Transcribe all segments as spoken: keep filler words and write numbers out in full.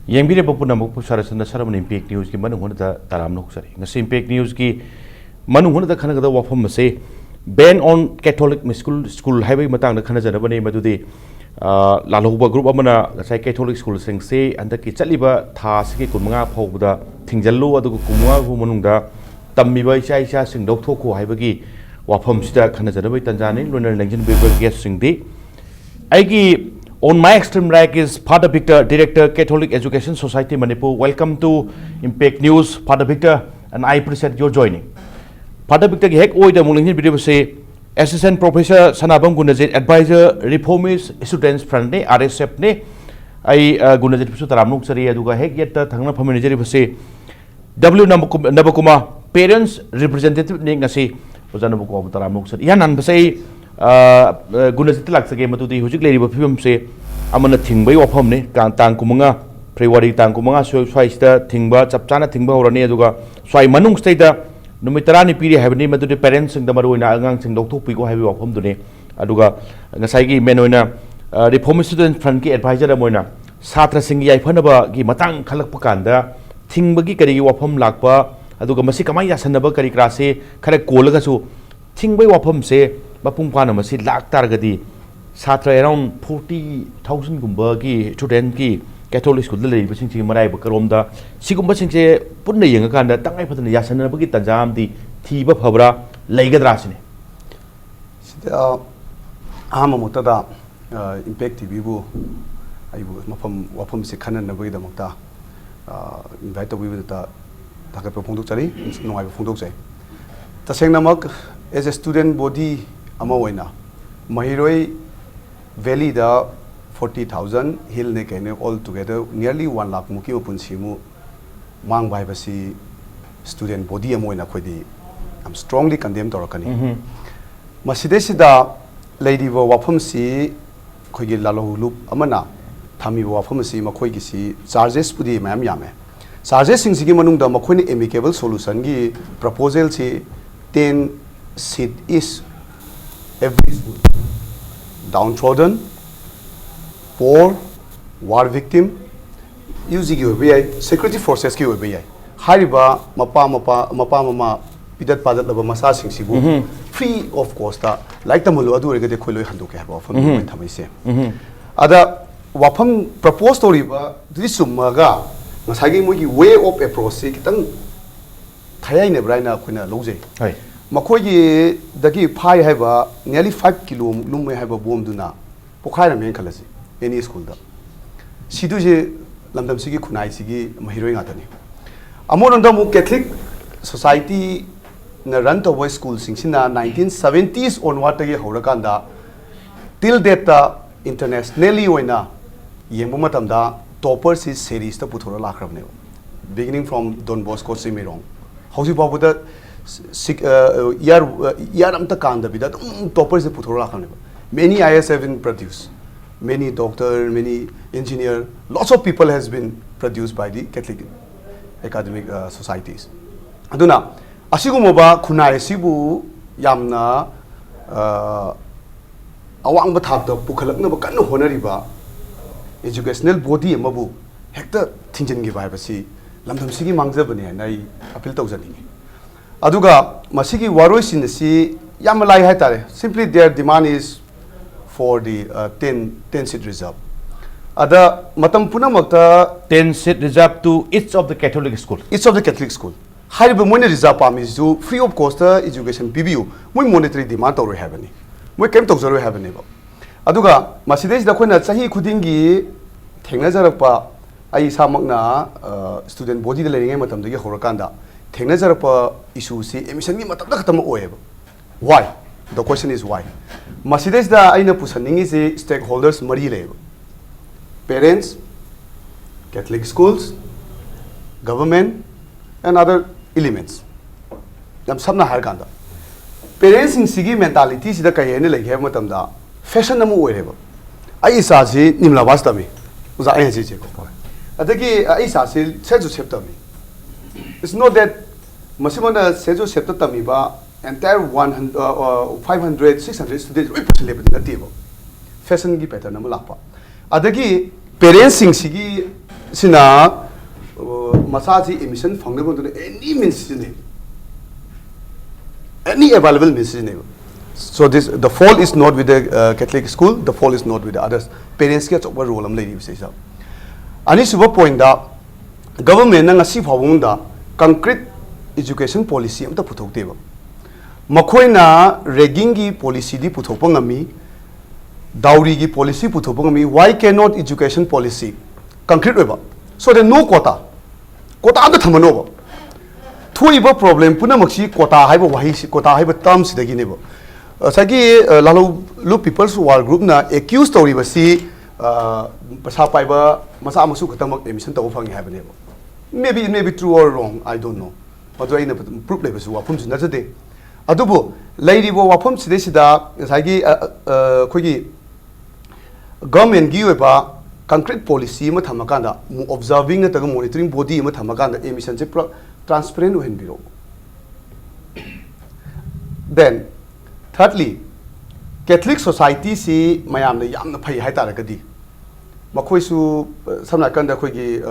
ꯌꯦꯡꯕꯤꯔꯤꯕ ꯄꯨꯝꯅꯃꯛꯄꯨ ꯁꯔꯁꯟꯗ ꯁꯔꯃꯟ ꯏꯝꯄꯦꯛ ꯅ꯭ꯌꯨꯁꯀꯤ ꯃꯅꯨꯡ ꯍꯨꯠꯅꯗ ꯇꯔꯥꯝꯅ ꯑꯣꯛꯆꯔꯤ꯫ ꯉꯁꯤ ꯏꯝꯄꯦꯛ ꯅ꯭ꯌꯨꯁꯀꯤ ꯃꯅꯨꯡ ꯍꯨꯠꯅꯗ ꯈꯟꯅꯒꯗꯕ ꯋꯥꯐꯝ ꯑꯁꯤ ban on Catholic school, school ꯍꯥꯏꯕꯒꯤ ꯃꯇꯥꯡꯗ ꯈꯟꯅꯖꯅꯕꯅꯤ꯫ ꯃꯗꯨꯗꯤ, ꯑ, ꯂꯥꯜꯍꯧꯕ ꯒ꯭ꯔꯨꯞ ꯑꯃꯅ ꯉꯁꯥꯏ ꯀꯦꯊꯣꯂꯤꯛ ꯁ꯭ꯀꯨꯜꯁꯤꯡꯁꯤ ꯍꯟꯗꯛꯀꯤ ꯆꯠꯂꯤꯕ ꯊꯥ ꯑꯁꯤꯒꯤ ꯀꯨꯟꯃꯉꯥ ꯐꯥꯎꯕꯗ ꯊꯤꯡꯖꯤꯜꯂꯨ, ꯑꯗꯨꯒ ꯀꯨꯟꯃꯉꯥ ꯐꯥꯎ ꯃꯅꯨꯡꯗ ꯇꯝꯃꯤꯕ ꯏꯆꯥ ꯏꯆꯥꯁꯤꯡ ꯂꯧꯊꯣꯛꯈꯣ ꯍꯥꯏꯕꯒꯤ ꯋꯥꯐꯝꯁꯤꯗ ꯈꯟꯅꯖꯅꯕꯒꯤ ꯇꯥꯟꯖꯥꯅꯤ꯫ ꯂꯣꯏꯅꯅ ꯂꯦꯡꯁꯤꯟꯕꯤꯕ ꯒꯦꯁꯁꯤꯡꯗꯤ ꯑꯩꯒꯤ on my extreme right is Father Victor, Director, Catholic Education Society, Manipur. Welcome to Impact News, Father Victor, and I appreciate your joining. Father Victorꯒꯤ ꯍꯦꯛ ꯑꯣꯏꯗ ꯑꯃꯨꯛ ꯂꯦꯡꯁꯤꯟꯕꯤꯔꯤꯕꯁꯤ Assistant Professor Sanabam ꯒꯨꯅꯖꯤꯠ, Advisor, Reformist Students Frontꯅꯤ, RSFꯅꯤ꯫ ꯑꯩ, ꯑ, ꯒꯨꯅꯖꯤꯠꯄꯨꯁꯨ ꯇꯔꯥꯝꯅ ꯑꯣꯛꯆꯔꯤ꯫ ꯑꯗꯨꯒ ꯍꯦꯛ ꯌꯦꯠꯇ ꯊꯪꯅ ꯐꯝꯃꯤꯟꯅꯖꯔꯤꯕꯁꯤ W ꯅꯕꯀꯨꯝ-, ꯅꯕꯀꯨꯃꯥ, Parents Representativeꯅꯤ꯫ ꯉꯁꯤ ꯑꯣꯖꯥ ꯅꯕꯀꯨꯃꯥꯕꯨ ꯇꯔꯥꯝꯅ ꯑꯣꯛꯆꯔꯤ꯫ ꯏꯍꯥꯟ ꯍꯥꯟꯕꯁꯦ ꯑꯩ, ꯑ, ꯑ, ꯒꯨꯅꯖꯤꯠꯇ ꯂꯥꯛꯆꯒꯦ꯫ ꯃꯗꯨꯗꯤ ꯍꯧꯖꯤꯛ ꯂꯩꯔꯤꯕ ꯐꯤꯕꯝꯁꯦ ꯑꯃꯅ ꯊꯤꯡꯕꯒꯤ ꯋꯥꯐꯝꯅꯤ꯫ ꯀꯥꯡ-, ꯇꯥꯡ ꯀꯨꯟꯃꯉꯥ, February ꯇꯥꯡ ꯀꯨꯟꯃꯉꯥ ꯁ꯭ꯋꯥꯏ-, ꯁ꯭ꯋꯥꯏꯁꯤꯗ ꯊꯤꯡꯕ, ꯆꯞ ꯆꯥꯅ ꯊꯤꯡꯕ ꯍꯧꯔꯅꯤ꯫ ꯑꯗꯨꯒ ꯁ꯭ꯋꯥꯏ ꯃꯅꯨꯡꯁꯤꯗꯩꯗ ꯅꯨꯃꯤꯠ ꯇꯔꯥꯅꯤ ꯄꯤꯔꯤ ꯍꯥꯏꯕꯅꯤ꯫ ꯃꯗꯨꯗꯤ parentꯁꯤꯡꯗ, ꯃꯔꯨꯑꯣꯏꯅ ꯑꯉꯥꯡꯁꯤꯡ ꯂꯧꯊꯣꯛꯄꯤꯈꯣ ꯍꯥꯏꯕꯒꯤ ꯋꯥꯐꯝꯗꯨꯅꯤ꯫ ꯑꯗꯨꯒ ꯉꯁꯥꯏꯒꯤ main ꯑꯣꯏꯅ, ꯑ, Reform Student Frontꯀꯤ advisor ꯑꯃ ꯑꯣꯏꯅ ꯁꯥꯇ꯭ꯔꯁꯤꯡꯒꯤ ꯌꯥꯏꯐꯅꯕꯒꯤ ꯃꯇꯥꯡ ꯈꯜꯂꯛꯄ ꯀꯥꯟꯗ ꯊꯤꯡꯕꯒꯤ ꯀꯔꯤꯒꯤ ꯋꯥꯐꯝ ꯂꯥꯛꯄ, ꯑꯗꯨꯒ ꯃꯁꯤ ꯀꯃꯥꯏꯅ ꯌꯥꯁꯟꯅꯕ ꯀꯔꯤ ꯀꯔꯥꯁꯦ ꯈꯔ ꯀꯣꯜꯂꯒꯁꯨ ꯊꯤꯡꯕꯒꯤ ꯋꯥꯐꯝꯁꯦ ꯃꯄꯨꯡ ꯐꯥꯅ ꯃꯁꯤ ꯂꯥꯛ ꯇꯥꯔꯒꯗꯤ ꯁꯥꯇ꯭ꯔ around forty thousandꯒꯨꯝꯕꯒꯤ studentꯀꯤ ꯀꯦꯊꯣꯂꯤꯛ ꯁ꯭ꯀꯨꯜꯗ ꯂꯩꯔꯤꯕꯁꯤꯡꯁꯤꯒꯤ ꯃꯔꯥꯏꯕꯛ ꯀꯔꯣꯝꯗ ꯁꯤꯒꯨꯝꯕꯁꯤꯡꯁꯦ ꯄꯨꯟꯅ ꯌꯦꯡꯉꯀꯥꯟꯗ ꯇꯉꯥꯏ ꯐꯗꯅ ꯌꯥꯁꯟꯅꯕꯒꯤ ꯇꯥꯟꯖꯥ ꯑꯃꯗꯤ ꯊꯤꯕ ꯐꯕ꯭ꯔꯥ, ꯂꯩꯒꯗ꯭ꯔꯥ ꯁꯤꯅꯤ꯫ ꯁꯤꯗ ꯑꯍꯥꯟꯕ ꯃꯛꯇꯗ, ꯑ, ꯏꯝꯄꯦꯛ ꯇꯤꯚꯤꯕꯨ ꯑꯩꯕꯨ ꯃꯐꯝ, ꯋꯥꯐꯝꯁꯤ ꯈꯟꯅꯅꯕꯒꯤꯗꯃꯛꯇ, ꯑ, invite ꯇꯧꯕꯤꯕꯗ ꯊꯥꯒꯠꯄ ꯐꯣꯡꯗꯣꯛꯆꯔꯤ, ꯅꯨꯡꯉꯥꯏꯕ ꯐꯣꯡꯗꯣꯛꯆꯩ꯫ ꯇꯁꯦꯡꯅꯃꯛ, as a student body ꯑꯃ ꯑꯣꯏꯅ ꯃꯍꯩꯔꯣꯏ valleyꯗ forty thousand, hillꯅꯦ ꯀꯩꯅꯦ, all together nearly one lakh ꯃꯨꯛꯀꯤ ꯃꯄꯨꯟꯁꯤ ꯑꯃꯨꯛ ꯃꯥꯡꯕ ꯍꯥꯏꯕꯁꯤ student body ꯑꯃ ꯑꯣꯏꯅ ꯑꯩꯈꯣꯏꯗꯤ ꯌꯥꯝ strongly condemn ꯇꯧꯔꯛꯀꯅꯤ꯫ ꯎꯝꯍꯨꯝ꯫ ꯃꯁꯤꯗꯩꯁꯤꯗ ꯂꯩꯔꯤꯕ ꯋꯥꯐꯝꯁꯤ ꯑꯩꯈꯣꯏꯒꯤ ꯂꯥꯜꯍꯧꯂꯨꯞ ꯑꯃꯅ ꯊꯝꯃꯤꯕ ꯋꯥꯐꯝ ꯑꯁꯤ ꯃꯈꯣꯏꯒꯤꯁꯤ chargesꯄꯨꯗꯤ ꯃꯌꯥꯝ ꯌꯥꯝꯃꯦ꯫ Chargesꯁꯤꯡꯁꯤꯒꯤ ꯃꯅꯨꯡꯗ ꯃꯈꯣꯏꯅ amicable solutionꯒꯤ proposalꯁꯤ ten seat is every school, downtrodden, poor, war victim, U ꯖꯤꯒꯤ ꯑꯣꯏꯕ ꯌꯥꯏ, ꯁꯦꯀ꯭ꯌꯨꯔꯤꯇꯤ ꯐꯣꯔꯁꯦꯁꯀꯤ ꯑꯣꯏꯕ ꯌꯥꯏ, ꯍꯥꯏꯔꯤꯕ ꯃꯄꯥ ꯃꯄꯥ ꯃꯄꯥ ꯃꯃꯥ ꯄꯤꯗꯠ ꯄꯥꯗꯠꯂꯕ ꯃꯆꯥꯁꯤꯡꯁꯤꯕꯨ ꯐ꯭ꯔꯤ ꯑꯣꯐ ꯀꯣꯁꯇ ꯂꯥꯏꯔꯤꯛ ꯇꯝꯍꯜꯂꯨ, ꯑꯗꯨ ꯑꯣꯏꯔꯒꯗꯤ ꯑꯩꯈꯣꯏ ꯂꯣꯏ ꯍꯟꯗꯣꯛꯀꯦ ꯍꯥꯏꯕ ꯋꯥꯐꯝꯗꯨ ꯑꯩꯈꯣꯏ ꯊꯝꯃꯛꯏꯁꯦ꯫ ꯑꯗ ꯋꯥꯐꯝ ꯄ꯭ꯔꯄꯣꯁ ꯇꯧꯔꯤꯕ ꯑꯗꯨꯗꯤ ꯆꯨꯝꯃꯒ ꯉꯁꯥꯏꯒꯤ ꯃꯣꯏꯒꯤ ꯋꯦ ꯑꯣꯐ ꯑꯦꯄ꯭ꯔꯣꯆꯁꯤ ꯈꯤꯇꯪ ꯈꯌꯥꯏꯅꯕ꯭ꯔꯥ ꯍꯥꯏꯅ ꯑꯩꯈꯣꯏꯅ ꯂꯧꯖꯩ꯫ ꯍꯣꯏ꯫ ꯃꯈꯣꯏꯒꯤꯗꯒꯤ ꯐꯥꯏ ꯍꯥꯏꯕ nearly five ꯀꯤꯂꯣꯃꯨꯛ ꯂꯨꯝꯃꯦ ꯍꯥꯏꯕ ꯕꯣꯝꯗꯨꯅ ꯄꯣꯈꯥꯏꯔꯝꯃꯦꯅ ꯈꯜꯂꯁꯤ ꯑꯦꯅꯤ ꯁ꯭ꯀꯨꯜꯗ꯫ ꯁꯤꯗꯣꯏꯁꯦ ꯂꯝꯗꯝꯁꯤꯒꯤ ꯈꯨꯟꯅꯥꯏꯁꯤꯒꯤ ꯃꯍꯩꯔꯣꯏ ꯉꯥꯛꯇꯅꯤ꯫ ꯑꯃꯔꯣꯝꯗ ꯑꯃꯨꯛ ꯀꯦꯊꯂꯤꯛ ꯁꯣꯁꯥꯏꯇꯤꯅ ꯔꯟ ꯇꯧꯕ ꯁ꯭ꯀꯨꯜꯁꯤꯡꯁꯤꯅ nineteen seventies onwardꯇꯒꯤ ꯍꯧꯔꯀꯥꯟꯗ till dateꯇ internationally ꯑꯣꯏꯅ ꯌꯦꯡꯕ ꯃꯇꯝꯗ ꯇꯣꯄꯔꯁꯤ ꯁꯦꯔꯤꯁꯇ ꯄꯨꯊꯣꯔꯛ ꯂꯥꯛꯈ꯭ꯔꯕꯅꯦꯕ꯫ Beginning from Don Bosco Chingmeirong, ꯍꯧꯖꯤꯛ ꯐꯥꯎꯕꯗ ꯏꯌꯥꯔ ꯏꯌꯥꯔ ꯑꯝꯇ ꯀꯥꯟꯗꯕꯤꯗ ꯑꯗꯨꯝ ꯇꯣꯄꯔꯁꯤ ꯄꯨꯊꯣꯔꯛ ꯂꯥꯛꯈ꯭ꯔꯕꯅꯦꯕ꯫ Many I A S have been produced, many doctor, many engineer, lots of people has been produced by the Catholic academic uh, societies. ꯑꯗꯨꯅ ꯑꯁꯤꯒꯨꯝꯂꯕ ꯈꯨꯟꯅꯥꯏ ꯑꯁꯤꯕꯨ ꯌꯥꯝꯅ ꯑ, ꯑꯋꯥꯡꯕ ꯊꯥꯛꯇ ꯄꯨꯈꯠꯂꯛꯅꯕ ꯀꯟꯅ ꯍꯣꯠꯅꯔꯤꯕ educational body ꯑꯃꯕꯨ ꯍꯦꯛꯇ ꯊꯤꯡꯖꯤꯟꯈꯤꯕ ꯍꯥꯏꯕꯁꯤ ꯂꯝꯗꯝꯁꯤꯒꯤ ꯃꯥꯡꯖꯕꯅꯤ ꯍꯥꯏꯅ ꯑꯩ ꯑꯄꯤꯜ ꯇꯧꯖꯅꯤꯡꯉꯤ꯫ ꯑꯗꯨꯒ ꯃꯁꯤꯒꯤ ꯋꯥꯔꯣꯏꯁꯤꯟ ꯑꯁꯤ ꯌꯥꯝꯅ ꯂꯥꯏ ꯍꯥꯏꯇꯥꯔꯦ꯫ Simply their demand is for the uh, ten ten seat reserve. ꯑꯗ ꯃꯇꯝ ꯄꯨꯝꯅꯃꯛꯇ ten seat reserved to each of the Catholic school. Each of the Catholic school. ꯍꯥꯏꯔꯤꯕ ꯃꯣꯏꯅ reserve ꯄꯥꯝꯃꯤꯁꯤꯁꯨ free of cost education ꯄꯤꯕꯤꯌꯨ, ꯃꯣꯏ monetary demand ꯇꯧꯔꯣꯏ ꯍꯥꯏꯕꯅꯤ, ꯃꯣꯏ ꯀꯔꯤꯝ ꯇꯧꯖꯔꯣꯏ ꯍꯥꯏꯕꯅꯦꯕ꯫ ꯑꯗꯨꯒ ꯃꯁꯤꯗꯩꯁꯤꯗ ꯑꯩꯈꯣꯏꯅ ꯆꯍꯤ ꯈꯨꯗꯤꯡꯒꯤ ꯊꯦꯡꯅꯖꯔꯛꯄ, ꯑꯩ ꯏꯁꯥꯃꯛꯅ ꯁ꯭ꯇꯨꯗꯦꯟ ꯕꯣꯗꯤꯗ ꯂꯩꯔꯤꯉꯩ ꯃꯇꯝꯗꯒꯤ ꯍꯧꯔꯀꯥꯟꯗ ꯊꯦꯡꯅꯖꯔꯛꯄ ꯏꯁꯨꯁꯤ ꯑꯦꯗꯃꯤꯁꯟꯒꯤ ꯃꯇꯝꯗ ꯈꯛꯇꯃꯛ ꯑꯣꯏꯌꯦꯕ꯫ Why? The question is why? ꯃꯁꯤꯗꯩꯁꯤꯗ ꯑꯩꯅ ꯄꯨꯁꯟꯅꯤꯡꯉꯤꯁꯤ ꯁ꯭ꯇꯦꯛ ꯍꯣꯜꯗꯔꯁ ꯃꯔꯤ ꯂꯩꯌꯦꯕ: parents, Catholic schools, government and other elements. ꯌꯥꯝ ꯁꯝꯅ ꯍꯥꯏꯔꯀꯥꯟꯗ ꯄꯦꯔꯦꯟꯁꯁꯤꯡꯁꯤꯒꯤ ꯃꯦꯟꯇꯥꯂꯤꯇꯤꯁꯤꯗ ꯀꯔꯤ ꯍꯥꯏꯅ ꯂꯩꯒꯦ ꯍꯥꯏꯕ ꯃꯇꯝꯗ ꯐꯦꯁꯟ ꯑꯃ ꯑꯣꯏꯔꯦꯕ꯫ ꯑꯩ ꯏꯆꯥꯁꯤ ꯅꯤꯝꯂꯥꯕꯥꯁ ꯇꯝꯃꯤ, ꯑꯣꯖꯥ ꯑꯩ ꯍꯥꯏꯖꯩꯁꯦꯀꯣ꯫ ꯑꯗꯒꯤ ꯑꯩ ꯏꯆꯥꯁꯤ ꯁꯦꯟ ꯖꯣꯁꯦꯞ ꯇꯝꯃꯤ꯫ It's not that ꯃꯁꯤꯃꯅ ꯁꯦꯟ ꯖꯣꯁꯦꯞꯇ ꯇꯝꯃꯤꯕ entire one hundred, uh, uh, five hundred, six hundred students ꯂꯣꯏ ꯄꯨꯁꯤꯜꯂꯦꯕꯗꯤ ꯅꯠꯇꯦꯕ꯫ ꯐꯦꯁꯟꯒꯤ ꯄꯦꯇꯔꯟ ꯑꯃ ꯂꯥꯛꯄ꯫ ꯑꯗꯒꯤ ꯄꯦꯔꯦꯟꯁꯁꯤꯡꯁꯤꯒꯤ ꯁꯤꯅ ꯃꯆꯥꯁꯤ ꯑꯦꯗꯃꯤꯁꯟ ꯐꯪꯅꯕ ꯃꯇꯝꯗ ꯑꯦꯅꯤ ꯃꯤꯟꯁ ꯁꯤꯖꯤꯟꯅꯩ, ꯑꯦꯅꯤ ꯑꯦꯕꯥꯏꯂꯦꯕꯜ ꯃꯤꯟꯁ ꯁꯤꯖꯤꯟꯅꯩꯕ꯫ So this, the fault is not with the Catholic school, the fault is not with the others. ꯄꯦꯔꯦꯟꯁꯀꯤ ꯑꯆꯧꯕ ꯔꯣꯜ ꯑꯃ ꯂꯩꯔꯤꯕꯁꯦ ꯁꯤꯗ꯫ ꯑꯅꯤꯁꯨꯕ ꯄꯣꯏꯟꯗ, ꯒꯚꯔꯟꯃꯦꯟꯅ ꯉꯁꯤ ꯐꯥꯎꯕ ꯃꯅꯨꯡꯗ ꯀꯟꯀ꯭ꯔꯤꯠ ꯑꯦꯖꯨꯀꯦꯁꯟ ꯄꯣꯂꯤꯁꯤ ꯑꯝꯇ ꯄꯨꯊꯣꯛꯇꯦꯕ꯫ ꯃꯈꯣꯏꯅ ꯔꯦꯒꯤꯡꯒꯤ ꯄꯣꯂꯤꯁꯤꯗꯤ ꯄꯨꯊꯣꯛꯄ ꯉꯝꯃꯤ, ꯗꯥꯎꯔꯤꯒꯤ ꯄꯣꯂꯤꯁꯤ ꯄꯨꯊꯣꯛꯄ ꯉꯝꯃꯤ, why cannot education policy concrete ꯑꯣꯏꯕ? So there no quota, ꯀꯣꯇꯥ ꯑꯝꯇ ꯊꯝꯃꯅꯣꯕ꯫ ꯊꯣꯛꯏꯕ ꯄ꯭ꯔꯣꯕ꯭ꯂꯦꯝ ꯄꯨꯝꯅꯃꯛꯁꯤ ꯀꯣꯇꯥ ꯍꯥꯏꯕ ꯋꯥꯍꯩꯁꯤ, ꯀꯣꯇꯥ ꯍꯥꯏꯕ ꯇꯔꯝꯁꯤꯗꯒꯤꯅꯦꯕ꯫ ꯉꯁꯥꯏꯒꯤ ꯂꯥꯂꯣꯡ ꯄꯤꯄꯜꯁ ꯋꯥꯔ ꯒ꯭ꯔꯨꯞꯅ ꯑꯦꯀ꯭ꯌꯨꯁ ꯇꯧꯔꯤꯕꯁꯤ ꯄꯩꯁꯥ ꯄꯥꯏꯕ ꯃꯆꯥ ꯃꯁꯨ ꯈꯛꯇꯃꯛ ꯑꯦꯗꯃꯤꯁꯟ ꯇꯧꯕ ꯐꯪꯉꯤ ꯍꯥꯏꯕꯅꯦꯕ꯫ Maybe it may be true or wrong, I don't know. ꯃꯗꯨ ꯑꯩꯅ ꯄ꯭ꯔꯨꯞ ꯂꯩꯕꯁꯨ ꯋꯥꯐꯝꯁꯨ ꯅꯠꯆꯗꯦ꯫ ꯑꯗꯨꯕꯨ ꯂꯩꯔꯤꯕ ꯋꯥꯐꯝꯁꯤꯗꯩꯁꯤꯗ ꯉꯁꯥꯏꯒꯤ ꯑꯩꯈꯣꯏꯒꯤ ꯒꯚꯔꯟꯃꯦꯟꯒꯤ ꯑꯣꯏꯕ ꯀꯟꯀ꯭ꯔꯤꯠ ꯄꯣꯂꯤꯁꯤ ꯑꯃ ꯊꯝꯃꯀꯥꯟꯗ, ꯑꯣꯕꯖꯥꯔꯚꯤꯡ ꯅꯠꯇ꯭ꯔꯒ ꯃꯣꯅꯤꯇꯔꯤꯡ ꯕꯣꯗꯤ ꯑꯃ ꯊꯝꯃꯀꯥꯟꯗ ꯑꯦꯗꯃꯤꯁꯟꯁꯦ ꯄꯨꯔꯥ transparent ꯑꯣꯏꯍꯟꯕꯤꯔꯛꯎ꯫ Then, thirdly, Catholic society ꯁꯤ ꯃꯌꯥꯝꯅ ꯌꯥꯝꯅ ꯐꯩ ꯍꯥꯏꯇꯥꯔꯒꯗꯤ, ꯃꯈꯣꯏꯁꯨ ꯁꯝꯅ ꯍꯥꯏꯔꯀꯥꯟꯗ ꯑꯩꯈꯣꯏꯒꯤ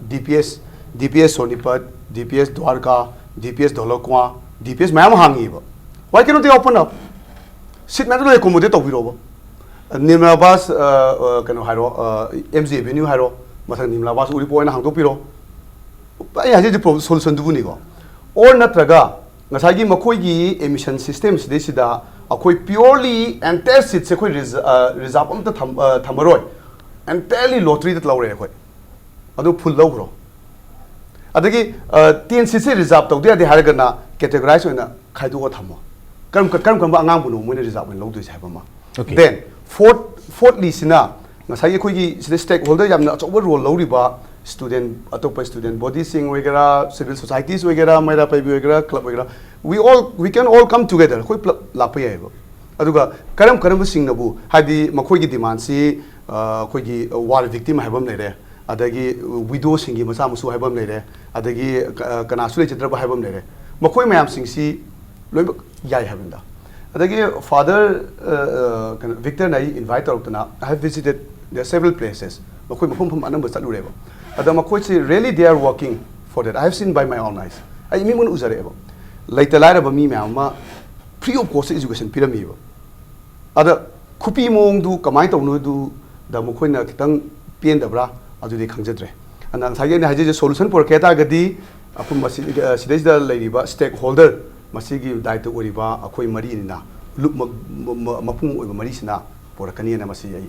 ꯗꯤ ꯄꯤ ꯑꯦꯁ, ꯗꯤ ꯄꯤ ꯑꯦꯁ ꯁꯣꯅꯤꯄꯠ, ꯗꯤ ꯄꯤ ꯑꯦꯁ ꯗ꯭ꯋꯥꯔꯀꯥ, ꯗꯤ ꯄꯤ ꯑꯦꯁ ꯙꯣꯂꯀ꯭ꯋꯥ, ꯗꯤ ꯄꯤ ꯑꯦꯁ ꯃꯌꯥꯝ ꯍꯥꯡꯉꯤꯕ꯫ Why cannot they open up? ꯁꯤꯠ ꯃꯌꯥꯝꯗꯣ ꯂꯣꯏ ꯑꯦꯀꯣꯃꯣꯗꯦꯠ ꯇꯧꯕꯤꯔꯣꯕ꯫ ꯅꯤꯔꯃꯂꯥ ꯕꯥꯁ, ꯀꯩꯅꯣ ꯍꯥꯏꯔꯣ, ꯑꯦꯝ ꯖꯤ ꯑꯦꯚꯦꯅ꯭ꯌꯨ ꯍꯥꯏꯔꯣ, ꯃꯊꯪ ꯅꯤꯔꯃꯂꯥ ꯕꯥꯁ ꯎꯔꯤꯄꯣꯛ ꯑꯣꯏꯅ ꯍꯥꯡꯗꯣꯛꯄꯤꯔꯣ꯫ ꯑꯩ ꯍꯥꯏꯖꯔꯤꯁꯦ ꯁꯣꯂꯨꯁꯟꯗꯨꯕꯨꯅꯤꯀꯣ꯫ ꯑꯣꯔ ꯅꯠꯇ꯭ꯔꯒ ꯉꯁꯥꯏꯒꯤ ꯃꯈꯣꯏꯒꯤ ꯑꯦꯗꯃꯤꯁꯟ ꯁꯤꯁꯇꯦꯝ ꯁꯤꯗꯩꯁꯤꯗ ꯑꯩꯈꯣꯏ ꯄꯤꯌꯣꯔꯂꯤ ꯑꯦꯟꯇꯥꯌꯔ ꯁꯤꯠꯁꯦ ꯑꯩꯈꯣꯏ ꯔꯤꯖꯥꯔꯕ ꯑꯝꯇ ꯊꯝꯃꯔꯣꯏ, ꯑꯦꯟꯇꯥꯌꯔꯂꯤ ꯂꯣꯇ꯭ꯔꯤꯗ ꯂꯧꯔꯦ ꯑꯩꯈꯣꯏ꯫ ꯑꯗꯨ ꯐꯨꯜ ꯂꯧꯈ꯭ꯔꯣ꯫ ꯑꯗꯒꯤ ꯇꯦꯟ ꯁꯤꯠꯁꯦ ꯔꯤꯖꯥꯔꯕ ꯇꯧꯗ ꯌꯥꯗꯦ ꯍꯥꯏꯔꯒꯅ ꯀꯦꯇꯦꯒꯣꯔꯥꯏꯁ ꯑꯣꯏꯅ ꯈꯥꯏꯗꯣꯛꯑ ꯊꯝꯃꯣ꯫ ꯀꯔꯝ ꯀꯔꯝ ꯀꯔꯝꯕ ꯑꯉꯥꯡꯕꯨꯅꯣ ꯃꯣꯏꯅ ꯔꯤꯖꯥꯔꯕ ꯑꯣꯏꯅ ꯂꯧꯗꯣꯏꯁꯦ ꯍꯥꯏꯕ ꯑꯃ꯫ Okay. Then fourth, fourthly ꯁꯤꯅ ꯉꯁꯥꯏꯒꯤ ꯑꯩꯈꯣꯏꯒꯤ ꯁꯤꯗ ꯁ꯭ꯇꯦꯛ ꯍꯣꯜꯗꯔ ꯌꯥꯝꯅ ꯑꯆꯧꯕ ꯔꯣꯜ ꯂꯧꯔꯤꯕ ꯁ꯭ꯇꯨꯗꯦꯟ, ꯑꯇꯣꯞꯄ ꯁ꯭ꯇꯨꯗꯦꯟ ꯕꯣꯗꯤꯁꯤꯡ ꯑꯣꯏꯒꯦꯔꯥ, ꯁꯤꯚꯤꯜ ꯁꯣꯁꯥꯏꯇꯤꯁ ꯑꯣꯏꯒꯦꯔꯥ, ꯃꯩꯔꯥ ꯄꯥꯏꯕꯤ ꯑꯣꯏꯒꯦꯔꯥ, ꯀ꯭ꯂꯕ ꯑꯣꯏꯒꯦꯔꯥ, we all, we can all come together, ꯑꯩꯈꯣꯏ ꯄꯨꯂꯞ ꯂꯥꯛꯄ ꯌꯥꯏꯑꯕ꯫ ꯑꯗꯨꯒ ꯀꯔꯝ ꯀꯔꯝꯕꯁꯤꯡꯅꯕꯨ, ꯍꯥꯏꯗꯤ ꯃꯈꯣꯏꯒꯤ ꯗꯤꯃꯥꯟꯁꯤ ꯑꯩꯈꯣꯏꯒꯤ ꯋꯥꯔ ꯚꯤꯛꯇꯤꯝ ꯍꯥꯏꯕ ꯑꯃ ꯂꯩꯔꯦ, ꯑꯗꯒꯤ ꯋꯤꯗꯣꯁꯤꯡꯒꯤ ꯃꯆꯥ ꯃꯁꯨ ꯍꯥꯏꯕ ꯑꯃ ꯂꯩꯔꯦ, ꯑꯗꯒꯤ ꯀꯅꯥꯁꯨ ꯂꯩꯖꯗ꯭ꯔꯕ ꯍꯥꯏꯕ ꯑꯃ ꯂꯩꯔꯦ꯫ ꯃꯈꯣꯏ ꯃꯌꯥꯝꯁꯤꯡꯁꯤ ꯂꯣꯏꯅꯃꯛ ꯌꯥꯏ ꯍꯥꯏꯕꯅꯤꯗ꯫ ꯑꯗꯒꯤ ꯐꯥꯗꯔ ꯀꯩꯅꯣ ꯚꯤꯛꯇꯔꯅ ꯑꯩ invite ꯇꯧꯔꯛꯇꯅ, I have visited there several places, ꯃꯈꯣꯏ ꯃꯐꯝ ꯃꯐꯝ ꯑꯅꯝꯕ ꯆꯠꯂꯨꯔꯦꯕ꯫ ꯑꯗ ꯃꯈꯣꯏꯁꯤ really they are working for that, I have seen by my own eyes. ꯑꯩ ꯃꯤꯉꯣꯟꯗ ꯎꯖꯔꯛꯑꯦꯕ, ꯂꯩꯇ ꯂꯥꯏꯔꯕ ꯃꯤ ꯃꯌꯥꯝ ꯑꯃ free of cost education ꯄꯤꯔꯝꯃꯤꯕ꯫ ꯑꯗ ꯈꯨꯄꯤ ꯃꯑꯣꯡꯗꯨ ꯀꯃꯥꯏꯅ ꯇꯧꯕꯅꯣꯗꯨꯗ ꯃꯈꯣꯏꯅ ꯈꯤꯇꯪ ꯄꯦꯟꯗꯕ꯭ꯔꯥ, ꯑꯗꯨꯗꯤ ꯈꯪꯖꯗ꯭ꯔꯦ꯫ ꯑꯗ ꯉꯁꯥꯏꯒꯤ ꯑꯩꯅ ꯍꯥꯏꯖꯔꯤꯁꯦ, solution ꯄꯨꯔꯛꯀꯦ ꯍꯥꯏ ꯇꯥꯔꯒꯗꯤ ꯑꯩꯈꯣꯏ ꯃꯁꯤ, ꯑ, ꯁꯤꯗꯩꯁꯤꯗ ꯂꯩꯔꯤꯕ stakeholder, ꯃꯁꯤꯒꯤ ꯗꯥꯏꯇ ꯑꯣꯏꯔꯤꯕ ꯑꯩꯈꯣꯏ ꯃꯔꯤꯅꯤꯅ, ꯂꯨꯞ ꯃ-, ꯃ-, ꯃ-, ꯃꯄꯨꯡ ꯑꯣꯏꯕ ꯃꯔꯤꯁꯤꯅ ꯄꯨꯔꯛꯀꯅꯤꯅ ꯃꯁꯤ ꯑꯩ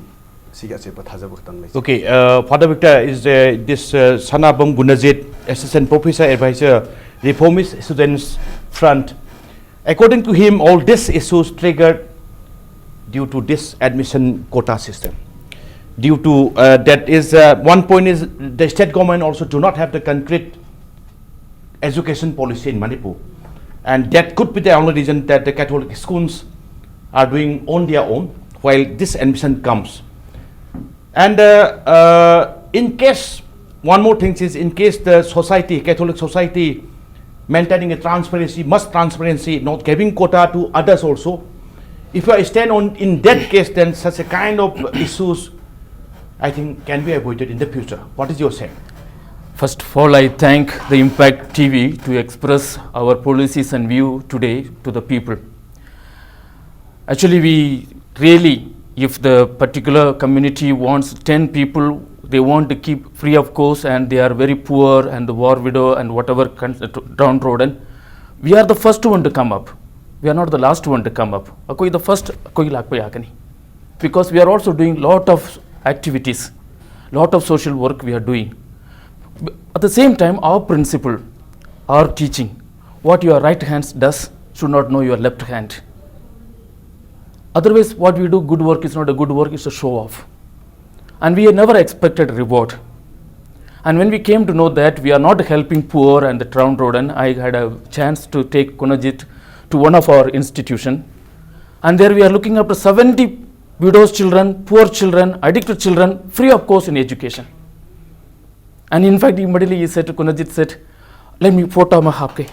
ꯁꯤꯒꯤ ꯑꯆꯦꯠꯄ ꯊꯥꯖꯕ ꯈꯛꯇꯪ ꯂꯩꯖꯩ꯫ Okay, uh, Father Victor, is uh, this uh, Sanabam Gunajit, Assistant Professor Advisor, Reformist Students Front. According to him, all these issues triggered due to this admission quota system. Due to uh, that is uh, one point is the state government also do not have the concrete education policy in Manipur, and that could be the only reason that the Catholic schools are doing on their own while this admission comes. And uh, uh, in case, one more thing is, in case the society, Catholic society, maintaining a transparency, much transparency, not giving quota to others also, if you stand on in that case, then such a kind of issues, I think, can be avoided in the future. What is your say? First of all, I thank the Impact T V to express our policies and view today to the people. Actually, we really, if the particular community wants ten people, they want to keep free of cost, and they are very poor and the war widow and whatever con- downtrodden, we are the first one to come up. We are not the last one to come up. ꯑꯩꯈꯣꯏ the first ꯑꯩꯈꯣꯏ ꯂꯥꯛꯄ ꯌꯥꯒꯅꯤ. Because we are also doing lot of activities, lot of social work we are doing. At the same time, our principle, our teaching, what your right hand does should not know your left hand. Otherwise, what we do, good work is not a good work, it's a show off. And we never expected reward. And when we came to know that we are not helping poor and the downtrodden, I had a chance to take Kunajit to one of our institution. And there we are looking after seventy widows' children, poor children, addicted children, free of cost in education. And in fact, immediately he said, Kunajit said, let me photo में आपके,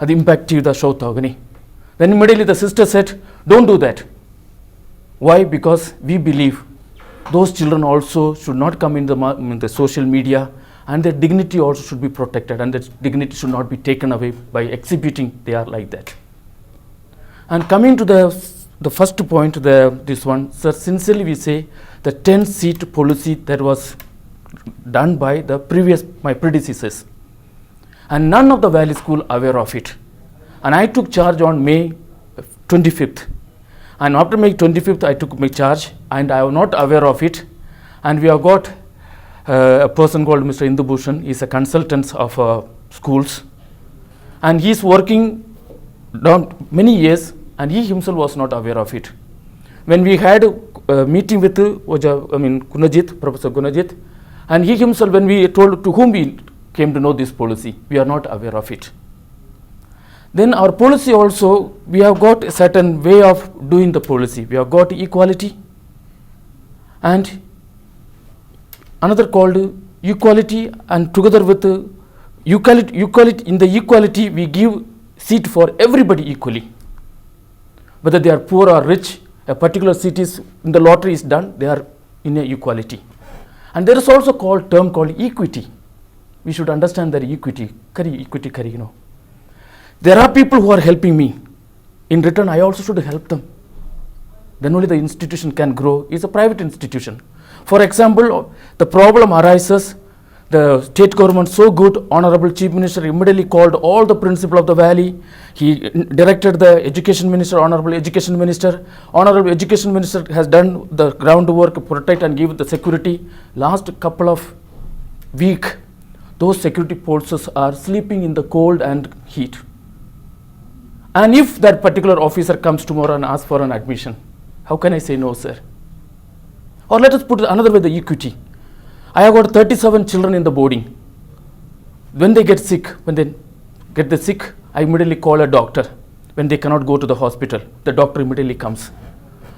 అది Impact T V दा show था नहीं. Then immediately the sister said, don't do that. Why? Because we believe those children also should not come in the, ma- in the social media, and their dignity also should be protected, and their dignity should not be taken away by exhibiting they are like that. And coming to the, the first point, the, this one, sir, sincerely we say the ten seat policy that was done by the previous, my predecessors, and none of the valley school aware of it. And I took charge on May twenty-fifth. And after May twenty-fifth, I took my charge, and I was not aware of it. And we have got uh, a person called Mister Indubhushan. He's a consultant of uh, schools, and he's working down many years, and he himself was not aware of it. When we had a meeting with uh, Oja, I mean Gunajit, Professor Gunajit, and he himself, when we told to whom we came to know this policy, we are not aware of it. Then our policy also, we have got a certain way of doing the policy. We have got equality, and another called equality, and together with uh, equality, equality, in the equality we give seat for everybody equally. Whether they are poor or rich, a particular seat is, in the lottery is done, they are in a equality. And there is also called, term called equity. We should understand that equity. Kari equity kari, you know. There are people who are helping me. In return, I also should help them. Then only the institution can grow. It's a private institution. For example, the problem arises, the state government so good, Honorable Chief Minister immediately called all the principal of the valley. He directed the education minister, Honorable Education Minister. Honorable Education Minister has done the groundwork, protect and give the security. Last couple of week, those security forces are sleeping in the cold and heat. And if that particular officer comes tomorrow and asks for an admission, how can I say no, sir? Or let us put it another way, the equity. I have got thirty-seven children in the boarding. When they get sick, when they get the sick, I immediately call a doctor. When they cannot go to the hospital, the doctor immediately comes.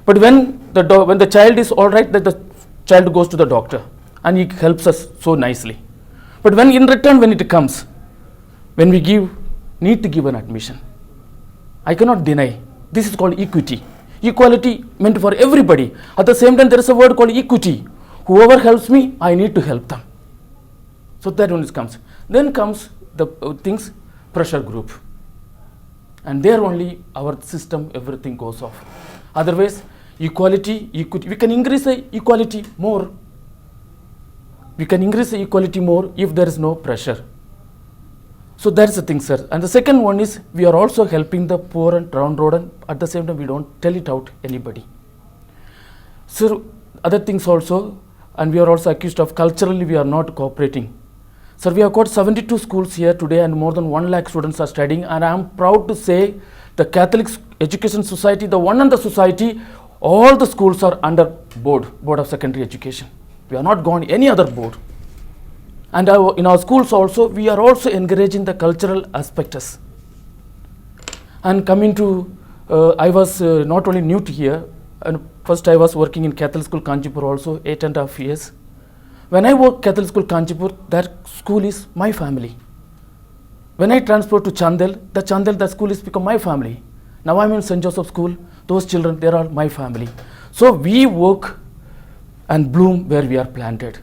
But when the do- when the child is all right, that the child goes to the doctor and he helps us so nicely. But when in return, when it comes, when we give, need to give an admission. I cannot deny. This is called equity. Equality meant for everybody. At the same time, there is a word called equity. Whoever helps me, I need to help them. So that one is comes. Then comes the uh, things, pressure group. And there only our system, everything goes off. Otherwise, equality, equity, we can increase the equality more. We can increase the equality more if there is no pressure. So that's the thing, sir. And the second one is, we are also helping the poor and downtrodden. At the same time, we don't tell it out anybody. Sir, other things also, and we are also accused of culturally we are not cooperating. Sir, we have got seventy-two schools here today and more than one lakh students are studying, and I am proud to say the Catholic Education Society, the one and the society, all the schools are under board, Board of Secondary Education. We have not gone any other board. And our, in our schools also, we are also encouraging the cultural aspects. And coming to, uh, I was uh, not only new to here, and first I was working in Catholic School Kanchipur also, eight and a half years. When I work Catholic School Kanchipur, that school is my family. When I transfer to Chandel, the Chandel, the school is become my family. Now I'm in Saint Joseph School, those children, they are my family. So we work and bloom where we are planted.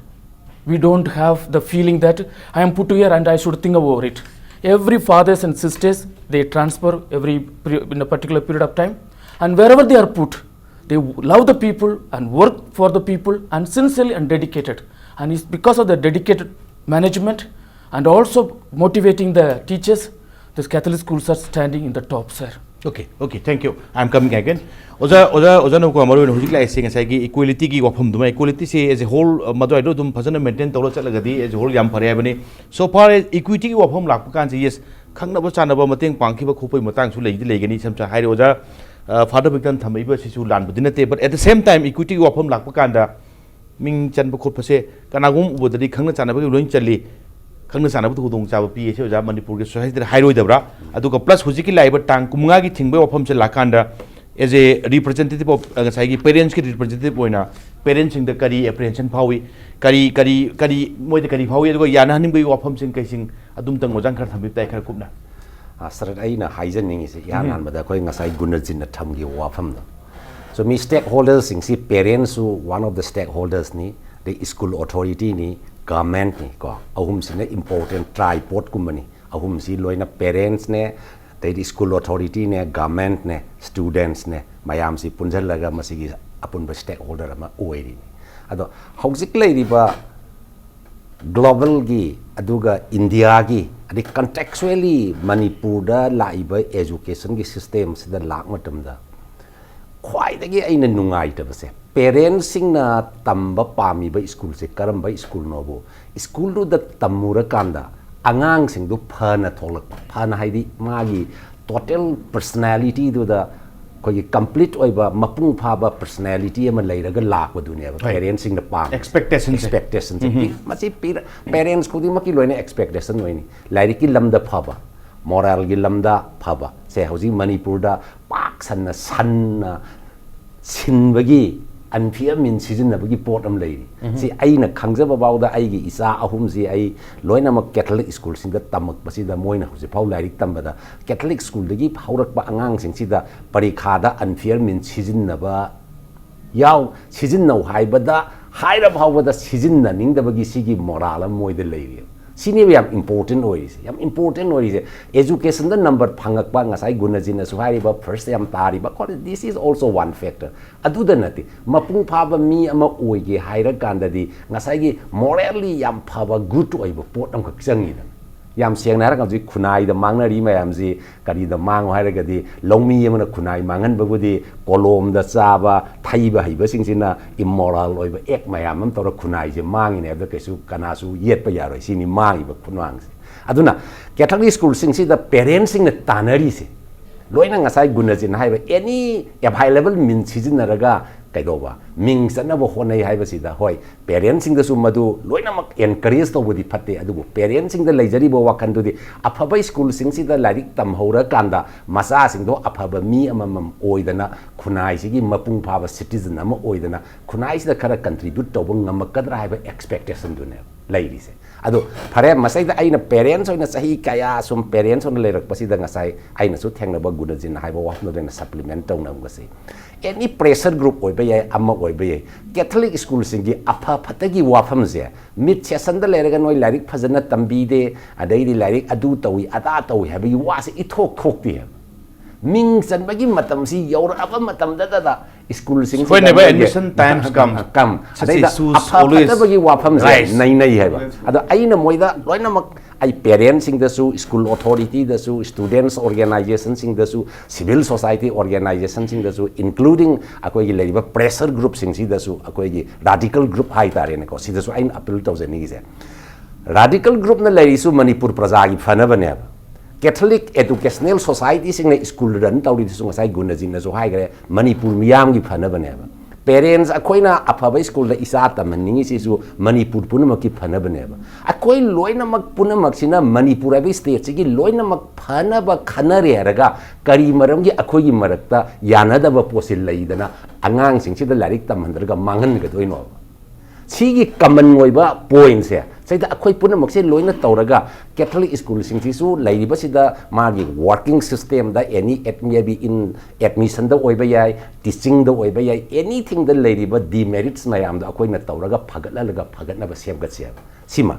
We don't have the feeling that I am put here and I should think over it. Every fathers and sisters, they transfer every in a particular period of time, and wherever they are put, they love the people and work for the people and sincerely and dedicated. And it's because of the dedicated management and also motivating the teachers, these Catholic schools are standing in the top, sir. Okay, okay, thank you. I'm coming again. ꯑꯣꯖꯥ ꯑꯣꯖꯥ ꯑꯣꯖꯥ ꯅꯧꯀꯣ, ꯃꯔꯨ ꯑꯣꯏꯅ ꯍꯧꯖꯤꯛ ꯂꯥꯛꯏꯁꯦ ꯉꯁꯥꯏꯒꯤ ꯏꯀ꯭ꯋꯦꯂꯤꯇꯤꯒꯤ ꯋꯥꯐꯝꯗꯨꯃ, ꯏꯀ꯭ꯋꯦꯂꯤꯇꯤꯁꯦ as a hall ꯃꯗꯨꯋꯥꯏꯗꯣ ꯑꯗꯨꯝ ꯐꯖꯅ maintain ꯇꯧꯔ ꯆꯠꯂꯒꯗꯤ ꯑꯦꯖ ꯑꯦ ꯍꯣꯜ ꯌꯥꯝ ꯐꯔꯦ ꯍꯥꯏꯕꯅꯤ. ꯁꯣ ꯐꯥꯔ ꯏꯀ꯭ꯋꯤꯇꯤꯒꯤ ꯋꯥꯐꯝ ꯂꯥꯛꯄ ꯀꯥꯟꯁꯦ, ꯌꯦꯁ, ꯈꯪꯅꯕ ꯆꯥꯟꯅꯕ ꯃꯇꯦꯡ ꯄꯥꯡꯈꯤꯕ ꯈꯣꯠꯄꯒꯤ ꯃꯇꯥꯡꯁꯨ ꯂꯩꯗꯤ ꯂꯩꯒꯅꯤ. ꯁꯝꯅ ꯍꯥꯏꯔꯦ ꯑꯣꯖꯥ, ꯐꯥꯗꯔ ꯕꯤꯛꯇꯟ ꯊꯝꯃꯛꯏꯕ ꯁꯤꯁꯨ ꯂꯥꯟꯕꯗꯤ ꯅꯠꯇꯦ, but at the same time ꯏꯀ꯭ꯋꯤꯇꯤꯒꯤ ꯋꯥꯐꯝ ꯂꯥꯛꯄ ꯀꯥꯟꯗ ꯃꯤꯡ ꯆꯟꯕ ꯈꯣꯠꯄꯁꯦ ꯀꯅꯥꯒꯨꯝꯕ ꯎꯕꯗꯗꯤ ꯈꯪꯅ ꯆꯥꯟꯅꯕꯒꯤ ꯂꯣꯏ ꯆꯜꯂꯤ, ꯈꯪꯅ ꯆꯥꯟꯅꯕꯗ ꯈꯨꯗꯣꯡꯆꯥꯕ ꯄꯤ ꯍꯥꯏꯁꯦ ꯑꯣꯖꯥ ꯃꯅꯤꯄꯨꯔꯒꯤ ꯁꯣꯁꯥꯏꯇꯤꯗ ꯍꯥꯏꯔꯣꯏꯗꯕ꯭ꯔꯥ? ꯑꯗꯨꯒ ꯄ꯭ꯂꯁ ꯍꯧꯖꯤꯛꯀꯤ ꯂꯥꯛꯏꯕ ꯇꯥꯡ ꯀꯨꯟꯃꯉꯥꯒꯤ ꯊꯤꯡꯕꯒꯤ ꯋꯥꯐꯝꯁꯦ ꯂꯥꯛꯀꯥꯟꯗ ꯑꯦꯖ ꯑꯦ ꯔꯤꯄ꯭ꯔꯖꯦꯟꯇꯦꯇꯤꯚ ꯑꯣꯐ ꯉꯁꯥꯏꯒꯤ ꯄꯦꯔꯦꯟꯁꯀꯤ ꯔꯤꯄ꯭ꯔꯖꯦꯟꯇꯦꯇꯤꯚ ꯑꯣꯏꯅ ꯄꯦꯔꯦꯟꯁꯁꯤꯡꯗ ꯀꯔꯤ ꯑꯦꯄ꯭ꯔꯤꯍꯦꯟꯁꯟ ꯐꯥꯎꯏ, ꯀꯔꯤ ꯀꯔꯤ ꯀꯔꯤ ꯃꯣꯏꯗ ꯀꯔꯤ ꯐꯥꯎꯏ, ꯑꯗꯨꯒ ꯌꯥꯅꯍꯟꯅꯤꯡꯕꯒꯤ ꯋꯥꯐꯝꯁꯤꯡ ꯀꯩꯁꯤꯡ ꯑꯗꯨꯝꯇꯪ ꯑꯣꯖꯥꯅ ꯈꯔ ꯊꯝꯕꯤꯕ ꯇꯥꯏ, ꯈꯔ ꯀꯨꯞꯅ. ꯑ, ꯁꯥꯔ, ꯑꯩꯅ ꯍꯥꯏꯖꯅꯤꯡꯉꯤꯁꯦ ꯏꯍꯥꯟ ꯍꯥꯟꯕꯗ ꯑꯩꯈꯣꯏ ꯉꯁꯥꯏ ꯒꯨꯅꯖꯤꯠꯅ ꯊꯝꯈꯤꯕ ꯋꯥꯐꯝꯗꯣ, ꯆꯨꯝꯃꯤ, stakeholdersꯁꯤꯡꯁꯤ parents ꯁꯨ one of the stakeholdersꯅꯤ, ꯑꯗꯩ school authorityꯅꯤ, governmentꯅꯤ ꯀꯣ, ꯑꯍꯨꯝꯁꯤꯅ important tripodꯀꯨꯝꯕꯅꯤ꯫ ꯑꯍꯨꯝꯁꯤ ꯂꯣꯏꯅ, parentsꯅꯦ, ꯑꯗꯩꯗꯤ school authorityꯅꯦ, governmentꯅꯦ, studentsꯅꯦ, ꯃꯌꯥꯝꯁꯤ ꯄꯨꯟꯁꯤꯜꯂꯒ ꯃꯁꯤꯒꯤ ꯑꯄꯨꯟꯕ stakeholder ꯑꯃ ꯑꯣꯏꯔꯤꯅꯤ꯫ ꯑꯗꯣ ꯍꯧꯖꯤꯛ ꯂꯩꯔꯤꯕ globalꯒꯤ, ꯑꯗꯨꯒ Indiaꯒꯤ, ꯑꯗꯩ contextually ꯃꯅꯤꯄꯨꯔꯗ ꯂꯥꯛꯏꯕ educationꯒꯤ systemꯁꯤꯗ ꯂꯥꯛ ꯃꯇꯝꯗ ꯈ꯭ꯋꯥꯏꯗꯒꯤ ꯑꯩꯅ ꯅꯨꯡꯉꯥꯏꯇꯕꯁꯦ, parentsꯁꯤꯡꯅ ꯇꯝꯕ ꯄꯥꯝꯃꯤꯕ schoolꯁꯦ ꯀꯔꯝꯕ schoolꯅꯣꯕꯨ, schoolꯗꯨꯗ ꯇꯝꯃꯨꯔꯀꯥꯟꯗ ꯑꯉꯥꯡꯁꯤꯡꯗꯨ ꯐꯅ ꯊꯣꯛꯂꯛꯄ, ꯐꯅ ꯍꯥꯏꯗꯤ ꯃꯥꯒꯤ total personalityꯗꯨꯗ ꯑꯩꯈꯣꯏꯒꯤ complete ꯑꯣꯏꯕ, ꯃꯄꯨꯡ ꯐꯥꯕ personality ꯑꯃ ꯂꯩꯔꯒ ꯂꯥꯛꯄꯗꯨꯅꯦꯕ ꯍꯣꯏ꯫ Parentsꯁꯤꯡꯅ ꯄꯥꯝꯃꯤꯁꯦ꯫ Expectationꯁꯦ꯫ Expectationꯁꯦ꯫ ꯎꯝ꯫ ꯄꯤ-, ꯃꯁꯤ ꯄꯤꯔ-, parents ꯈꯨꯗꯤꯡꯃꯛꯀꯤ ꯂꯣꯏꯅ expectation ꯑꯣꯏꯅꯤ꯫ ꯂꯥꯏꯔꯤꯛꯀꯤ ꯂꯝꯗ ꯐꯕ, moralꯒꯤ ꯂꯝꯗ ꯐꯕ꯫ ꯁꯦ ꯍꯧꯖꯤꯛ ꯃꯅꯤꯄꯨꯔꯗ ꯄꯥꯛ ꯁꯟꯅ, ꯁꯟꯅ ꯁꯤꯟꯕꯒꯤ, unfair means ꯁꯤꯖꯤꯟꯅꯕꯒꯤ ꯄꯣꯠ ꯑꯃ ꯂꯩꯔꯤ꯫ ꯎꯝ꯫ ꯁꯤ ꯑꯩꯅ ꯈꯪꯖꯕ ꯐꯥꯎꯗ ꯑꯩꯒꯤ ꯏꯆꯥ ꯑꯍꯨꯝꯁꯤ ꯑꯩ ꯂꯣꯏꯅꯃꯛ Catholic schoolꯁꯤꯡꯗ ꯇꯝꯃꯛꯄꯁꯤꯗ ꯃꯣꯏꯅ ꯍꯧꯖꯤꯛꯐꯥꯎ ꯂꯥꯏꯔꯤꯛ ꯇꯝꯕꯗ Catholic schoolꯗꯒꯤ ꯍꯧꯔꯛꯄ ꯑꯉꯥꯡꯁꯤꯡꯁꯤꯗ ꯄꯔꯤꯈꯥꯗ unfair means ꯁꯤꯖꯤꯟꯅꯕ ꯌꯥꯎ-, ꯁꯤꯖꯤꯟꯅꯧ ꯍꯥꯏꯕꯗ, ꯍꯥꯏꯔ ꯐꯥꯎꯕꯗ ꯁꯤꯖꯤꯟꯅꯅꯤꯡꯗꯕꯒꯤ ꯁꯤꯒꯤ moral ꯑꯃ ꯃꯣꯏꯗ ꯂꯩꯔꯤ꯫ ꯁꯤꯅꯦꯕ ꯌꯥꯝ important ꯑꯣꯏꯔꯤꯁꯦ, ꯌꯥꯝ important ꯑꯣꯏꯔꯤꯁꯦ꯫ Educationꯗ number ꯐꯪꯉꯛꯄ, ꯉꯁꯥꯏ ꯒꯨꯅꯖꯤꯠꯅꯁꯨ ꯍꯥꯏꯔꯤꯕ, first ꯌꯥꯝ ꯇꯥꯔꯤꯕ, ꯀꯣ, this is also one factor꯫ ꯑꯗꯨꯗ ꯅꯠꯇꯦ, ꯃꯄꯨꯡ ꯐꯥꯕ ꯃꯤ ꯑꯃ ꯑꯣꯏꯒꯦ ꯍꯥꯏꯔꯀꯥꯟꯗꯗꯤ ꯉꯁꯥꯏꯒꯤ morally ꯌꯥꯝ ꯐꯕ, good ꯑꯣꯏꯕ ꯄꯣꯠ ꯑꯃꯈꯛ ꯆꯪꯉꯤꯗꯅ꯫ ꯌꯥꯝ ꯁꯦꯡꯅ ꯍꯥꯏꯔꯒ ꯍꯧꯖꯤꯛ ꯈꯨꯟꯅꯥꯏꯗ ꯃꯥꯡꯅꯔꯤ ꯃꯌꯥꯝꯁꯤ ꯀꯔꯤꯗ ꯃꯥꯡꯉꯣ ꯍꯥꯏꯔꯒꯗꯤ, ꯂꯧꯃꯤ ꯑꯃꯅ ꯈꯨꯟꯅꯥꯏ ꯃꯥꯡꯍꯟꯕꯕꯨꯗꯤ ꯀꯣꯂꯣꯝꯗ ꯆꯥꯕ, ꯊꯩꯕ ꯍꯩꯕꯁꯤꯡꯁꯤꯅ immoral ꯑꯣꯏꯕ act ꯃꯌꯥꯝ ꯑꯃ ꯇꯧꯔ ꯈꯨꯟꯅꯥꯏꯁꯦ ꯃꯥꯡꯉꯤꯅꯦ ꯍꯥꯏꯕꯗ ꯀꯩꯁꯨ ꯀꯅꯥꯁꯨ ꯌꯦꯠꯄ ꯌꯥꯔꯣꯏ꯫ ꯁꯤꯅꯤ ꯃꯥꯡꯉꯤꯕ ꯈꯨꯃꯥꯡꯁꯦ꯫ ꯑꯗꯨꯅ Catholic schoolꯁꯤꯡꯁꯤꯗ parentsꯁꯤꯡꯅ ꯇꯥꯟꯅꯔꯤꯁꯦ, ꯂꯣꯏꯅ ꯉꯁꯥꯏ ꯒꯨꯅꯖꯤꯠꯅ ꯍꯥꯏꯕ any available means ꯁꯤꯖꯤꯟꯅꯔꯒ ꯀꯩꯗꯧꯕ, ꯃꯤꯡ ꯆꯠꯅꯕ ꯍꯣꯠꯅꯩ ꯍꯥꯏꯕꯁꯤꯗ, ꯍꯣꯏ, parentsꯁꯤꯡꯗꯁꯨ ꯃꯗꯨ ꯂꯣꯏꯅꯃꯛ encourage ꯇꯧꯕꯗꯤ ꯐꯠꯇꯦ, ꯑꯗꯨꯕꯨ parentsꯁꯤꯡꯗ ꯂꯩꯖꯔꯤꯕ ꯋꯥꯈꯜꯗꯨꯗꯤ ꯑꯐꯕ schoolꯁꯤꯡꯁꯤꯗ ꯂꯥꯏꯔꯤꯛ ꯇꯝꯍꯧꯔꯀꯥꯟꯗ ꯃꯆꯥꯁꯤꯡꯗꯣ ꯑꯐꯕ ꯃꯤ ꯑꯃꯃꯝ ꯑꯣꯏꯗꯅ, ꯈꯨꯟꯅꯥꯏꯁꯤꯒꯤ ꯃꯄꯨꯡ ꯐꯥꯕ citizen ꯑꯃ ꯑꯣꯏꯗꯅ, ꯈꯨꯟꯅꯥꯏꯁꯤꯗ ꯈꯔ contribute ꯇꯧꯕ ꯉꯝꯃꯛꯀꯗ꯭ꯔꯥ ꯍꯥꯏꯕ expectationꯗꯨꯅꯦꯕ ꯂꯩꯔꯤꯁꯦ꯫ ꯑꯗꯣ ꯐꯔꯦ, ꯃꯁꯤꯗ ꯑꯩꯅ parents ꯑꯣꯏꯅ ꯆꯍꯤ ꯀꯌꯥ ꯁꯨꯝ parents ꯑꯣꯏꯅ ꯂꯩꯔꯛꯄꯁꯤꯗ ꯉꯁꯥꯏ ꯑꯩꯅꯁꯨ ꯊꯦꯡꯅꯕ ꯒꯨꯅꯖꯤꯟ ꯍꯥꯏꯕ ꯋꯥꯐꯝꯗꯨꯗ ꯑꯩꯅ supplement ꯇꯧꯅꯕꯁꯤ, any pressure group ꯑꯣꯏꯕ ꯌꯥꯏ, ꯑꯃ ꯑꯣꯏꯕ ꯌꯥꯏ, Catholic schoolꯁꯤꯡꯒꯤ ꯑꯐ ꯐꯠꯇꯒꯤ ꯋꯥꯐꯝꯁꯦ mid sessionꯗ ꯂꯩꯔꯒ ꯅꯣꯏ ꯂꯥꯏꯔꯤꯛ ꯐꯖꯅ ꯇꯝꯕꯤꯗꯦ, ꯑꯗꯩꯗꯤ ꯂꯥꯏꯔꯤꯛ ꯑꯗꯨ ꯇꯧꯏ ꯑꯗꯥ ꯇꯧꯏ ꯍꯥꯏꯕꯒꯤ ꯋꯥꯁꯦ ꯏꯊꯣꯛ ꯊꯣꯛꯇꯦ ꯍꯥꯏꯕ꯫ ꯃꯤꯡ ꯆꯟꯕꯒꯤ ꯃꯇꯝꯁꯤ ꯌꯧꯔꯛꯑꯕ ꯃꯇꯝꯗꯗ schoolꯁꯤꯡꯁꯤꯗ Whenever ꯃꯣꯏꯒꯤ admission times come, come, such ꯑꯗꯩꯗ issues ꯑꯐ always ꯐꯠꯇꯕꯒꯤ ꯋꯥꯐꯝꯁꯦ rise. ꯅꯩꯅꯩ ꯍꯥꯏꯕ꯫ ꯑꯗꯣ ꯑꯩꯅ ꯃꯣꯏꯗ ꯂꯣꯏꯅꯃꯛ, ꯑꯩ parentꯁꯤꯡꯗꯁꯨ, school authorityꯗꯁꯨ, students organizationꯁꯤꯡꯗꯁꯨ, civil society organizationꯁꯤꯡꯗꯁꯨ, including ꯑꯩꯈꯣꯏꯒꯤ ꯂꯩꯔꯤꯕ pressure groupꯁꯤꯡꯁꯤꯗꯁꯨ, ꯑꯩꯈꯣꯏꯒꯤ radical group ꯍꯥꯏꯇꯥꯔꯦꯅꯦꯀꯣ, ꯁꯤꯗꯁꯨ ꯑꯩꯅ appeal ꯇꯧꯖꯅꯤꯡꯉꯤꯁꯦ, radical groupꯅ ꯂꯩꯔꯤꯁꯨ Manipur ꯄ꯭ꯔꯖꯥꯒꯤ ꯐꯅꯕꯅꯦꯕ꯫ Catholic Educational Societyꯁꯤꯡꯅ school run ꯇꯧꯔꯤꯗꯨꯁꯨ ꯉꯁꯥꯏ ꯒꯨꯅꯖꯤꯠꯅꯁꯨ ꯍꯥꯏꯈ꯭ꯔꯦ, ꯃꯅꯤꯄꯨꯔ ꯃꯤꯌꯥꯝꯒꯤ ꯐꯅꯕꯅꯦꯕ꯫ Parents, ꯑꯩꯈꯣꯏꯅ ꯑꯐꯕ schoolꯗ ꯏꯆꯥ ꯇꯝꯍꯟꯅꯤꯡꯉꯤꯁꯤꯁꯨ ꯃꯅꯤꯄꯨꯔ ꯄꯨꯝꯅꯃꯛꯀꯤ ꯐꯅꯕꯅꯦꯕ꯫ ꯑꯩꯈꯣꯏ ꯂꯣꯏꯅꯃꯛ ꯄꯨꯝꯅꯃꯛꯁꯤꯅ ꯃꯅꯤꯄꯨꯔ ꯍꯥꯏꯕ stateꯁꯤꯒꯤ ꯂꯣꯏꯅꯃꯛ ꯐꯅꯕ ꯈꯟꯅꯔꯦ ꯍꯥꯏꯔꯒ ꯀꯔꯤ ꯃꯔꯝꯒꯤ ꯑꯩꯈꯣꯏꯒꯤ ꯃꯔꯛꯇ ꯌꯥꯅꯗꯕ ꯄꯣꯠꯁꯤ ꯂꯩꯗꯅ ꯑꯉꯥꯡꯁꯤꯡꯁꯤꯗ ꯂꯥꯏꯔꯤꯛ ꯇꯝꯍꯟꯗ꯭ꯔꯒ ꯃꯥꯡꯍꯟꯒꯗꯣꯏꯅꯣꯕ? ꯁꯤꯒꯤ common ꯑꯣꯏꯕ pointꯁꯦ ꯁꯤꯗ ꯑꯩꯈꯣꯏ ꯄꯨꯝꯅꯃꯛꯁꯦ ꯂꯣꯏꯅ ꯇꯧꯔꯒ Catholic schoolꯁꯤꯡꯁꯤꯁꯨ ꯂꯩꯔꯤꯕꯁꯤꯗ ꯃꯥꯒꯤ working systemꯗ any ad-, maybe in admissionꯗ ꯑꯣꯏꯕ ꯌꯥꯏ, teachingꯗ ꯑꯣꯏꯕ ꯌꯥꯏ, anythingꯗ ꯂꯩꯔꯤꯕ demerits ꯃꯌꯥꯝꯗꯣ ꯑꯩꯈꯣꯏꯅ ꯇꯧꯔꯒ ꯐꯒꯠꯍꯜꯂꯒ ꯐꯒꯠꯅꯕ ꯁꯦꯝꯒꯠꯁꯦꯕ꯫ ꯁꯤꯃ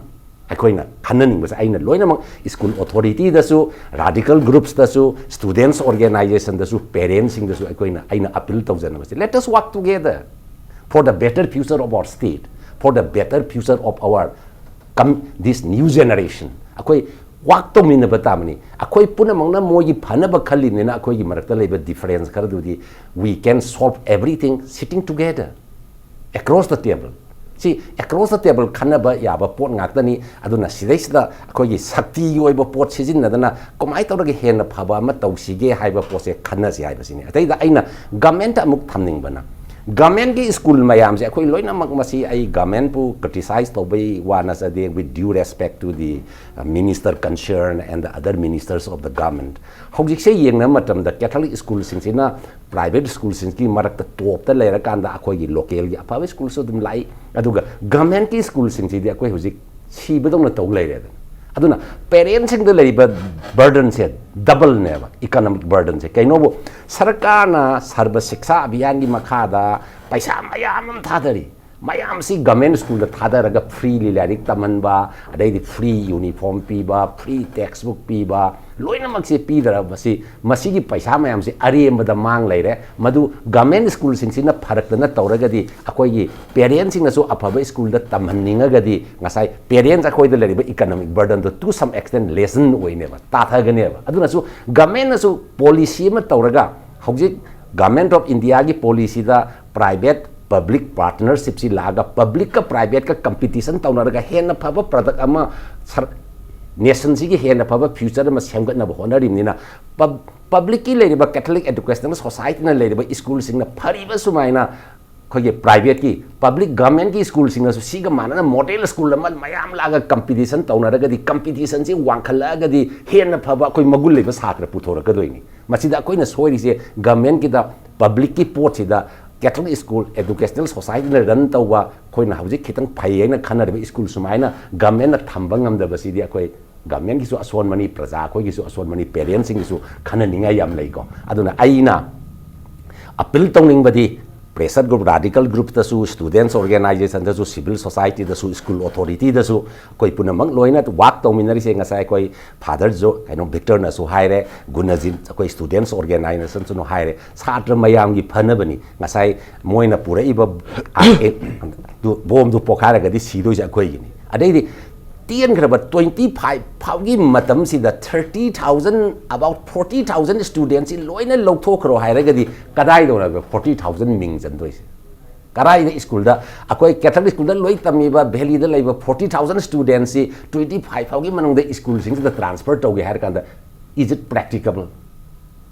ꯑꯩꯈꯣꯏꯅ ꯈꯟꯅꯅꯤꯡꯕꯁꯦ꯫ ꯑꯩꯅ ꯂꯣꯏꯅꯃꯛ school authorityꯗꯁꯨ, radical groupsꯇꯁꯨ, students organizationꯗꯁꯨ, parentsꯁꯤꯡꯗꯁꯨ ꯑꯩꯈꯣꯏꯅ, ꯑꯩꯅ appeal ꯇꯧꯖꯅꯕꯁꯦ, let us work together for the better future of our state, for the better future of our come, this new generation. ꯑꯩꯈꯣꯏ work ꯇꯧꯃꯤꯟꯅꯕ ꯇꯥꯕꯅꯤ꯫ ꯑꯩꯈꯣꯏ ꯄꯨꯝꯅꯃꯛꯅ ꯃꯣꯏꯒꯤ ꯐꯅꯕ ꯈꯜꯂꯤꯕꯅꯤꯅ ꯑꯩꯈꯣꯏꯒꯤ ꯃꯔꯛꯇ ꯂꯩꯕ difference ꯈꯔꯗꯨꯗꯤ we can solve everything sitting together across the table. ꯁꯤ across the table ꯈꯟꯅꯕ ꯌꯥꯕ ꯄꯣꯠ ꯉꯥꯛꯇꯅꯤ꯫ ꯑꯗꯨꯅ ꯁꯤꯗꯩꯁꯤꯗ ꯑꯩꯈꯣꯏꯒꯤ ꯁꯛꯇꯤꯒꯤ ꯑꯣꯏꯕ ꯄꯣꯠ ꯁꯤꯖꯤꯟꯅꯗꯅ ꯀꯃꯥꯏꯅ ꯇꯧꯔꯒ ꯍꯦꯟꯅ ꯐꯕ ꯑꯃ ꯇꯧꯁꯤꯒꯦ ꯍꯥꯏꯕ ꯄꯣꯠꯁꯦ ꯈꯟꯅꯁꯤ ꯍꯥꯏꯕꯁꯤꯅꯤ꯫ ꯑꯇꯩꯗ ꯑꯩꯅ governmentꯇ ꯑꯃꯨꯛ ꯊꯝꯅꯤꯡꯕꯅ, governmentꯀꯤ school ꯃꯌꯥꯝꯁꯦ ꯑꯩꯈꯣꯏ ꯂꯣꯏꯅꯃꯛ, ꯃꯁꯤ ꯑꯩ governmentꯄꯨ criticize ꯇꯧꯕꯩ ꯋꯥ ꯅꯠꯆꯗꯦ, with due respect to the, uh, minister concerned and the other ministers of the government. ꯍꯧꯖꯤꯛꯁꯦ ꯌꯦꯡꯅꯕ ꯃꯇꯝꯗ Catholic schoolꯁꯤꯡꯁꯤꯅ private schoolꯁꯤꯡꯒꯤ ꯃꯔꯛꯇ topꯇ ꯂꯩꯔꯀꯥꯟꯗ ꯑꯩꯈꯣꯏꯒꯤ localꯒꯤ ꯑꯐꯕ schoolꯁꯨ ꯑꯗꯨꯝ ꯂꯥꯛꯏ, ꯑꯗꯨꯒ governmentꯀꯤ schoolꯁꯤꯡꯁꯤꯗꯤ ꯑꯩꯈꯣꯏ ꯍꯧꯖꯤꯛ ꯁꯤꯕꯗꯧꯅ ꯇꯧ ꯂꯩꯔꯦꯗꯅ꯫ ꯑꯗꯨꯅ ꯄꯦꯔꯦꯟꯁꯁꯤꯡꯗ ꯂꯩꯔꯤꯕ ꯕꯔꯗꯟꯁꯦ ꯗꯕꯜꯅꯦꯕ, ꯏꯀꯣꯅꯣꯃꯤꯛ ꯕꯔꯗꯟꯁꯦ꯫ ꯀꯩꯅꯣꯕꯨ ꯁꯔꯀꯥꯔꯅ ꯁꯔꯕ ꯁꯤꯛꯁꯥ ꯑꯚꯤꯌꯥꯟꯒꯤ ꯃꯈꯥꯗ ꯄꯩꯁꯥ ꯃꯌꯥꯝ ꯑꯃ ꯊꯥꯗꯔꯤ꯫ ꯃꯌꯥꯝꯁꯤ ꯒꯚꯔꯟꯃꯦꯟ ꯁ꯭ꯀꯨꯜꯗ ꯊꯥꯗꯔꯒ ꯐ꯭ꯔꯤꯂꯤ ꯂꯥꯏꯔꯤꯛ ꯇꯝꯍꯟꯕ, ꯑꯗꯩꯗꯤ ꯐ꯭ꯔꯤ ꯌꯨꯅꯤꯐꯣꯔꯝ ꯄꯤꯕ, ꯐ꯭ꯔꯤ ꯇꯦꯛꯁ ꯕꯨꯛ ꯄꯤꯕ, ꯂꯣꯏꯅꯃꯛꯁꯦ ꯄꯤꯗꯔꯕꯁꯤ, ꯃꯁꯤꯒꯤ ꯄꯩꯁꯥ ꯃꯌꯥꯝꯁꯤ ꯑꯔꯦꯝꯕꯗ ꯃꯥꯡ ꯂꯩꯔꯦ꯫ ꯃꯗꯨ ꯒꯚꯔꯟꯃꯦꯟ ꯁ꯭ꯀꯨꯜꯁꯤꯡꯁꯤꯅ ꯐꯔꯛꯇꯅ ꯇꯧꯔꯒꯗꯤ, ꯑꯩꯈꯣꯏꯒꯤ ꯄꯦꯔꯦꯟꯁꯁꯤꯡꯅꯁꯨ ꯑꯐꯕ ꯁ꯭ꯀꯨꯜꯗ ꯇꯝꯍꯟꯅꯤꯡꯉꯒꯗꯤ, ꯉꯁꯥꯏ ꯄꯦꯔꯦꯟꯁ ꯑꯩꯈꯣꯏꯗ ꯂꯩꯔꯤꯕ ꯏꯀꯣꯅꯣꯃꯤꯛ ꯕꯔꯗꯟꯗꯣ to some extent lessen ꯑꯣꯏꯅꯦꯕ, ꯇꯥꯊꯒꯅꯦꯕ꯫ ꯑꯗꯨꯅꯁꯨ ꯒꯚꯔꯟꯃꯦꯟꯅꯁꯨ ꯄꯣꯂꯤꯁꯤ ꯑꯃ ꯇꯧꯔꯒ, ꯍꯧꯖꯤꯛ ꯒꯚꯔꯟꯃꯦꯟꯠ ꯑꯣꯐ ꯏꯟꯗꯤꯌꯥꯒꯤ ꯄꯣꯂꯤꯁꯤꯗ ꯄ꯭ꯔꯥꯏꯚꯦꯠ ꯄꯕ꯭ꯂꯤꯛ ꯄꯥꯔꯠꯅꯔꯁꯤꯞꯁꯤ ꯂꯥꯛꯑꯒ, ꯄꯕ꯭ꯂꯤꯛꯀ ꯄ꯭ꯔꯥꯏꯚꯦꯠꯀ ꯀꯝꯄꯤꯇꯤꯁꯟ ꯇꯧꯅꯔꯒ ꯍꯦꯟꯅ ꯐꯕ ꯄ꯭ꯔꯗꯛ ꯑꯃ ꯁꯔ-, ꯅꯦꯁꯟꯁꯤꯒꯤ ꯍꯦꯟꯅ ꯐꯕ ꯐ꯭ꯌꯨꯆꯔ ꯑꯃ ꯁꯦꯝꯒꯠꯅꯕ ꯍꯣꯠꯅꯔꯤꯕꯅꯤꯅ, ꯄꯕ꯭ꯂꯤꯛꯀꯤ ꯂꯩꯔꯤꯕ ꯀꯦꯊꯣꯂꯤꯛ ꯑꯦꯗꯨꯀꯦꯁꯅꯦꯜ ꯁꯣꯁꯥꯏꯇꯤꯅ ꯂꯩꯔꯤꯕ ꯁ꯭ꯀꯨꯜꯁꯤꯡꯅ ꯐꯔꯤꯕ ꯁꯨꯃꯥꯏꯅ ꯑꯩꯈꯣꯏꯒꯤ ꯄ꯭ꯔꯥꯏꯚꯦꯠꯀꯤ, ꯄꯕ꯭ꯂꯤꯛ ꯒꯚꯔꯟꯃꯦꯟꯠꯀꯤ ꯁ꯭ꯀꯨꯜꯁꯤꯡꯅꯁꯨ ꯁꯤꯒ ꯃꯥꯟꯅꯅ ꯃꯣꯗꯦꯜ ꯁ꯭ꯀꯨꯜ ꯑꯃ ꯃꯌꯥꯝ ꯂꯥꯛꯑꯒ ꯀꯝꯄꯤꯇꯤꯁꯟ ꯇꯧꯅꯔꯒꯗꯤ, ꯀꯝꯄꯤꯇꯤꯁꯟꯁꯤ ꯋꯥꯡꯈꯠꯂꯛꯑꯒꯗꯤ ꯍꯦꯟꯅ ꯐꯕ ꯑꯩꯈꯣꯏ ꯃꯒꯨꯟ ꯂꯩꯕ ꯁꯥꯇ꯭ꯔ ꯄꯨꯊꯣꯔꯛꯀꯗꯣꯏꯅꯤ꯫ ꯃꯁꯤꯗ ꯑꯩꯈꯣꯏꯅ ꯁꯣꯏꯔꯤꯁꯦ ꯒꯚꯔꯟꯃꯦꯟꯠꯀꯤꯗ, ꯄꯕ꯭ꯂꯤꯛꯀꯤ ꯄꯣꯠꯁꯤꯗ, ꯀꯦꯊꯣꯂꯤꯛ ꯁ꯭ꯀꯨꯜ, ꯑꯦꯗꯨꯀꯦꯁꯅꯦꯜ ꯁꯣꯁꯥꯏꯇꯤꯅ ꯔꯟ ꯇꯧꯕ, ꯑꯩꯈꯣꯏꯅ ꯍꯧꯖꯤꯛ ꯈꯤꯇꯪ ꯐꯩ ꯍꯥꯏꯅ ꯈꯟꯅꯔꯤꯕ ꯁ꯭ꯀꯨꯜ ꯁꯨꯃꯥꯏꯅ ꯒꯚꯔꯟꯃꯦꯟꯠꯅ ꯊꯝꯕ ꯉꯝꯗꯕꯁꯤꯗꯤ ꯑꯩꯈꯣꯏ ꯒꯚꯔꯟꯃꯦꯟꯠꯀꯤꯁꯨ ꯑꯁꯣꯟꯕꯅꯤ, ꯄ꯭ꯔꯖꯥ ꯑꯩꯈꯣꯏꯒꯤꯁꯨ ꯑꯁꯣꯟꯕꯅꯤ, ꯄꯦꯔꯦꯟꯠꯁꯤꯡꯒꯤꯁꯨ ꯈꯟꯅꯅꯤꯡꯉꯥꯏ ꯌꯥꯝ ꯂꯩꯀꯣ꯫ ꯑꯗꯨꯅ ꯑꯩꯅ ꯑꯄꯤꯜ ꯇꯧꯅꯤꯡꯕꯗꯤ, ꯄ꯭ꯔꯦꯁꯔ ꯒ꯭ꯔꯨꯞ, ꯔꯦꯗꯤꯀꯦꯜ ꯒ꯭ꯔꯨꯞꯇꯁꯨ, ꯁ꯭ꯇꯨꯗꯦꯟꯠꯁ ꯑꯣꯔꯒꯅꯥꯏꯖꯦꯁꯟꯗꯁꯨ, ꯁꯤꯚꯤꯜ ꯁꯣꯁꯥꯏꯇꯤꯗꯁꯨ, ꯁ꯭ꯀꯨꯜ ꯑꯣꯊꯣꯔꯤꯇꯤꯗꯁꯨ, ꯑꯩꯈꯣꯏ ꯄꯨꯝꯅꯃꯛ ꯂꯣꯏꯅ ꯋꯥꯛ ꯇꯧꯃꯤꯟꯅꯔꯤꯁꯦ꯫ ꯉꯁꯥꯏ ꯑꯩꯈꯣꯏ ꯐꯥꯗꯔ ꯖꯣ-, ꯀꯩꯅꯣ, ꯚꯤꯛꯇꯔꯅꯁꯨ ꯍꯥꯏꯔꯦ, ꯒꯨꯅꯖꯤꯠ, ꯑꯩꯈꯣꯏ ꯁ꯭ꯇꯨꯗꯦꯟꯠꯁ ꯑꯣꯔꯒꯅꯥꯏꯖꯦꯁꯟꯁꯨ ꯍꯥꯏꯔꯦ, ꯁꯥꯇ꯭ꯔ ꯃꯌꯥꯝꯒꯤ ꯐꯅꯕꯅꯤ꯫ ꯉꯁꯥꯏ ꯃꯣꯏꯅ ꯄꯨꯔꯛꯏꯕ ꯕꯣꯝꯗꯨ ꯄꯣꯈꯥꯏꯔꯒꯗꯤ ꯁꯤꯗꯣꯏꯁꯦ ꯑꯩꯈꯣꯏꯒꯤꯅꯤ꯫ ꯑꯗꯩꯗꯤ ꯇꯦꯟꯈ꯭ꯔꯕ twenty five ꯐꯥꯎꯒꯤ ꯃꯇꯝꯁꯤꯗ thirty thousand, about forty thousand ꯁ꯭ꯇꯨꯗꯦꯟꯠꯁꯤ ꯂꯣꯏꯅ ꯂꯧꯊꯣꯛꯈ꯭ꯔꯣ ꯍꯥꯏꯔꯒꯗꯤ, ꯀꯗꯥꯏꯗꯅꯣ forty thousand ꯃꯤꯡ ꯆꯟꯗꯣꯏꯁꯦ? ꯀꯗꯥꯏꯗ ꯁ꯭ꯀꯨꯜꯗ, ꯑꯩꯈꯣꯏ ꯀꯦꯊꯣꯂꯤꯛ ꯁ꯭ꯀꯨꯜꯗ ꯂꯣꯏ ꯇꯝꯃꯤꯕ ꯚꯦꯂꯤꯗ ꯂꯩꯕ forty thousand ꯁ꯭ꯇꯨꯗꯦꯟꯠꯁꯤ twenty five ꯐꯥꯎꯒꯤ ꯃꯅꯨꯡꯗ ꯁ꯭ꯀꯨꯜꯁꯤꯡꯁꯤꯗ ꯇ꯭ꯔꯥꯟꯁꯐꯔ ꯇꯧꯒꯦ ꯍꯥꯏꯔ ꯀꯥꯟꯗ, is it practicable?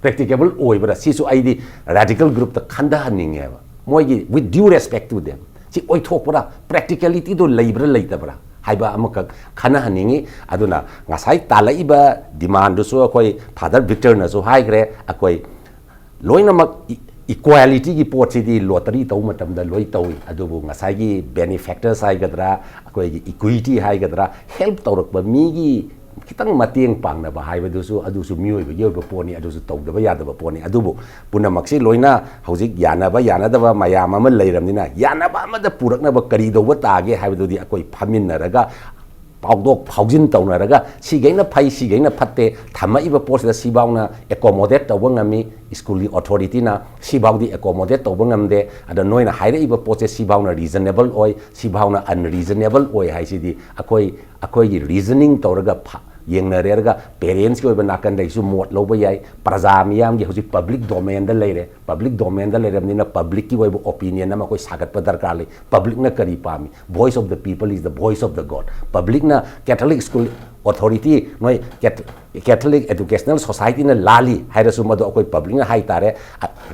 ꯄ꯭ꯔꯦꯛꯇꯤꯀꯦꯕꯜ ꯑꯣꯏꯕ꯭ꯔꯥ? ꯁꯤꯁꯨ ꯑꯩꯗꯤ ꯔꯦꯗꯤꯀꯦꯜ ꯒ꯭ꯔꯨꯞꯇ ꯈꯟꯊꯍꯟꯅꯤꯡꯉꯦꯕ꯫ ꯃꯣꯏꯒꯤ, with due respect to them, ꯁꯤ ꯑꯣꯏꯊꯣꯛꯄ꯭ꯔꯥ? ꯄ꯭ꯔꯦꯛꯇꯤꯀꯦꯂꯤꯇꯤꯗꯣ ꯂꯩꯕ꯭ꯔꯥ ꯂꯩꯇꯕ꯭ꯔꯥ ꯍꯥꯏꯕ ꯑꯃꯈꯛ ꯈꯟꯅꯍꯟꯅꯤꯡꯉꯤ꯫ ꯑꯗꯨꯅ ꯉꯁꯥꯏ ꯇꯥꯜꯂꯛꯏꯕ ꯗꯤꯃꯥꯟꯗꯨꯁꯨ ꯑꯩꯈꯣꯏ ꯐꯥꯗꯔ ꯚꯤꯛꯇꯔꯅꯁꯨ ꯍꯥꯏꯈ꯭ꯔꯦ, ꯑꯩꯈꯣꯏ ꯂꯣꯏꯅꯃꯛ ꯏ-, ꯏꯀ꯭ꯋꯦꯂꯤꯇꯤꯒꯤ ꯄꯣꯠꯁꯤꯗꯤ ꯂꯣꯇꯔꯤ ꯇꯧꯕ ꯃꯇꯝꯗ ꯂꯣꯏ ꯇꯧꯏ, ꯑꯗꯨꯕꯨ ꯉꯁꯥꯏꯒꯤ ꯕꯦꯅꯤꯐꯦꯛꯇꯔꯁ ꯍꯥꯏꯒꯗ꯭ꯔꯥ, ꯑꯩꯈꯣꯏꯒꯤ ꯏꯀ꯭ꯋꯤꯇꯤ ꯍꯥꯏꯒꯗ꯭ꯔꯥ, ꯍꯦꯜꯞ ꯇꯧꯔꯛꯄ ꯃꯤꯒꯤ ꯈꯤꯇꯪ ꯃꯇꯦꯡ ꯄꯥꯡꯅꯕ ꯍꯥꯏꯕꯗꯨꯁꯨ, ꯑꯗꯨꯁꯨ ꯃꯤꯑꯣꯏꯕꯒꯤ ꯑꯣꯏꯕ ꯄꯣꯠꯅꯤ, ꯑꯗꯨꯁꯨ ꯇꯧꯗꯕ ꯌꯥꯗꯕ ꯄꯣꯠꯅꯤ꯫ ꯑꯗꯨꯕꯨ ꯄꯨꯝꯅꯃꯛꯁꯤ ꯂꯣꯏꯅ ꯍꯧꯖꯤꯛ ꯌꯥꯅꯕ ꯌꯥꯅꯗꯕ ꯃꯌꯥꯝ ꯑꯃ ꯂꯩꯔꯕꯅꯤꯅ, ꯌꯥꯅꯕ ꯑꯃꯗ ꯄꯨꯔꯛꯅꯕ ꯀꯔꯤ ꯇꯧꯕ ꯇꯥꯒꯦ ꯍꯥꯏꯕꯗꯨꯗꯤ ꯑꯩꯈꯣꯏ ꯐꯝꯃꯤꯟꯅꯔꯒ ꯄꯥꯎꯗꯣꯛ ꯐꯥꯎꯖꯤꯟ ꯇꯧꯅꯔꯒ, ꯁꯤꯈꯩꯅ ꯐꯩ, ꯁꯤꯈꯩꯅ ꯐꯠꯇꯦ, ꯊꯝꯃꯛꯏꯕ ꯄꯣꯠꯁꯤꯗ ꯁꯤꯐꯥꯎꯅ ꯑꯦꯀꯣꯃꯣꯗꯦꯠ ꯇꯧꯕ ꯉꯝꯃꯤ, ꯁ꯭ꯀꯨꯜꯒꯤ ꯑꯣꯊꯣꯔꯤꯇꯤꯅ ꯁꯤꯐꯥꯎꯗꯤ ꯑꯦꯀꯣꯃꯣꯗꯦꯠ ꯇꯧꯕ ꯉꯝꯗꯦ, ꯑꯗ ꯅꯣꯏꯅ ꯍꯥꯏꯔꯛꯏꯕ ꯄꯣꯠꯁꯦ ꯁꯤꯐꯥꯎꯅ ꯔꯤꯖꯅꯦꯕꯜ ꯑꯣꯏ, ꯁꯤꯐꯥꯎꯅ ꯑꯟꯔꯤꯖꯅꯦꯕꯜ ꯑꯣꯏ ꯍꯥꯏꯁꯤꯗꯤ ꯑꯩꯈꯣꯏ, ꯑꯩꯈꯣꯏꯒꯤ ꯔꯤꯖꯅꯤꯡ ꯇꯧꯔꯒ ꯐ-, ꯌꯦꯡꯅꯔꯦꯔꯒ ꯄꯦꯔꯦꯟꯁꯀꯤ ꯑꯣꯏꯕ ꯅꯥꯀꯟꯗꯒꯤꯁꯨ ꯃꯣꯠ ꯂꯧꯕ ꯌꯥꯏ꯫ ꯄ꯭ꯔꯖꯥ ꯃꯤꯌꯥꯝꯒꯤ ꯍꯧꯖꯤꯛ ꯄꯕ꯭ꯂꯤꯛ ꯗꯣꯃꯦꯟꯗ ꯂꯩꯔꯦ, ꯄꯕ꯭ꯂꯤꯛ ꯗꯣꯃꯦꯟꯗ ꯂꯩꯔꯕꯅꯤꯅ ꯄꯕ꯭ꯂꯤꯛꯀꯤ ꯑꯣꯏꯕ ꯑꯣꯄꯤꯅꯤꯌꯟ ꯑꯃ ꯑꯩꯈꯣꯏ ꯁꯥꯒꯠꯄ ꯗꯔꯀꯥꯔ ꯂꯩ꯫ ꯄꯕ꯭ꯂꯤꯛꯅ ꯀꯔꯤ ꯄꯥꯝꯃꯤ? Voice of the people is the voice of the God. ꯄꯕ꯭ꯂꯤꯛꯅ ꯀꯦꯊꯣꯂꯤꯛ ꯁ꯭ꯀꯨꯜ ꯑꯣꯊꯣꯔꯤꯇꯤ, ꯅꯣꯏ ꯀꯦꯊꯣꯂꯤꯛ ꯑꯦꯗꯨꯀꯦꯁꯅꯦꯜ ꯁꯣꯁꯥꯏꯇꯤꯅ ꯂꯥꯜꯂꯤ ꯍꯥꯏꯔꯁꯨ, ꯃꯗꯨ ꯑꯩꯈꯣꯏ ꯄꯕ꯭ꯂꯤꯛꯅ ꯍꯥꯏ ꯇꯥꯔꯦ꯫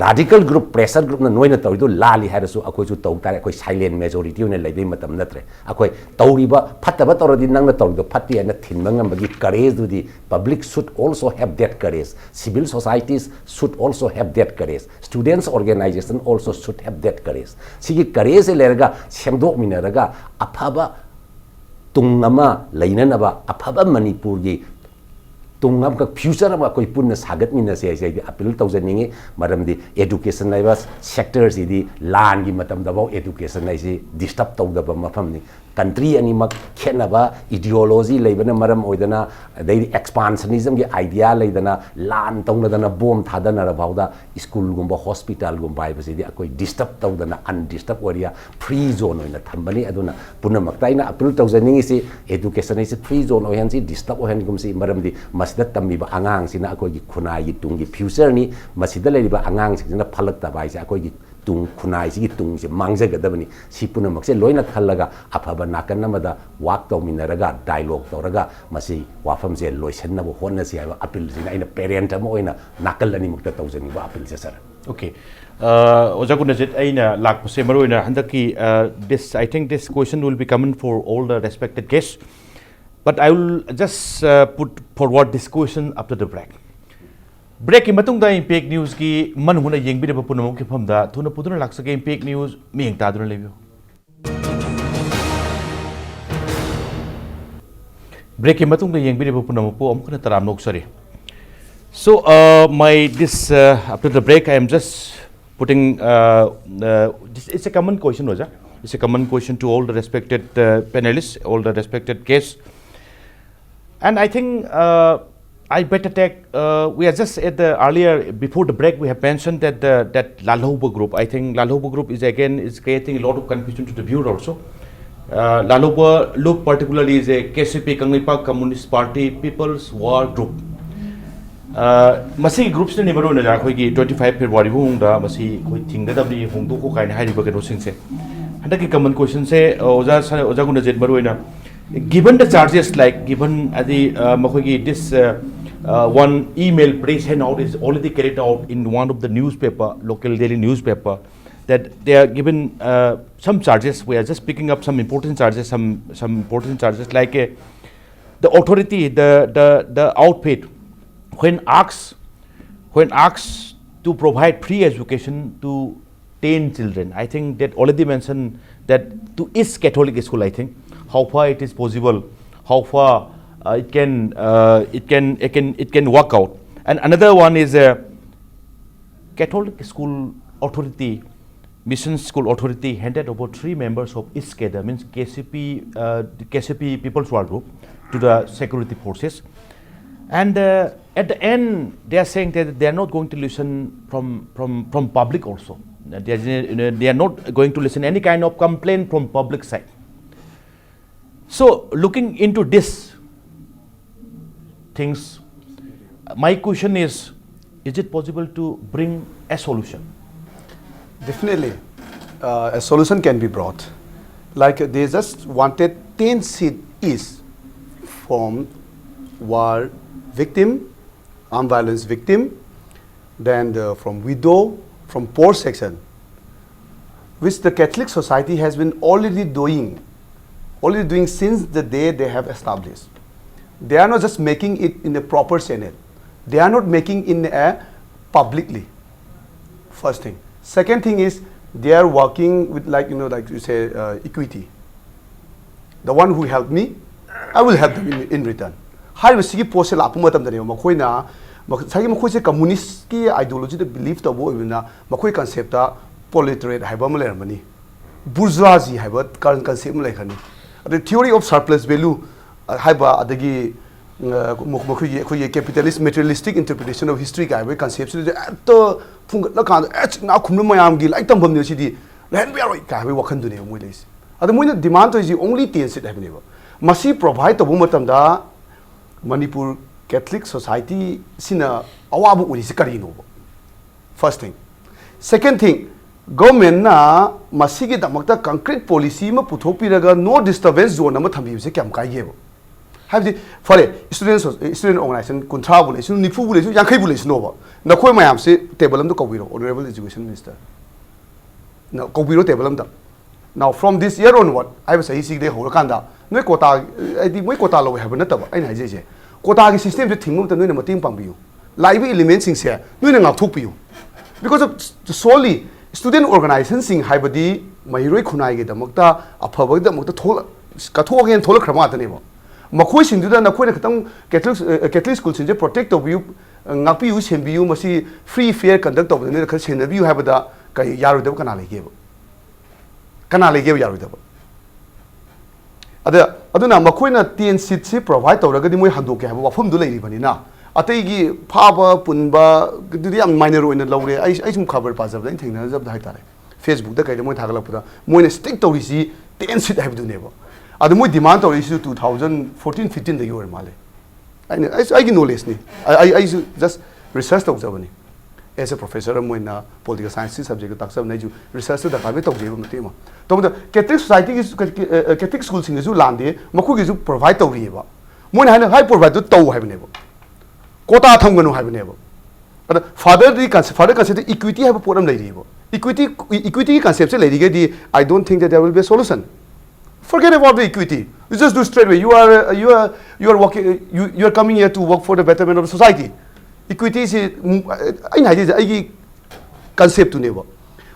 ꯔꯥꯗꯤꯀꯦꯜ ꯒ꯭ꯔꯨꯞ, ꯄ꯭ꯔꯦꯁꯔ ꯒ꯭ꯔꯨꯞꯅ ꯅꯣꯏꯅ ꯇꯧꯔꯤꯗꯣ ꯂꯥꯜꯂꯤ ꯍꯥꯏꯔꯁꯨ, ꯑꯩꯈꯣꯏꯁꯨ ꯇꯧ ꯇꯥꯔꯦ꯫ ꯑꯩꯈꯣꯏ ꯁꯥꯏꯂꯦꯟ ꯃꯦꯖꯣꯔꯤꯇꯤ ꯑꯣꯏꯅ ꯂꯩꯕꯩ ꯃꯇꯝ ꯅꯠꯇ꯭ꯔꯦ꯫ ꯑꯩꯈꯣꯏ ꯇꯧꯔꯤꯕ ꯐꯠꯇꯕ ꯇꯧꯔꯗꯤ ꯅꯪꯅ ꯇꯧꯔꯤꯗꯣ ꯐꯠꯇꯦ ꯍꯥꯏꯅ ꯊꯤꯟꯕ ꯉꯝꯕꯒꯤ ꯀꯔꯦꯖꯇꯨꯗꯤ public should also have that courage, civil societies should also have that courage, students organization also should have that courage꯫ ꯁꯤꯒꯤ ꯀꯔꯦꯖꯁꯦ ꯂꯩꯔꯒ ꯁꯦꯝꯗꯣꯛꯃꯤꯟꯅꯔꯒ ꯑꯐꯕ ꯇꯨꯡ ꯑꯃ ꯂꯩꯅꯅꯕ, ꯑꯐꯕ ꯃꯅꯤꯄꯨꯔꯒꯤ ꯇꯨꯡ ꯑꯃꯈꯛ, ꯐ꯭ꯌꯨꯆꯔ ꯑꯃ ꯑꯩꯈꯣꯏ ꯄꯨꯟꯅ ꯁꯥꯒꯠꯃꯤꯟꯅꯁꯦ ꯍꯥꯏꯁꯦ ꯑꯩꯗꯤ ꯑꯄꯤꯜ ꯇꯧꯖꯅꯤꯡꯉꯤ꯫ ꯃꯔꯝꯗꯤ ꯑꯦꯗꯨꯀꯦꯁꯟ ꯍꯥꯏꯕ ꯁꯦꯛꯇꯔꯁꯤꯗꯤ ꯂꯥꯟꯒꯤ ꯃꯇꯝꯗꯐꯥꯎ ꯑꯦꯗꯨꯀꯦꯁꯟ ꯍꯥꯏꯁꯤ ꯗꯤꯁꯇꯔꯕ ꯇꯧꯗꯕ ꯃꯐꯝꯅꯤ꯫ ꯀꯟꯇ꯭ꯔꯤ ꯑꯅꯤꯃꯛ ꯈꯦꯠꯅꯕ ꯏꯗꯤꯑꯣꯂꯣꯖꯤ ꯂꯩꯕꯅ ꯃꯔꯝ ꯑꯣꯏꯗꯅ, ꯑꯗꯩꯗꯤ ꯑꯦꯛꯁꯄꯥꯟꯁꯅꯤꯖꯝꯒꯤ ꯑꯥꯏꯗꯤꯌꯥ ꯂꯩꯗꯅ, ꯂꯥꯟ ꯇꯧꯅꯗꯅ ꯕꯣꯝ ꯊꯥꯗꯅꯔ ꯐꯥꯎꯗ ꯁ꯭ꯀꯨꯜꯒꯨꯝꯕ, ꯍꯣꯁꯄꯤꯇꯥꯜꯒꯨꯝꯕ ꯍꯥꯏꯕꯁꯤꯗꯤ ꯑꯩꯈꯣꯏ ꯗꯤꯁꯇꯔꯕ ꯇꯧꯗꯅ, ꯑꯟꯗꯤꯁꯇꯔꯕ ꯑꯦꯔꯤꯌꯥ, ꯐ꯭ꯔꯤ ꯖꯣꯟ ꯑꯣꯏꯅ ꯊꯝꯕꯅꯤ꯫ ꯑꯗꯨꯅ ꯄꯨꯝꯅꯃꯛꯇ ꯑꯩꯅ ꯑꯄꯤꯜ ꯇꯧꯖꯅꯤꯡꯉꯤꯁꯤ, ꯑꯦꯗꯨꯀꯦꯁꯟ ꯍꯥꯏꯁꯤ ꯐ꯭ꯔꯤ ꯖꯣꯟ ꯑꯣꯏꯍꯟꯁꯤ, ꯗꯤꯁꯇꯔꯕ ꯑꯣꯏꯍꯟꯒꯨꯝꯁꯤ꯫ ꯃꯔꯝꯗꯤ ꯃꯁꯤꯗ ꯇꯝꯕꯤꯕ ꯑꯉꯥꯡꯁꯤꯅ ꯑꯩꯈꯣꯏꯒꯤ ꯈꯨꯟꯅꯥꯏꯒꯤ ꯇꯨꯡꯒꯤ ꯐ꯭ꯌꯨꯆꯔꯅꯤ꯫ ꯃꯁꯤꯗ ꯂꯩꯔꯤꯕ ꯑꯉꯥꯡꯁꯤꯡꯁꯤꯅ ꯐꯠꯂꯛꯇꯕ ꯍꯥꯏꯁꯦ ꯑꯩꯈꯣꯏꯒꯤ ꯇꯨꯡ, ꯈꯨꯟꯅꯥꯏꯁꯤꯒꯤ ꯇꯨꯡꯁꯦ ꯃꯥꯡꯖꯒꯗꯕꯅꯤ꯫ ꯁꯤ ꯄꯨꯝꯅꯃꯛꯁꯦ ꯂꯣꯏꯅ ꯈꯜꯂꯒ ꯑꯐꯕ ꯅꯥꯀꯟ ꯑꯃꯗ ꯋꯥꯛ ꯇꯧꯃꯤꯟꯅꯔꯒ, ꯗꯥꯏꯂꯣꯒ ꯇꯧꯔꯒ ꯃꯁꯤ ꯋꯥꯐꯝꯁꯦ ꯂꯣꯏꯁꯤꯟꯅꯕ ꯍꯣꯠꯅꯁꯤ ꯍꯥꯏꯕ ꯑꯄꯤꯜꯁꯤꯅ ꯑꯩꯅ ꯄꯦꯔꯦꯟꯠ ꯑꯃ ꯑꯣꯏꯅ ꯅꯥꯀꯜ ꯑꯅꯤꯃꯛꯇ ꯇꯧꯖꯅꯤꯡꯕ ꯑꯄꯤꯜꯁꯦ, ꯁꯥꯔ꯫ Okay. Uh, ꯑꯣꯖꯥ ꯒꯨꯅꯖꯤꯠ, ꯑꯩꯅ ꯂꯥꯛꯄꯁꯦ ꯃꯔꯨ ꯑꯣꯏꯅ ꯍꯟꯗꯛꯀꯤ, uh, this, I think this question will be common for all the respected guests, but I will just, uh, put forward this question after the break. ꯕ꯭ꯔꯦꯛꯀꯤ ꯃꯇꯨꯡꯗ ꯏꯝꯄꯦꯛ ꯅ꯭ꯌꯨꯁꯀꯤ ꯃꯅꯨꯡ ꯍꯨꯠꯅ ꯌꯦꯡꯕꯤꯔꯕ ꯄꯨꯝꯅꯃꯛꯀꯤ ꯃꯐꯝꯗ ꯊꯨꯅ ꯄꯨꯗꯨꯅ ꯂꯥꯛꯆꯒꯦ꯫ ꯏꯝꯄꯦꯛ ꯅ꯭ꯌꯨꯁ ꯃꯤꯠꯌꯦꯡ ꯇꯥꯗꯨꯅ ꯂꯩꯕꯤꯌꯨ꯫ ꯕ꯭ꯔꯦꯛꯀꯤ ꯃꯇꯨꯡꯗ ꯌꯦꯡꯕꯤꯔꯤꯕ ꯄꯨꯝꯅꯃꯛꯄꯨ ꯑꯃꯨꯛ ꯍꯟꯅ ꯇꯔꯥꯝꯅ ꯑꯣꯛꯆꯔꯤ꯫ So, uh, my this uh, after the break, I am just putting. Uh, uh, this, it's a common question, Oja. It's a common question to all the respected uh, panelists, all the respected guests. And I think uh, I better take. Uh, we are just at the earlier before the break. We have mentioned that the that Lalhoba group. I think Lalhoba group is again is creating a lot of confusion to the viewer also. Uh, Lalhoba group particularly is a K C P Kangleipak Communist Party People's War Group. Uh, ꯃꯁꯤꯒꯤ ꯒ꯭ꯔꯨꯞꯁꯤꯅꯅꯤ ꯃꯔꯨ ꯑꯣꯏꯅ ꯑꯩꯈꯣꯏꯒꯤ twenty five February ꯐꯥꯎꯕꯗ ꯃꯁꯤ ꯑꯩꯈꯣꯏ ꯊꯤꯡꯒꯗꯕꯅꯤ, ꯍꯣꯡꯗꯣꯛꯈꯣ ꯀꯥꯏꯅ ꯍꯥꯏꯔꯤꯕ ꯀꯩꯅꯣꯁꯤꯡꯁꯦ꯫ ꯍꯟꯗꯛꯀꯤ ꯀꯃꯟ ꯀꯣꯏꯁꯟꯁꯦ ꯑꯣꯖꯥ ꯁ- ꯑꯣꯖꯥ ꯒꯨꯅꯖꯤꯠ ꯃꯔꯨ ꯑꯣꯏꯅ, given the charges, like, given the uh, ꯃꯈꯣꯏꯒꯤ this uh, uh, one email press handout is already carried out in one of the newspaper, local daily newspaper, that they are given uh, some charges. We are just picking up some important charges, some some important charges like uh, the authority, the the the outfit, when asked when asked to provide free education to ten children. I think that already mentioned that to each Catholic school, I think, how far it is possible, how far uh, it can uh, it can it can it can work out. And another one is a Catholic school authority, mission school authority handed over three members of each cadre, means K C P, uh, the K C P People's War Group to the security forces. And uh, at the end, they are saying that they are not going to listen from, from, from public also. They are, you know, they are not going to listen any kind of complaint from public side. So looking into this things, my question is, is it possible to bring a solution? Definitely, uh, a solution can be brought. Like they just wanted ten seat each from war victim, armed violence victim, then the, from widow, from poor section, which the Catholic society has been already doing, already doing since the day they have established. They are not just making it in a proper channel. They are not making in a publicly. First thing. Second thing is, they are working with, like, you know, like you say, uh, equity. The one who helped me, I will help them in, in return. ꯍꯥꯏꯔꯤꯕꯁꯤꯒꯤ ꯄꯣꯠꯁꯦ ꯂꯥꯛꯄ ꯃꯇꯝꯗꯅꯦꯕ ꯃꯈꯣꯏꯅ, ꯉꯁꯥꯏꯒꯤ ꯃꯈꯣꯏꯁꯦ ꯀꯝꯃꯨꯅꯤꯁꯀꯤ ꯑꯥꯏꯗꯤꯌꯣꯂꯣꯖꯤꯗ belief ꯇꯧꯕ ꯑꯣꯏꯕꯅꯤꯅ, ꯃꯈꯣꯏ concept ꯄ꯭ꯔꯣꯂꯦꯇꯔꯦꯠ ꯍꯥꯏꯕ ꯑꯃ ꯂꯩꯔꯝꯃꯅꯤ, ꯕꯨꯔꯖ꯭ꯋꯥꯖꯤ ꯍꯥꯏꯕ ꯀꯟꯁꯦꯞ ꯑꯃ ꯂꯩꯈ꯭ꯔꯅꯤ, ꯑꯗꯩ ꯊꯤꯑꯣꯔꯤ ꯑꯣꯐ ꯁꯔꯄ꯭ꯂꯁ ꯚꯦꯂꯨ ꯍꯥꯏꯕ, ꯑꯗꯒꯤ ꯃꯈꯣꯏꯒꯤ, ꯑꯩꯈꯣꯏꯒꯤ capitalist materialistic interpretation of history ꯀꯥꯏ ꯍꯥꯏꯕꯒꯤ ꯀꯟꯁꯦꯞꯁꯤꯗꯗꯤ ꯍꯦꯛꯇ ꯐꯨꯡꯒꯠꯂꯀꯥꯟꯗ, ꯑꯦ, ꯏꯅꯥꯛ ꯈꯨꯟꯕ ꯃꯌꯥꯝꯒꯤ ꯂꯥꯏꯔꯤꯛ ꯇꯝꯐꯝꯅꯦ ꯁꯤꯗꯤ, ꯂꯩꯍꯟꯕ ꯌꯥꯔꯣꯏ ꯀꯥꯏ ꯍꯥꯏꯕꯒꯤ ꯋꯥꯈꯜꯗꯨꯅꯦꯕ ꯃꯣꯏ ꯂꯩꯔꯤꯁꯦ꯫ ꯑꯗꯣ ꯃꯣꯏꯅ ꯗꯤꯃꯥꯟ ꯇꯧꯔꯤꯁꯤ only ten seat ꯍꯥꯏꯕꯅꯦꯕ꯫ ꯃꯁꯤ ꯄ꯭ꯔꯣꯚꯥꯏꯠ ꯇꯧꯕ ꯃꯇꯝꯗ ꯃꯅꯤꯄꯨꯔ ꯀꯦꯊꯂꯤꯛ ꯁꯣꯁꯥꯏꯇꯤꯁꯤꯅ ꯑꯋꯥꯕ ꯑꯣꯏꯔꯤꯁꯤ ꯀꯔꯤꯅꯣꯕ? First thing. Second thing, ꯒꯣꯔꯃꯦꯟꯅ ꯃꯁꯤꯒꯤꯗꯃꯛꯇ ꯀꯪꯀ꯭ꯔꯤꯠ ꯄꯣꯂꯤꯁꯤ ꯑꯃ ꯄꯨꯊꯣꯛꯄꯤꯔꯒ no disturbance zone ꯑꯃ ꯊꯝꯕꯤꯕꯁꯦ ꯀꯌꯥꯝ ꯀꯥꯏꯒꯦꯕ? ꯍꯥꯏꯕꯗꯤ, ꯐꯔꯦ, ꯁ꯭ꯇꯨꯗꯦꯟ ꯁꯣ-, ꯁ꯭ꯇꯨꯗꯦꯟ ꯑꯣꯔꯒꯅꯥꯏꯖꯦꯁꯟ ꯀꯨꯟꯊ꯭ꯔꯥꯕꯨ ꯂꯩꯁꯅꯨ, ꯅꯤꯐꯨꯕꯨ ꯂꯩꯁꯅꯨ, ꯌꯥꯡꯈꯩꯕꯨ ꯂꯩꯁꯅꯣꯕ, ꯅꯈꯣꯏ ꯃꯌꯥꯝꯁꯦ ꯇꯦꯕꯜ ꯑꯃꯗ ꯀꯧꯕꯤꯔꯣ, ꯑꯣꯅꯔꯦꯕꯜ ꯑꯦꯖꯨꯀꯦꯁꯟ ꯃꯤꯅꯤꯁꯇꯔ꯫ ꯅ-, ꯀꯧꯕꯤꯔꯣ ꯇꯦꯕꯜ ꯑꯃꯗ꯫ Now, from this year onward, ꯍꯥꯏꯕ ꯆꯍꯤꯁꯤꯗꯒꯤ ꯍꯧꯔꯀꯥꯟꯗ ꯅꯣꯏ ꯀꯣꯇꯥ, ꯍꯥꯏꯗꯤ ꯃꯣꯏ ꯀꯣꯇꯥ ꯂꯧꯋꯦ ꯍꯥꯏꯕ ꯅꯠꯇꯕ, ꯑꯩꯅ ꯍꯥꯏꯖꯩꯁꯦ, ꯀꯣꯇꯥꯒꯤ ꯁꯤꯁꯇꯦꯝꯁꯦ ꯊꯤꯡꯕ ꯃꯇꯝꯗ ꯅꯣꯏꯅ ꯃꯇꯦꯡ ꯄꯥꯡꯕꯤꯌꯨ, ꯂꯥꯛꯏꯕ ꯏꯂꯤꯃꯦꯟꯁꯤꯡꯁꯦ ꯅꯣꯏꯅ ꯉꯥꯛꯊꯣꯛꯄꯤꯌꯨ꯫ Because of solely student organizationꯁꯤꯡ ꯍꯥꯏꯕꯗꯤ ꯃꯍꯩꯔꯣꯏ ꯈꯨꯟꯅꯥꯏꯒꯤꯗꯃꯛꯇ, ꯑꯐꯕꯒꯤꯗꯃꯛꯇ ꯊꯣꯛꯂ-, ꯀꯠꯊꯣꯛꯑꯒꯦꯅ ꯊꯣꯛꯂꯛꯈ꯭ꯔꯕ ꯉꯥꯛꯇꯅꯦꯕ꯫ ꯃꯈꯣꯏꯁꯤꯡꯗꯨꯗ ꯅꯈꯣꯏꯅ ꯈꯤꯇꯪ ꯀꯦꯊꯂꯤꯛ, ꯑ, ꯀꯦꯊꯂꯤꯛ ꯁ꯭ꯀꯨꯜꯁꯤꯡꯁꯦ ꯄ꯭ꯔꯣꯇꯦꯛ ꯇꯧꯕꯤꯌꯨ, ꯑ, ꯉꯥꯛꯄꯤꯌꯨ, ꯁꯦꯟꯕꯤꯌꯨ, ꯃꯁꯤ ꯐ꯭ꯔꯤ ꯐꯤꯌꯔ ꯀꯟꯗꯛ ꯇꯧꯕꯗ ꯅꯣꯏꯅ ꯈꯔ ꯁꯦꯟꯅꯕꯤꯌꯨ ꯍꯥꯏꯕꯗ ꯀꯔꯤ ꯌꯥꯔꯣꯏꯗꯕ ꯀꯅꯥ ꯂꯩꯒꯦꯕ? ꯀꯅꯥ ꯂꯩꯒꯦꯕ ꯌꯥꯔꯣꯏꯗꯕ? ꯑꯗ, ꯑꯗꯨꯅ ꯃꯈꯣꯏꯅ ten seatꯁꯤ ꯄ꯭ꯔꯣꯚꯥꯏꯠ ꯇꯧꯔꯒꯗꯤ ꯃꯣꯏ ꯍꯟꯗꯣꯛꯀꯦ ꯍꯥꯏꯕ ꯋꯥꯐꯝꯗꯨ ꯂꯩꯔꯤꯕꯅꯤꯅ, ꯑꯇꯩꯒꯤ ꯐꯥꯕ ꯄꯨꯟꯕ ꯑꯗꯨꯗꯤ ꯌꯥꯝ ꯃꯥꯏꯅꯔ ꯑꯣꯏꯅ ꯂꯧꯔꯦ꯫ ꯑꯩ, ꯑꯩ ꯁꯨꯝ ꯈꯕꯔ ꯄꯥꯖꯕꯗ, ꯑꯩꯅ ꯊꯦꯡꯅꯖꯕꯗ ꯍꯥꯏꯇꯥꯔꯦ, ꯐꯦꯁꯕꯨꯛꯇ ꯀꯩꯗ ꯃꯣꯏ ꯊꯥꯒꯠꯂꯛꯄꯗ, ꯃꯣꯏꯅ ꯁ꯭ꯇꯤꯛ ꯇꯧꯔꯤꯁꯤ ten seat ꯍꯥꯏꯕꯗꯨꯅꯦꯕ꯫ ꯑꯗꯨ ꯃꯣꯏ ꯗꯤꯃꯥꯟ ꯇꯧꯔꯛꯏꯁꯤꯁꯨ two thousand fourteen fifteenꯗꯒꯤ ꯑꯣꯏꯔ ꯃꯥꯜꯂꯦ꯫ ꯑꯩꯅ, ꯑꯩꯁꯨ, ꯑꯩꯒꯤ ꯅꯣꯂꯦꯖꯅꯤ, ꯑꯩ, ꯑꯩ, ꯑꯩꯁꯨ ꯖꯁ ꯔꯤꯁꯔꯁ ꯇꯧꯖꯕꯅꯤ꯫ ꯑꯦꯁ ꯑꯦ ꯄ꯭ꯔꯣꯐꯦꯁꯔ ꯑꯃ ꯑꯣꯏꯅ ꯄꯣꯂꯤꯇꯤꯀꯦꯜ ꯁꯥꯏꯟꯁꯀꯤ ꯁꯕꯖꯦꯛꯇ ꯇꯥꯛꯆꯕꯅꯤ, ꯑꯩꯁꯨ ꯔꯤꯁꯔꯁꯇꯨ ꯗꯔꯀꯥꯔ ꯂꯣꯏ ꯇꯧꯖꯩꯕ ꯃꯇꯦꯛ ꯑꯃ꯫ ꯇꯧꯕꯗ ꯀꯦꯊꯂꯤꯛ ꯁꯣꯁꯥꯏꯇꯤꯒꯤ, ꯀꯦꯊꯂꯤꯛ ꯁ꯭ꯀꯨꯜꯁꯤꯡꯗꯁꯨ ꯂꯥꯟꯗꯦ, ꯃꯈꯣꯏꯒꯤꯁꯨ ꯄ꯭ꯔꯣꯚꯥꯏꯠ ꯇꯧꯔꯤꯑꯕ꯫ ꯃꯣꯏꯅ ꯍꯥꯏꯅ ꯍꯥꯏ ꯄ꯭ꯔꯣꯚꯥꯏꯠꯇꯨ ꯇꯧ ꯍꯥꯏꯕꯅꯦꯕ, ꯀꯣꯇꯥ ꯊꯝꯒꯅꯨ ꯍꯥꯏꯕꯅꯦꯕ꯫ ꯑꯗ ꯐꯥꯗꯔꯗꯤ ꯀꯟꯁꯦ-, ꯐꯥꯗꯔ ꯀꯟꯁꯦꯞꯇ ꯏꯀ꯭ꯋꯤꯇꯤ ꯍꯥꯏꯕ ꯄꯣꯠ ꯑꯃ ꯂꯩꯔꯤꯑꯕ꯫ ꯏꯀ꯭ꯋꯤꯇꯤ, ꯏ-, ꯏꯀ꯭ꯋꯤꯇꯤꯒꯤ ꯀꯟꯁꯦꯞꯁꯦ ꯂꯩꯔꯤꯒꯩꯗꯤ, I don't think that there will be a solution. Forget about the equity. You just do straight away. You are, uh, you are, you are working, uh, you, you are coming here to work for the betterment of the society. Equity ꯁꯤ, ꯎꯝ, ꯑꯩꯅ ꯍꯥꯏꯗꯣꯏꯁꯦ ꯑꯩꯒꯤ concept ꯇꯨꯅꯦꯕ꯫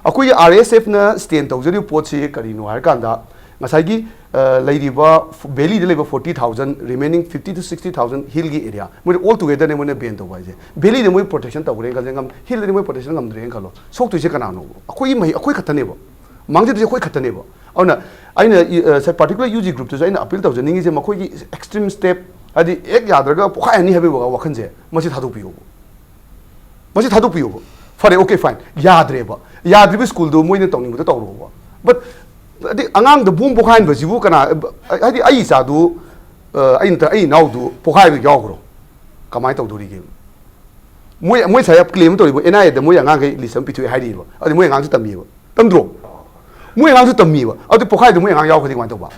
ꯑꯩꯈꯣꯏꯒꯤ R S F ꯅ stand ꯇꯧꯖꯔꯤꯕ ꯄꯣꯠꯁꯤ ꯀꯔꯤꯅꯣ ꯍꯥꯏꯔꯀꯥꯟꯗ, ꯉꯁꯥꯏꯒꯤ, ꯑ, ꯂꯩꯔꯤꯕ valley ꯗ ꯂꯩꯕ forty thousand, remaining fifty to sixty thousand hill ꯒꯤ area, ꯃꯣꯏꯅ all together ꯅꯦ ꯃꯣꯏꯅ ban ꯇꯧꯕ ꯍꯥꯏꯁꯦ꯫ Valley ꯗ ꯃꯣꯏ protection ꯇꯧꯈ꯭ꯔꯦꯅ ꯈꯜꯂꯁꯦ, ꯉꯝ-, hill ꯗꯗꯤ ꯃꯣꯏ protection ꯉꯝꯗ꯭ꯔꯦꯅ ꯈꯜꯂꯣ, ꯁꯣꯛꯇꯣꯏꯁꯦ ꯀꯅꯥꯅꯣ? ꯑꯩꯈꯣꯏꯒꯤ ꯃꯍꯩ-, ꯑꯩꯈꯣꯏ ꯈꯛꯇꯅꯦꯕ꯫ ꯃꯥꯡꯖꯗꯣꯏꯁꯦ ꯑꯩꯈꯣꯏ ꯈꯛꯇꯅꯦꯕ꯫ ꯑꯗꯨꯅ ꯑꯩꯅ, ꯏ-, ꯑ, ꯁ-, particular U G group ꯇꯁꯨ ꯑꯩꯅ appeal ꯇꯧꯖꯅꯤꯡꯉꯤꯁꯦ, ꯃꯈꯣꯏꯒꯤ extreme step, ꯍꯥꯏꯗꯤ ꯍꯦꯛ ꯌꯥꯗ꯭ꯔꯒ ꯄꯣꯛꯈꯥꯏꯔꯅꯤ ꯍꯥꯏꯕꯒꯤ ꯋꯥ-, ꯋꯥꯈꯜꯁꯦ, ꯃꯁꯤ ꯊꯥꯗꯣꯛꯄꯤꯌꯣꯕ꯫ ꯃꯁꯤ ꯊꯥꯗꯣꯛꯄꯤꯌꯣꯕ꯫ ꯐꯔꯦ, okay, fine, ꯌꯥꯗ꯭ꯔꯦꯕ꯫ ꯌꯥꯗ꯭ꯔꯤꯕ school ꯗꯣ ꯃꯣꯏꯅ ꯇꯧꯅꯤꯡꯕꯗ ꯇꯧꯔꯣꯕ꯫ But ꯍꯥꯏꯗꯤ ꯑꯉꯥꯡꯗ bomb ꯄꯣꯛꯈꯥꯏꯍꯟꯕꯁꯤꯕꯨ ꯀꯅꯥ, ꯍꯥꯏꯗꯤ ꯑꯩ ꯏꯆꯥꯗꯨ, ꯑ, ꯑꯩ ꯅꯠꯇ꯭ꯔ ꯑꯩ ꯏꯅꯥꯎꯗꯨ ꯄꯣꯛꯈꯥꯏꯕ ꯌꯥꯎꯈ꯭ꯔꯣ, ꯀꯃꯥꯏꯅ ꯇꯧꯗꯣꯔꯤꯒꯦ? ꯃꯣꯏ, ꯃꯣꯏ ꯉꯁꯥꯏ claim ꯇꯧꯔꯤꯕ N I A ꯗ ꯃꯣꯏ ꯑꯉꯥꯡꯈꯩ list ꯑꯃ ꯄꯤꯊꯣꯛꯑꯦ ꯍꯥꯏꯔꯤꯕ꯫ ꯑꯗꯨ ꯃꯣꯏ ꯑꯉꯥꯡꯁꯨ ꯇꯝꯃꯤꯕ꯫ ꯇꯝꯗ꯭ꯔꯣ? ꯃꯣꯏ ꯑꯉꯥꯡꯁꯨ ꯇꯝꯃꯤꯕ꯫ ꯑꯗꯨ ꯄꯣꯛꯈꯥꯏꯗ ꯃꯣꯏ ꯑꯉꯥꯡ ꯌꯥꯎꯈ꯭ꯔꯗꯤ ꯀꯃꯥꯏꯅ ꯇꯧꯕ?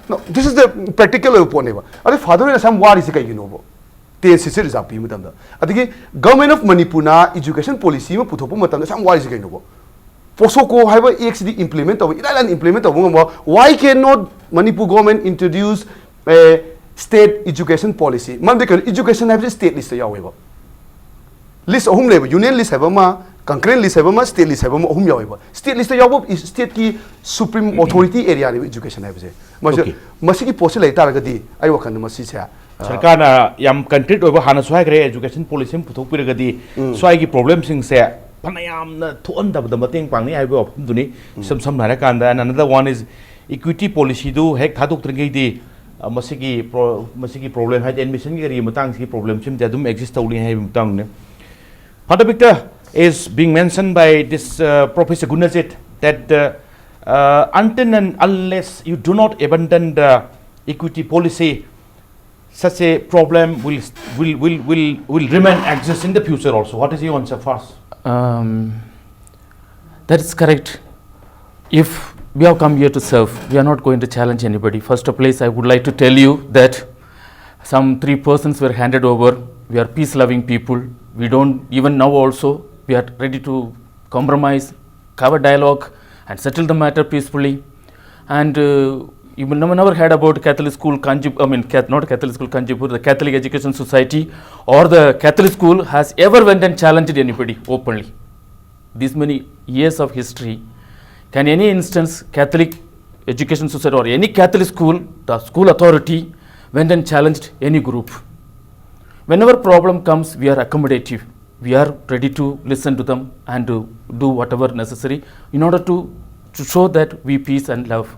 No, this is the practical ꯑꯣꯏꯕ ꯄꯣꯠꯅꯦꯕ꯫ ꯑꯗ father ꯍꯣꯏꯅ ꯑꯁꯨꯛ ꯌꯥꯝ ꯋꯥꯔꯤꯁꯤ ꯀꯩꯒꯤꯅꯣꯕ? Ten seats reserve ꯄꯤꯕ ꯃꯇꯝꯗ꯫ ꯑꯗꯒꯤ Government of ꯃꯅꯤꯄꯨꯔꯅ education policy ꯑꯃ ꯄꯨꯊꯣꯛꯄ ꯃꯇꯝꯗ ꯑꯁꯨꯛ ꯌꯥꯝ ꯋꯥꯔꯤꯁꯤ ꯀꯩꯅꯣꯕ? POCSO ꯍꯥꯏꯕ act ꯁꯤꯗꯤ implement ꯇꯧꯕ, ꯏꯔꯥꯏ ꯂꯥꯏꯅ implement ꯇꯧꯕ ꯉꯝꯕ꯫ Why cannot Manipur government introduce a state education policy? ꯃꯔꯝꯗꯤ ꯀꯩꯅꯣ, education ꯍꯥꯏꯕꯁꯤ state list ꯇ ꯌꯥꯎꯋꯦꯕ꯫ List ꯑꯍꯨꯝ ꯂꯩꯕ, union list ꯍꯥꯏꯕ ꯑꯃ, concurrent list ꯍꯥꯏꯕ ꯑꯃ, state list ꯍꯥꯏꯕ ꯑꯃ, ꯑꯍꯨꯝ ꯌꯥꯎꯋꯦꯕ꯫ State list ꯇ ꯌꯥꯎꯕ state ꯀꯤ supreme authority area ꯅꯦꯕ education ꯍꯥꯏꯕꯁꯦ꯫ ꯃꯁꯤ-, Okay. ꯃꯁꯤꯒꯤ ꯄꯣꯠꯁꯤ ꯂꯩ ꯇꯥꯔꯒꯗꯤ ꯑꯩ ꯋꯥꯈꯜꯗ ꯃꯁꯤꯁꯦ, ꯑ, ꯁꯔꯀꯥꯔꯅ ꯌꯥꯝ concrete ꯑꯣꯏꯕ, ꯍꯥꯟꯅꯁꯨ ꯍꯥꯏꯈ꯭ꯔꯦ, education policy ꯑꯃ ꯄꯨꯊꯣꯛꯄꯤꯔꯒꯗꯤ ꯎꯝ꯫ ꯁ꯭ꯋꯥꯏꯒꯤ problem ꯁꯤꯡꯁꯦ ꯐꯅꯌꯥꯝꯅ ꯊꯣꯛꯍꯟꯗꯕꯗ ꯃꯇꯦꯡ ꯄꯥꯡꯅꯤ ꯍꯥꯏꯕ ꯋꯥꯐꯝꯗꯨꯅꯤ꯫ ꯎꯝ꯫ ꯏꯁꯝ ꯁꯝꯅ ꯍꯥꯏꯔꯀꯥꯟꯗ, and another one is equity policy ꯗꯨ ꯍꯦꯛ ꯊꯥꯗꯣꯛꯇ꯭ꯔꯤꯉꯩꯗꯤ, ꯑ, ꯃꯁꯤꯒꯤ pro-, ꯃꯁꯤꯒꯤ problem, ꯍꯥꯏꯗꯤ admission ꯒꯤ ꯀꯔꯤꯒꯤ ꯃꯇꯥꯡꯁꯤꯒꯤ problem ꯁꯤꯃꯗꯤ ꯑꯗꯨꯝ exist ꯇꯧꯅꯤ ꯍꯥꯏꯕ ꯃꯇꯥꯡꯅꯤ꯫ Father Victor, is being mentioned by this, uh, Professor Gunajit that, uh, uh, until and unless you do not abandon the equity policy, such a problem will, will, will, will, will remain exist in the future also. What is your answer first? Um, that is correct. If we have come here to serve, we are not going to challenge anybody. First of place, I would like to tell you that some three persons were handed over. We are peace-loving people. We don't, even now also, we are ready to compromise, have a dialogue, and settle the matter peacefully. And, uh, You will never, never heard about Catholic school Kanchipur, I mean, Cath-, not Catholic school Kanchipur, the Catholic Education Society or the Catholic school has ever went and challenged anybody openly. These many years of history, can any instance Catholic Education Society or any Catholic school, the school authority went and challenged any group? Whenever problem comes, we are accommodative. We are ready to listen to them and to do whatever necessary in order to, to show that we peace and love.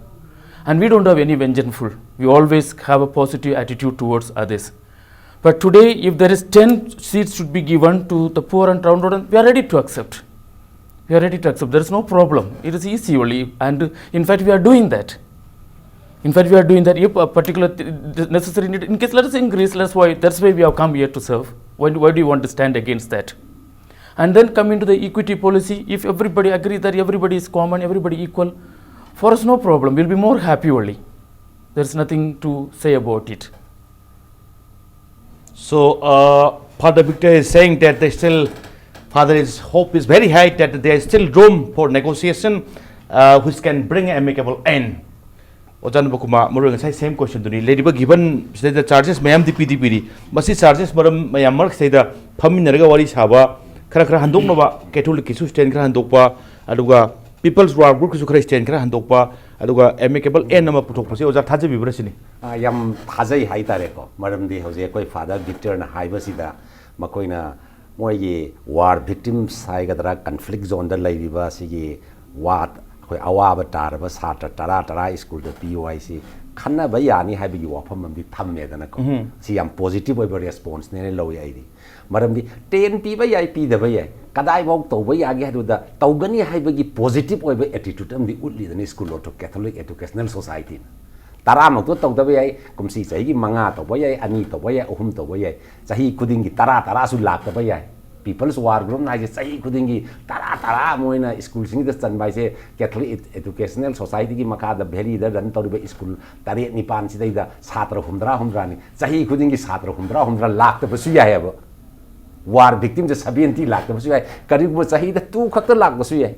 And we don't have any vengeful. We always have a positive attitude towards others. But today, if there is ten seats should be given to the poor and downtrodden, we are ready to accept. We are ready to accept. There is no problem. It is easy only. And in fact, we are doing that. In fact, we are doing that. If a particular th- th- necessary need, in case, let us increase. That's why, that's why we have come here to serve. Why, why do you want to stand against that? And then coming to the equity policy, if everybody agree that everybody is common, everybody equal, for us no problem. We'll be more happy only. There's nothing to say about it. So, uh, Father Victor is saying that they still, Father is hope is very high that there is still room for negotiation, uh, which can bring an amicable end. ꯑꯣꯖꯥ ꯅꯕꯀꯨꯃꯥꯔ, ꯃꯔꯨ ꯉꯁꯥꯏ same question ꯗꯨꯅꯤ꯫ ꯂꯩꯔꯤꯕ given ꯁꯤꯗꯩꯗ charges ꯃꯌꯥꯝꯗꯤ ꯄꯤꯗꯤ ꯄꯤꯔꯤ꯫ ꯃꯁꯤ charges ꯃꯔꯝ ꯃꯌꯥꯝ ꯃꯔꯛꯁꯤꯗꯩꯗ ꯐꯝꯃꯤꯟꯅꯔꯒ ꯋꯥꯔꯤ ꯁꯥꯕ, ꯈꯔ ꯈꯔ ꯍꯟꯗꯣꯛꯅꯕ, Catholic ꯀꯤꯁꯨ stand ꯈꯔ ꯍꯟꯗꯣꯛꯄ, ꯑꯗꯨꯒ People's War Group ꯀꯤꯁꯨ ꯈꯔ stand ꯈꯔ ꯍꯟꯗꯣꯛꯄ, ꯑꯗꯨꯒ amicable end ꯑꯃ ꯄꯨꯊꯣꯛꯄꯁꯦ ꯑꯣꯖꯥ ꯊꯥꯖꯕꯤꯕ꯭ꯔꯥ ꯁꯤꯅꯤ? ꯑ, ꯌꯥꯝ ꯊꯥꯖꯩ ꯍꯥꯏꯇꯥꯔꯦꯀꯣ꯫ ꯃꯔꯝꯗꯤ ꯍꯧꯖꯤꯛ ꯑꯩꯈꯣꯏ Father Victor ꯅ ꯍꯥꯏꯕꯁꯤꯗ ꯃꯈꯣꯏꯅ ꯃꯣꯏꯒꯤ war victims ꯍꯥꯏꯒꯗ꯭ꯔꯥ, conflict zone ꯗ ꯂꯩꯔꯤꯕ ꯁꯤꯒꯤ ꯋꯥ ꯑꯩꯈꯣꯏ ꯑꯋꯥꯕ ꯇꯥꯔꯕ ꯁꯥꯇ꯭ꯔ ꯇꯔꯥ ꯇꯔꯥ school ꯗ ꯄꯤꯌꯨ ꯍꯥꯏꯁꯤ ꯈꯟꯅꯕ ꯌꯥꯅꯤ ꯍꯥꯏꯕꯒꯤ ꯋꯥꯐꯝ ꯑꯃꯗꯤ ꯊꯝꯃꯦꯗꯅꯀꯣ꯫ ꯁꯤ ꯌꯥꯝ positive ꯑꯣꯏꯕ response ꯅꯦꯅ ꯂꯧꯏ ꯑꯩꯗꯤ꯫ ꯃꯔꯝꯗꯤ ten ꯄꯤꯕ ꯌꯥꯏ, ꯄꯤꯗꯕ ꯌꯥꯏ, ꯀꯗꯥꯏꯐꯥꯎ ꯇꯧꯕ ꯌꯥꯒꯦ ꯍꯥꯏꯗꯨꯗ ꯇꯧꯒꯅꯤ ꯍꯥꯏꯕꯒꯤ positive ꯑꯣꯏꯕ attitude ꯑꯃꯗꯤ ꯎꯠꯂꯤꯗꯅ School of Catholic Educational Society ꯅ꯫ ꯇꯔꯥꯃꯛꯇꯣ ꯇꯧꯗꯕ ꯌꯥꯏ, ꯀꯨꯝꯁꯤ ꯆꯍꯤꯒꯤ ꯃꯉꯥ ꯇꯧꯕ ꯌꯥꯏ, ꯑꯅꯤ ꯇꯧꯕ ꯌꯥꯏ, ꯑꯍꯨꯝ ꯇꯧꯕ ꯌꯥꯏ, ꯆꯍꯤ ꯈꯨꯗꯤꯡꯒꯤ ꯇꯔꯥ ꯇꯔꯥꯁꯨ ꯂꯥꯛꯇꯕ ꯌꯥꯏ꯫ People's War Group ꯅ ꯍꯥꯏꯁꯦ ꯆꯍꯤ ꯈꯨꯗꯤꯡꯒꯤ ꯇꯔꯥ ꯇꯔꯥ ꯃꯣꯏꯅ school ꯁꯤꯡꯁꯤꯗ ꯆꯟꯕ ꯍꯥꯏꯁꯦ, Catholic Ed- Educational Society ꯒꯤ ꯃꯈꯥꯗ Valley ꯗ run ꯇꯧꯔꯤꯕ school ꯇꯔꯦꯠ ꯅꯤꯄꯥꯟ ꯁꯤꯗꯩꯗ ꯁꯥꯇ꯭ꯔ ꯍꯨꯝꯗ꯭ꯔꯥ ꯍꯨꯝꯗ꯭ꯔꯥꯅꯤ꯫ ꯆꯍꯤ ꯈꯨꯗꯤꯡꯒꯤ ꯁꯥꯇ꯭ꯔ ꯍꯨꯝꯗ꯭ꯔꯥ ꯍꯨꯝꯗ꯭ꯔꯥ ꯂꯥꯛꯇꯕꯁꯨ ꯌꯥꯏꯑꯕ꯫ War victim ꯁꯦ seventy ꯂꯥꯛꯇꯕꯁꯨ ꯌꯥꯏ, ꯀꯔꯤꯒꯨꯝꯕ ꯆꯍꯤꯗ two ꯈꯛꯇ ꯂꯥꯛꯄꯁꯨ ꯌꯥꯏ꯫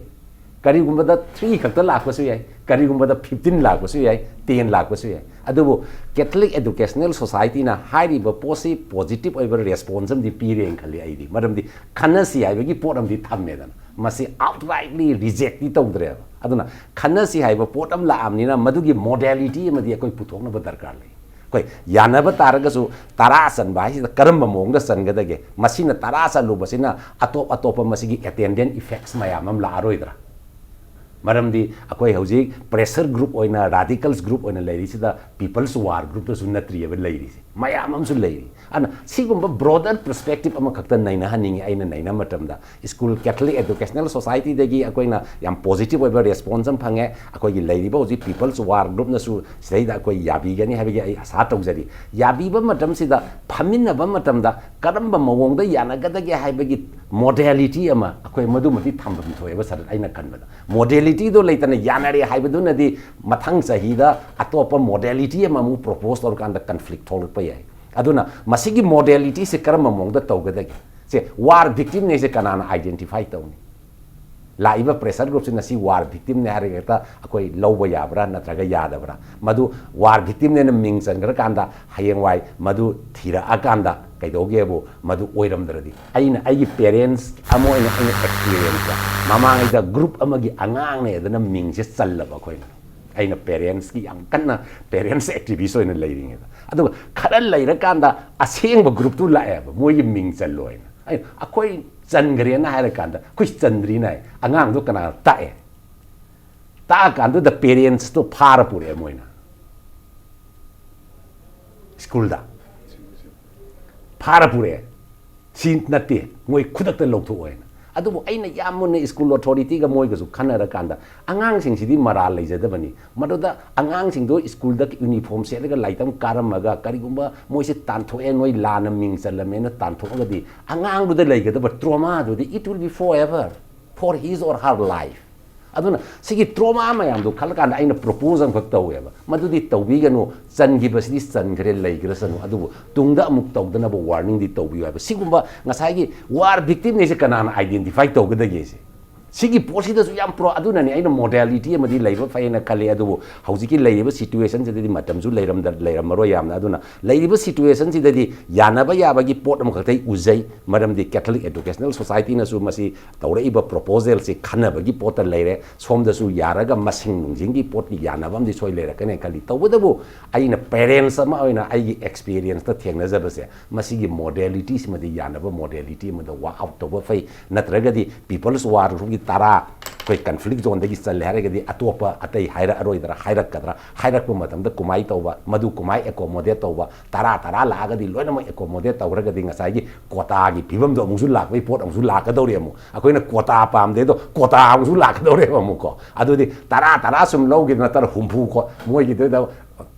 ꯀꯔꯤꯒꯨꯝꯕꯗ ꯊ꯭ꯔꯤ ꯈꯛꯇ ꯂꯥꯛꯄꯁꯨ ꯌꯥꯏ, ꯀꯔꯤꯒꯨꯝꯕꯗ ꯐꯤꯐꯇꯤꯟ ꯂꯥꯛꯄꯁꯨ ꯌꯥꯏ, ꯇꯦꯟ ꯂꯥꯛꯄꯁꯨ ꯌꯥꯏ꯫ ꯑꯗꯨꯕꯨ Catholic Educational Society ꯅ ꯍꯥꯏꯔꯤꯕ ꯄꯣꯠꯁꯤ positive ꯑꯣꯏꯕ response ꯑꯃꯗꯤ ꯄꯤꯔꯦꯅ ꯈꯜꯂꯤ ꯑꯩꯗꯤ꯫ ꯃꯔꯝꯗꯤ ꯈꯟꯅꯁꯤ ꯍꯥꯏꯕꯒꯤ ꯄꯣꯠ ꯑꯃꯗꯤ ꯊꯝꯃꯦꯗꯅ, ꯃꯁꯤ outrightly reject ꯇꯤ ꯇꯧꯗ꯭ꯔꯦꯕ꯫ ꯑꯗꯨꯅ ꯈꯟꯅꯁꯤ ꯍꯥꯏꯕ ꯄꯣꯠ ꯑꯃ ꯂꯥꯛꯑꯕꯅꯤꯅ ꯃꯗꯨꯒꯤ modality ꯑꯃꯗꯤ ꯑꯩꯈꯣꯏ ꯄꯨꯊꯣꯛꯅꯕ ꯗꯔꯀꯥꯔ ꯂꯩ꯫ ꯑꯩꯈꯣꯏ ꯌꯥꯅꯕ ꯇꯥꯔꯒꯁꯨ ꯇꯔꯥ ꯆꯟꯕ ꯍꯥꯏꯁꯤꯗ ꯀꯔꯝꯕ ꯃꯑꯣꯡꯗ ꯆꯟꯒꯗꯒꯦ? ꯃꯁꯤꯅ ꯇꯔꯥ ꯆꯜꯂꯨꯕꯁꯤꯅ ꯑꯇꯣꯞ ꯑꯇꯣꯞꯄ ꯃꯁꯤꯒꯤ attendant effects ꯃꯌꯥꯝ ꯑꯃ ꯂꯥꯛꯑꯔꯣꯏꯗ꯭ꯔꯥ? ꯃꯔꯝꯗꯤ ꯑꯩꯈꯣꯏ ꯍꯧꯖꯤꯛ pressure group ꯑꯣꯏꯅ, radicals group ꯑꯣꯏꯅ ꯂꯩꯔꯤꯁꯤꯗ People's War group ꯇꯁꯨ ꯅꯠꯇ꯭ꯔꯤꯑꯕ ꯂꯩꯔꯤꯁꯦ, ꯃꯌꯥꯝ ꯑꯃꯁꯨ ꯂꯩꯔꯤ꯫ ꯑꯗꯨꯅ ꯁꯤꯒꯨꯝꯕ broader perspective ꯑꯃꯈꯛꯇ ꯅꯩꯅꯍꯟꯅꯤꯡꯉꯤ꯫ ꯑꯩꯅ ꯅꯩꯅꯕ ꯃꯇꯝꯗ school, Catholic Educational Society ꯗꯒꯤ ꯑꯩꯈꯣꯏꯅ ꯌꯥꯝ positive ꯑꯣꯏꯕ response ꯑꯃ ꯐꯪꯉꯦ꯫ ꯑꯩꯈꯣꯏꯒꯤ ꯂꯩꯔꯤꯕ ꯍꯧꯖꯤꯛ People's War group ꯅꯁꯨ ꯁꯤꯗꯩꯗ ꯑꯩꯈꯣꯏ ꯌꯥꯕꯤꯒꯅꯤ ꯍꯥꯏꯕꯒꯤ ꯑꯩ ꯑꯁꯥ ꯇꯧꯖꯔꯤ꯫ ꯌꯥꯕꯤꯕ ꯃꯇꯝꯁꯤꯗ ꯐꯝꯃꯤꯟꯅꯕ ꯃꯇꯝꯗ ꯀꯔꯝꯕ ꯃꯑꯣꯡꯗ ꯌꯥꯅꯒꯗꯒꯦ ꯍꯥꯏꯕꯒꯤ modality ꯑꯃ ꯑꯩꯈꯣꯏ ꯃꯗꯨꯃꯗꯤ ꯊꯝꯐꯝ ꯊꯣꯛꯑꯦꯕ ꯁꯥꯔ, ꯑꯩꯅ ꯈꯟꯕꯗ꯫ Modality ꯗꯣ ꯂꯩꯇꯅ ꯌꯥꯅꯔꯦ ꯍꯥꯏꯕꯗꯨꯅꯗꯤ ꯃꯊꯪ ꯆꯍꯤꯗ ꯑꯇꯣꯞꯄ modality ꯑꯃꯃꯨꯛ propose ꯇꯧꯔꯀꯥꯟꯗ conflict ꯊꯣꯛꯂꯛꯄ ꯌꯥꯏ꯫ ꯑꯗꯨꯅ ꯃꯁꯤꯒꯤ modality ꯁꯦ ꯀꯔꯝꯕ ꯃꯑꯣꯡꯗ ꯇꯧꯒꯗꯒꯦ? ꯁꯦ, war victim ꯅꯦꯁꯦ ꯀꯅꯥꯅ identify ꯇꯧꯅꯤ? ꯂꯥꯛꯏꯕ pressure group ꯁꯤꯅ ꯁꯤ war victim ꯅꯦ ꯍꯥꯏꯔꯒ ꯍꯦꯛꯇ ꯑꯩꯈꯣꯏ ꯂꯧꯕ ꯌꯥꯕ꯭ꯔꯥ ꯅꯠꯇ꯭ꯔꯒ ꯌꯥꯗꯕ꯭ꯔꯥ? ꯃꯗꯨ war victim ꯅꯦꯅ ꯃꯤꯡ ꯆꯟꯈ꯭ꯔꯀꯥꯟꯗ ꯍꯌꯦꯡꯋꯥꯏ ꯃꯗꯨ ꯊꯤꯔꯛꯑꯀꯥꯟꯗ ꯀꯩꯗꯧꯒꯦꯕꯨ, ꯃꯗꯨ ꯑꯣꯏꯔꯝꯗ꯭ꯔꯗꯤ, ꯑꯩꯅ ꯑꯩꯒꯤ parents ꯑꯃ ꯑꯣꯏꯅ ꯑꯩꯅ experience ꯇ, ꯃꯃꯥꯡꯉꯩꯗ group ꯑꯃꯒꯤ ꯑꯉꯥꯡꯅꯦ ꯑꯗꯨꯅ ꯃꯤꯡꯁꯦ ꯆꯜꯂꯕ ꯑꯩꯈꯣꯏꯅ, ꯑꯩꯅ parents ꯀꯤ ꯌꯥꯝ ꯀꯟꯅ parents activist ꯑꯣꯏꯅ ꯂꯩꯔꯤꯉꯩꯗ꯫ ꯑꯗꯨꯒ ꯈꯔ ꯂꯩꯔꯀꯥꯟꯗ ꯑꯁꯦꯡꯕ group ꯇꯨ ꯂꯥꯛꯑꯦꯕ, ꯃꯣꯏꯒꯤ ꯃꯤꯡ ꯆꯜꯂꯣ ꯍꯥꯏꯅ꯫ ꯑꯩ, ꯑꯩꯈꯣꯏ ꯆꯟꯈ꯭ꯔꯦꯅ ꯍꯥꯏꯔꯀꯥꯟꯗ, "ꯑꯩꯈꯣꯏ ꯆꯟꯗ꯭ꯔꯤꯅ" ꯍꯥꯏ꯫ ꯑꯉꯥꯡꯗꯣ ꯀꯅꯥꯅ ꯇꯥꯛꯑꯦ? ꯇꯥꯛꯑꯀꯥꯟꯗꯨꯗ parents ꯇꯣ ꯐꯥꯔ ꯄꯨꯔꯛꯑꯦ ꯃꯣꯏꯅ꯫ School ꯗ ꯐꯥꯔ ꯄꯨꯔꯛꯑꯦ꯫ "ꯁꯤ ꯅꯠꯇꯦ, ꯃꯣꯏ ꯈꯨꯗꯛꯇ ꯂꯧꯊꯣꯛꯑꯣ" ꯍꯥꯏꯅ꯫ ꯑꯗꯨꯕꯨ ꯑꯩꯅ ꯌꯥꯝ ꯃꯨꯟꯅ school authority ꯒ ꯃꯣꯏꯒꯁꯨ ꯈꯟꯅꯔꯀꯥꯟꯗ, ꯑꯉꯥꯡꯁꯤꯡꯁꯤꯗꯤ ꯃꯔꯥꯜ ꯂꯩꯖꯗꯕꯅꯤ꯫ ꯃꯗꯨꯗ ꯑꯉꯥꯡꯁꯤꯡꯗꯣ school ꯗ uniform ꯁꯦꯠꯂꯒ ꯂꯥꯏꯔꯤꯛ ꯇꯝ ꯀꯥꯔꯝꯃꯒ ꯀꯔꯤꯒꯨꯝꯕ ꯃꯣꯏꯁꯦ ꯇꯥꯟꯊꯣꯛꯑꯦ, ꯅꯣꯏ ꯂꯥꯟꯅ ꯃꯤꯡ ꯆꯜꯂꯝꯃꯦꯅ ꯇꯥꯟꯊꯣꯛꯑꯒꯗꯤ, ꯑꯉꯥꯡꯗꯨꯗ ꯂꯩꯒꯗꯕ trauma ꯗꯨꯗꯤ, it will be forever for his or her life꯫ ꯑꯗꯨꯅ ꯁꯤꯒꯤ trauma ꯃꯌꯥꯝꯗꯣ ꯈꯜꯂꯀꯥꯟꯗ ꯑꯩꯅ propose ꯑꯃꯈꯛ ꯇꯧꯋꯦꯕ, ꯃꯗꯨꯗꯤ ꯇꯧꯕꯤꯒꯅꯨ, ꯆꯟꯈꯤꯕꯁꯤꯗꯤ ꯆꯟꯈ꯭ꯔꯦ, ꯂꯩꯈ꯭ꯔꯁꯅꯨ, ꯑꯗꯨꯕꯨ ꯇꯨꯡꯗ ꯑꯃꯨꯛ ꯇꯧꯗꯅꯕ warning ꯗꯤ ꯇꯧꯕꯤꯌꯨ ꯍꯥꯏꯕ꯫ ꯁꯤꯒꯨꯝꯕ ꯉꯁꯥꯏꯒꯤ war victim ꯅꯦꯁꯦ ꯀꯅꯥꯅ identify ꯇꯧꯒꯗꯒꯦ? ꯁꯦ ꯁꯤꯒꯤ ꯄꯣꯠꯁꯤꯗꯁꯨ ꯌꯥꯝ ꯄ꯭ꯔꯣ ꯑꯗꯨꯅꯅꯤ ꯑꯩꯅ ꯃꯣꯗꯦꯂꯤꯇꯤ ꯑꯃꯗꯤ ꯂꯩꯕ ꯐꯩꯅ ꯈꯜꯂꯤ꯫ ꯑꯗꯨꯕꯨ ꯍꯧꯖꯤꯛꯀꯤ ꯂꯩꯔꯤꯕ ꯁꯤꯆꯨꯋꯦꯁꯟꯁꯤꯗꯗꯤ ꯃꯇꯝꯁꯨ ꯂꯩꯔꯝꯗ ꯂꯩꯔꯝꯃꯔꯣꯏ ꯌꯥꯝꯅ꯫ ꯑꯗꯨꯅ ꯂꯩꯔꯤꯕ ꯁꯤꯆꯨꯋꯦꯁꯟꯁꯤꯗꯗꯤ ꯌꯥꯅꯕ ꯌꯥꯕꯒꯤ ꯄꯣꯠ ꯑꯃꯈꯛꯇꯩ ꯎꯖꯩ꯫ ꯃꯔꯝꯗꯤ ꯀꯦꯊꯂꯤꯛ ꯑꯦꯗꯨꯀꯦꯁꯅꯦꯜ ꯁꯣꯁꯥꯏꯇꯤꯅꯁꯨ ꯃꯁꯤ ꯇꯧꯔꯛꯏꯕ ꯄ꯭ꯔꯣꯄꯣꯖꯦꯜꯁꯤ ꯈꯟꯅꯕꯒꯤ ꯄꯣꯠꯇ ꯂꯩꯔꯦ꯫ ꯁꯣꯝꯗꯁꯨ ꯌꯥꯔꯒ ꯃꯁꯤꯡ ꯅꯨꯡꯖꯤꯡꯒꯤ ꯄꯣꯠꯀꯤ ꯌꯥꯅꯕ ꯑꯃꯗꯤ ꯁꯣꯏ ꯂꯩꯔꯛꯀꯅꯤ ꯈꯜꯂꯤ꯫ ꯇꯧꯕꯇꯕꯨ ꯑꯩꯅ ꯄꯦꯔꯦꯟꯁ ꯑꯃ ꯑꯣꯏꯅ ꯑꯩꯒꯤ ꯑꯦꯛꯁꯄꯤꯔꯤꯌꯦꯟꯁꯇ ꯊꯦꯡꯅꯖꯕꯁꯦ, ꯃꯁꯤꯒꯤ ꯃꯣꯗꯦꯂꯤꯇꯤꯁꯤꯃꯗꯤ ꯌꯥꯅꯕ ꯃꯣꯗꯦꯂꯤꯇꯤ ꯑꯃꯗ ꯋꯥꯛ ꯑꯥꯎꯠ ꯇꯧꯕ ꯐꯩ꯫ ꯅꯠꯇ꯭ꯔꯒꯗꯤ ꯄꯤꯄꯜꯁ ꯋꯥꯔꯒꯤ ꯇꯔꯥ ꯑꯩꯈꯣꯏ ꯀꯟꯐ꯭ꯂꯤꯛ ꯖꯣꯟꯗꯒꯤ ꯆꯜꯂꯦ ꯍꯥꯏꯔꯒꯗꯤ ꯑꯇꯣꯞꯄ ꯑꯇꯩ ꯍꯥꯏꯔꯛꯑꯔꯣꯏꯗ꯭ꯔꯥ? ꯍꯥꯏꯔꯛꯀꯗ꯭ꯔꯥ? ꯍꯥꯏꯔꯛꯄ ꯃꯇꯝꯗ ꯀꯃꯥꯏ ꯇꯧꯕ, ꯃꯗꯨ ꯀꯃꯥꯏ ꯑꯦꯀꯣꯃꯣꯗꯦꯠ ꯇꯧꯕ? ꯇꯔꯥ ꯇꯔꯥ ꯂꯥꯛꯑꯒꯗꯤ ꯂꯣꯏꯅꯃꯛ ꯑꯦꯀꯣꯃꯣꯗꯦꯠ ꯇꯧꯈ꯭ꯔꯒꯗꯤ ꯉꯁꯥꯏꯒꯤ ꯀꯣꯇꯥꯒꯤ ꯐꯤꯕꯝꯗꯣ ꯑꯃꯨꯛꯁꯨ ꯂꯥꯛꯄꯒꯤ ꯄꯣꯠ ꯑꯃꯨꯛꯁꯨ ꯂꯥꯛꯀꯗꯧꯔꯤ꯫ ꯑꯃꯨꯛ ꯑꯩꯈꯣꯏꯅ ꯀꯣꯇꯥ ꯄꯥꯝꯗꯦꯗꯣ, ꯀꯣꯇꯥ ꯑꯃꯨꯛꯁꯨ ꯂꯥꯛꯀꯗꯧꯔꯦꯕ ꯑꯃꯨꯛꯀꯣ꯫ ꯑꯗꯨꯗꯤ ꯇꯔꯥ ꯇꯔꯥ ꯁꯨꯝ ꯂꯧꯈꯤꯗ ꯅꯠꯇ꯭ꯔ ꯍꯨꯝꯐꯨ ꯀꯣ, ꯃꯣꯏꯒꯤꯗꯨꯗ